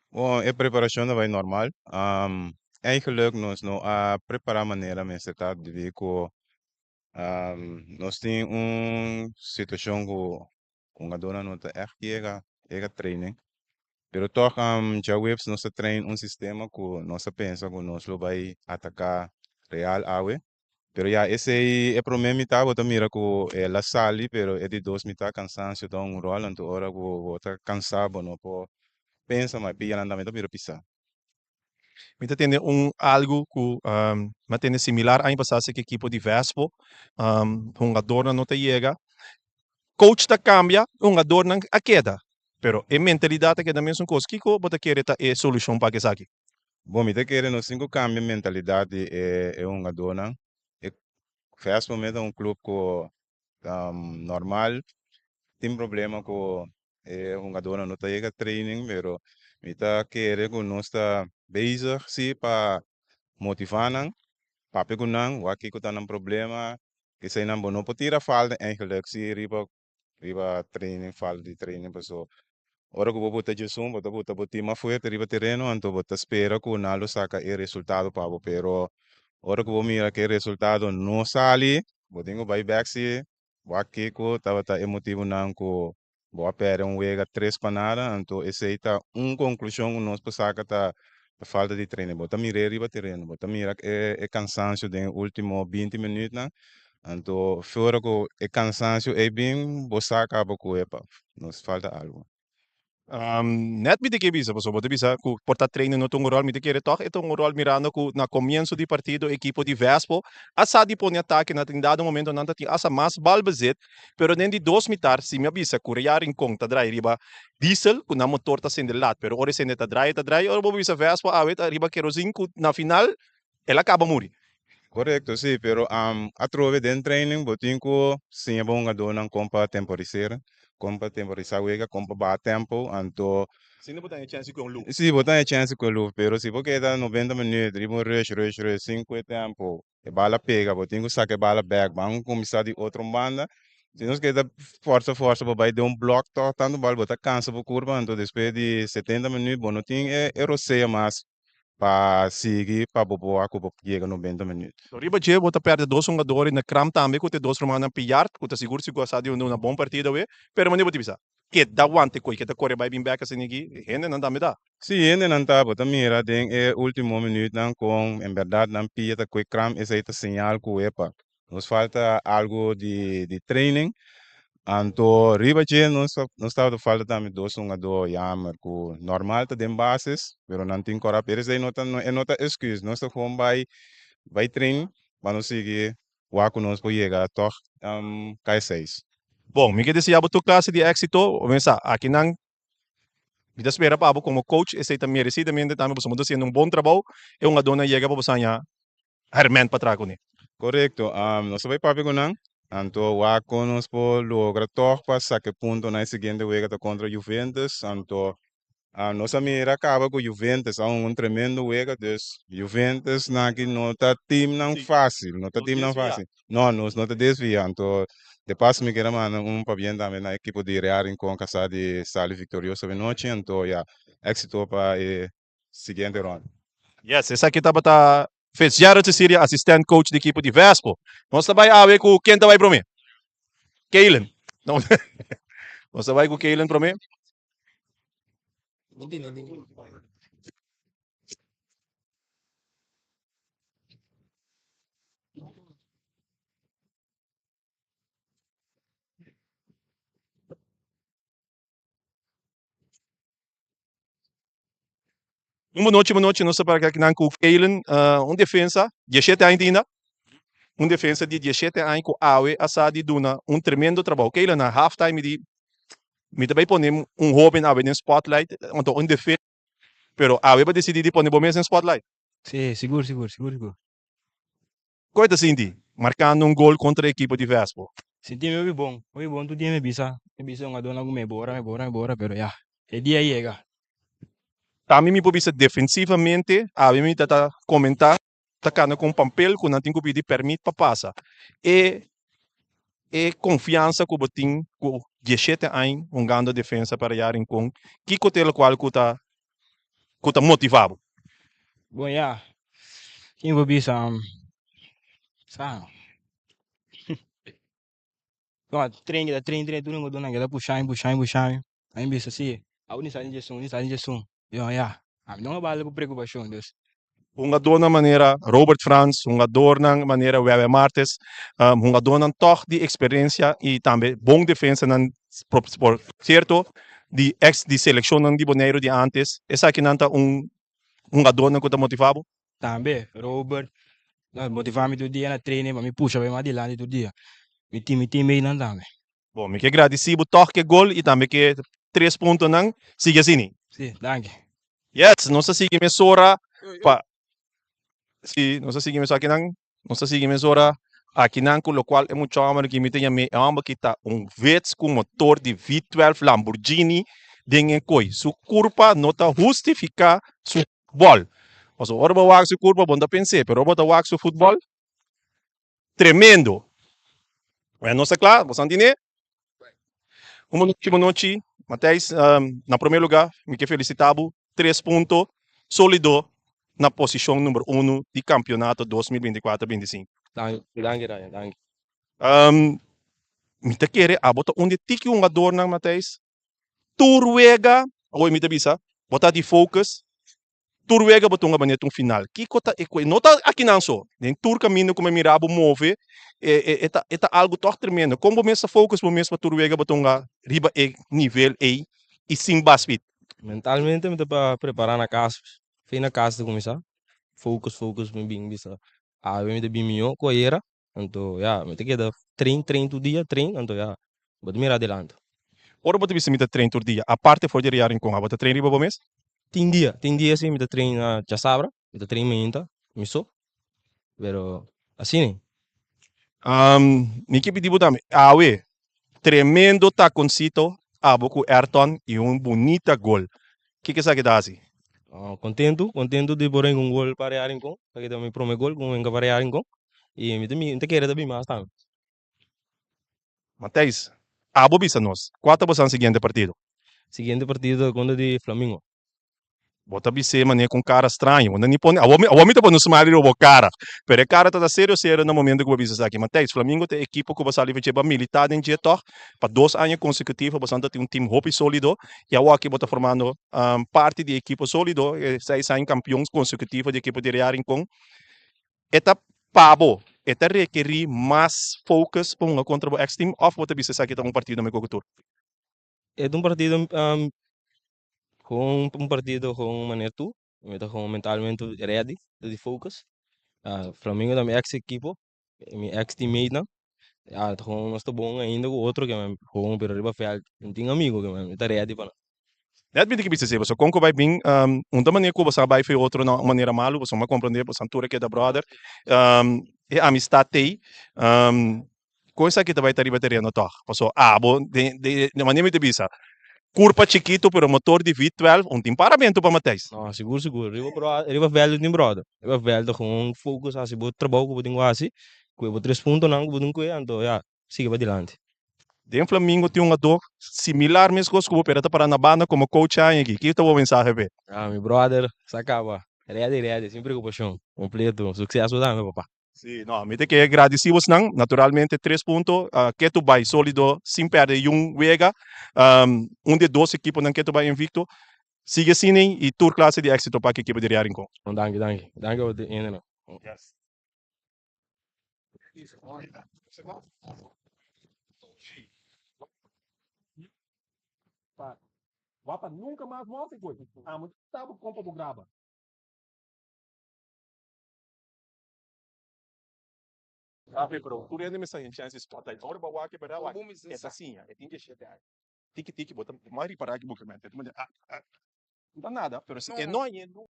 Bon, e preparashon ta bai normal. Um, eigenlijk nos no a prepará manera mester ta debí ku um, nos tin un situashon ku hungadónan no ta ègt yega yega training. Pero tòg djaweps nos ta train un sistema ku nos a pensa ku nos lo bai ataká Real awe. Pero ya esei e promé mitá bo ta mira ku el a sali pero e di dos mitá kansansio ta un ròl anto ora ku bo ta kansá bo no por pensa mas pianan tambe ta bira pisá. Mi ta tende un algu ku mi a tende similar aña pasá si ku ekipo di Vespo hungadornan no ta yega, coach ta kambia, hungadornan a keda, pero e mentalidat a keda mesun kos. Kiko bo ta kere ta e solushon pa esaki? Bon, mi ta kere nos tin ku kambia mentalidat di e hungadónan. E Vespo mes ta un klup ku normal tin problema ku e hungadónan no ta yega training, pero mi ta kere ku nos ta bezig si pa motivá nan, papia ku nan, wak kiko ta nan problema. Eseinan bo no por tira falta eigenlijk si riba riba training, falta di training paso ora ku bo buta djesun bo ta buta bo tim mas fuerte riba tereno anto bo ta spera ku nan lo saka e resultado pa bo pero ora ku bo mira ku e resultado no sali bo tin ku bai bek si wak kiko tabata e motibunan ku bo a perde un wega tres pa nada anto esei ta un konklushon ku nos por saka ta falta di training bo ta mir'é riba tereno bo ta mira e kansansio den e ultimo binti minütnan Anto fuera ku e kansansio ei bin, bo sa kaba ku epa, nos falta algu. Net mi ta ke bisa, pasobra bo ta bisa ku por ta trainer no ta un ròl, mi ta kere tòg e ta un ròl mirando ku na komienso di partido ekipo di Vespo a sa di pone atake, na tin dado momento nan ta tin asta mas bal bezit, pero den di dos mitar si mi a bisa ku Real Rincon ta drai riba diesel ku nan motor ta sende lat, pero ora e sende ta drai e ta drai, ora bo bisa Vespo awe ta riba kerozin ku na final el a kaba muri. Korekto, si, pero atrobe den training bo tin ku siña bo hungadónan kon pa temporisera, kon pa temporisá wega, kon pa baha tempo, anto. Asina bo ta haña chèns di kue un luf. Si, bo ta haña chèns di kue luf, pero si bo keda noventa minüt riba un rush, rush, rush sin kue tempo, e bala pega, bo tin ku saka e bala bèk, ban kuminsá di otro un banda. Si nos keda fòrsa fòrsa pa bai den un blòk tòg tantu bal bo ta kansa bo kurpa, anto despues di setenta minüt bo no tin e rosea mas pa sigui pa bo boa ku bo yega 90 minuut. Riba dje bo ta perde dos hungador i na kram tambe ku ta e dos rumannan Pillard ku ta sigur sigur a sa di una bon partida awe, pero manera bo ta bisa keda wante koe keda kore bai bin bek asina aki hendenan tambe ta. Si hendenan ta bo ta mira den e ultimo minuutnan kon en berdad nan pia ta koe kram esei ta señal ku epa Nos falta algo di di training. Anto riba dje nos nos tabata falta tambe dos hungadó jammer ku normal ta den basis, pero nan tin kòrda pero esei no ta e no ta excuse. Nos ta gewoon bai bai train pa nos sigui wak ku nos por yega tòg kai seis. Bon, mi ke desea bo tur klase di éksito. Bo mester sa, akinan mi ta spera pa bo komo coach, esei ta meresidamente tambe pasobra bo ta hasiendo un bon trabou. E hungadónan yega pa bo saña herment pa traha kuné. Korekto, nos ta bai papia ku nan, anto wak kon nos por logra tòg pa saka e punto na e siguiente wega ta kontra Juventus, anto nos a mira kaba ku Juventus a hunga un tremendo wega, dus Juventus nan aki no ta teamnan fásil, no ta teamnan fásil, no nos no ta desvia, anto De paso mi kier a manda un pabien tambe na ekipo di Real Rincon ku a sa di sali viktorioso avenochi, anto ya, éksito pa e siguiente ronda. Yes, esaki tabata Fitzgerald Cecilia, asistent coach di ekipo di Vespo. Nos ta bai awe ku ken ta bai promé? Kaylen. Nos ta bai ku Kaylen promé. Un bon nochi, bon nochi. Nos ta para akinan ku Kaylen, un defensa, dieshete aña tin ainda. Un defensa di dieshete aña ku awe a sa di duna un tremendo trabou. Kaylen, na half time mi di, mi ta bai pone un hoben awe den spotlight, anto un defensa, pero awe bo a disidí di pone bo mes den spotlight. Sí, sigur, sigur, sigur, sigur. Kon e ta sinti markando un gol kontra e ekipo di Vespo? Sinti mi hopi bon, hopi bon tur dia mi bisa, mi bisa un adornan ku mi bora, mi bora, mi bora, pero ya, e dia a yega. Tambe mi por bisa defensivamente, awe mi ta ta komentá, ta kana ku un pampel ku nan tin ku pidi pèrmit pa pasa. E e konfiansa ku bo tin ku dieshete aña hungando defensa pa Real Rincon, kiko ta e lokual ku ta ku ta motivá bo? Bon ya, kin por bisa sa no train keda train train tur nan keda pusha mi pusha mi pusha mi ami bisa si awo ni sali djesun ni sali djesun yo ya ami no a bala ku preokupashon dus. Hungadónan manera Robert Frans, hungadornan manera Wewe Martes, hungadónan tòg di eksperensia i tambe bon defensanan por sierto di eks di selekshonnan di Boneiru di ántes. Esakinan ta un hungadónan ku ta motivá bo? Tambe Robert ta motivá mi tur dia na training pa mi pusha bai mas dilanti tur dia. Mi tin mi teammatenan tambe. Bon, mi ke gradisí bo tòg ke gol i tambe ke tres puntonan. Sigui asini. Sí, danki. Yes, nos ta sigui mesora pa Sí, nos ta sigui mesora akinan. Nos ta sigui mesora akinan ku lokual e mucha hòmber aki mi ta yam'é e hòmber aki ta un Vitz ku motor di V12 Lamborghini den e koi. Su kurpa no ta hustifiká su futbòl. Pasobra ora bo wak su kurpa bo no ta pens'é, pero ora bo ta wak su futbòl, Tremendo! Bueno, nos ta kla, boso a tine? Un bon nochi, bon nochi. Matthijs, na prome lugar, mi ke felicita bo. Tres punto solido na posicion number uno di campeonato 2024-25. Danki, danki Ryan, danki. Mi ta kere abo ta un di e tiki hungadornan, Matthijs. Tur wega, awor mi ta bisa, bo ta di focus. Tur wega bo tunga manera ta un final. Kiko ta e kue? No ta akinan so. Den tur kaminda ku mi mira bo move, e e e ta e ta algu tòg tremendo. Kon bo mes ta focus bo mes pa tur wega bo tunga riba e nivel ei i sin baspit? Mentalmente mi ta pa prepara na kas. Fe na kas ta kuminsá. Focus, focus mi bin bisa awe mi ta bin mihó ku ayera. Anto ya, mi ta keda train, train tur dia, train, anto ya, bo ta mira adelante. Ora bo ta bisa mi ta train tur dia, aparte for di Real Rincon, abo ta train riba bo mes? Tin dia, tin dia si mi ta train na djasabra, mi ta train mainta, mi so, pero asina. Mi ke pidi bo tambe, awe, tremendo taconcito abo ku Ayrton i un bunita gol. Kiko esaki ta hasi? Kontentu, kontentu di por un gol pa Real Rincon. Esaki ta mi prome gol ku mi pa Real Rincon. I mi ta mi ta kere ta bin mas tambe. Matthijs, abo bisa nos, kua ta bosan siguiente partido? Siguiente partido ta kontra di Flamingo. Bo ta bis'é manera ku un kara straño. Bo no ni pone, awor mi, awor mi ta pone un smile riba bo kara. Pero e kara ta ta serio serio na momento ku bo bisa esaki. Matthijs, Flamingo ta e ekipo ku bo sali for dje, bo a militá den dje tòg pa dos aña konsekutivo. Bosan ta tin un tim hopi sólido i awor aki bo ta formando parti di e ekipo sólido, e seis aña kampion konsekutivo di ekipo di Real Rincon. E ta pa bo, e ta rekerí mas focus pa hunga kontra bo ex tim òf bo ta bisa esaki ta un partido mihó ku tur? E ta un partido Gewoon un partido gewoon manera tur. Mi ta gewoon mentalmente ready, ta di focus. Flamingo ta mi ex ekipo, mi ex teammatenan. Ya, ta gewoon nos ta bon ainda ku otro ke men gewoon pero riba veld no tin amigo ke men, mi ta ready pa nan. Net mi tin ke bisa esei, pasobra kon ku bai bin un ta manera ku bo sa bai for e otro na un manera malu, pasobra mi a komprende boso tur a keda brother. E amistad t'ei. Kon esaki ta bai ta riba tereno tòg? Pasobra abo, den den den manera mi ta bisa, kurpa chikitu pero motor di V12 un tin paramentu pa Matthijs. No, sigur sigur. Riba bro, riba vèldu tin bròder. Riba vèldu gewoon focus hasi bo trabou ku bo tin ku hasi, kue bo tres puntonan ku bo tin kue, anto ya. sigui pa dilanti. Den Flamingo tin un adó similar meskos ku bo pero e ta para na banda komo coach aña aki. Ki ta bo mensahe p'e? Ah mi brother, sa kaba. Ready ready, sin preokupashon. Kompleto. Sukseso tambe papa. Sí, no, mi ta ke gradisí bosnan. Naturalmente tres punto ketu bai sólido sin pèrdè yun wega. Un di e dos ekiponan ketu bai invicto. Sigui asina i tur klase di éksito pa ki ekipo di Real Rincon. Danki, danki. Danki pa bo hendenan. Yes. Wapa nunca mas moffi koe. Amo ta bo kompa bo graba. Ape pero tur hende mester haña chance di spotlight. Ora bo a wak e berdad wak e ta siña, e tin diesshete aña. Tiki tiki bo ta mas ripará ki bo kemente. Ta manera ah ah no ta nada pero si e no hañ'é nunca.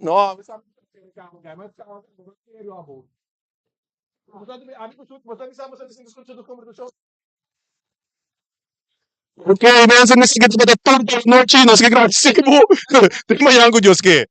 No, mi sa Ok, mensen, mi sigui tabata tur nochi, nos ke gradisí bo. Te mañan ku Dios ke.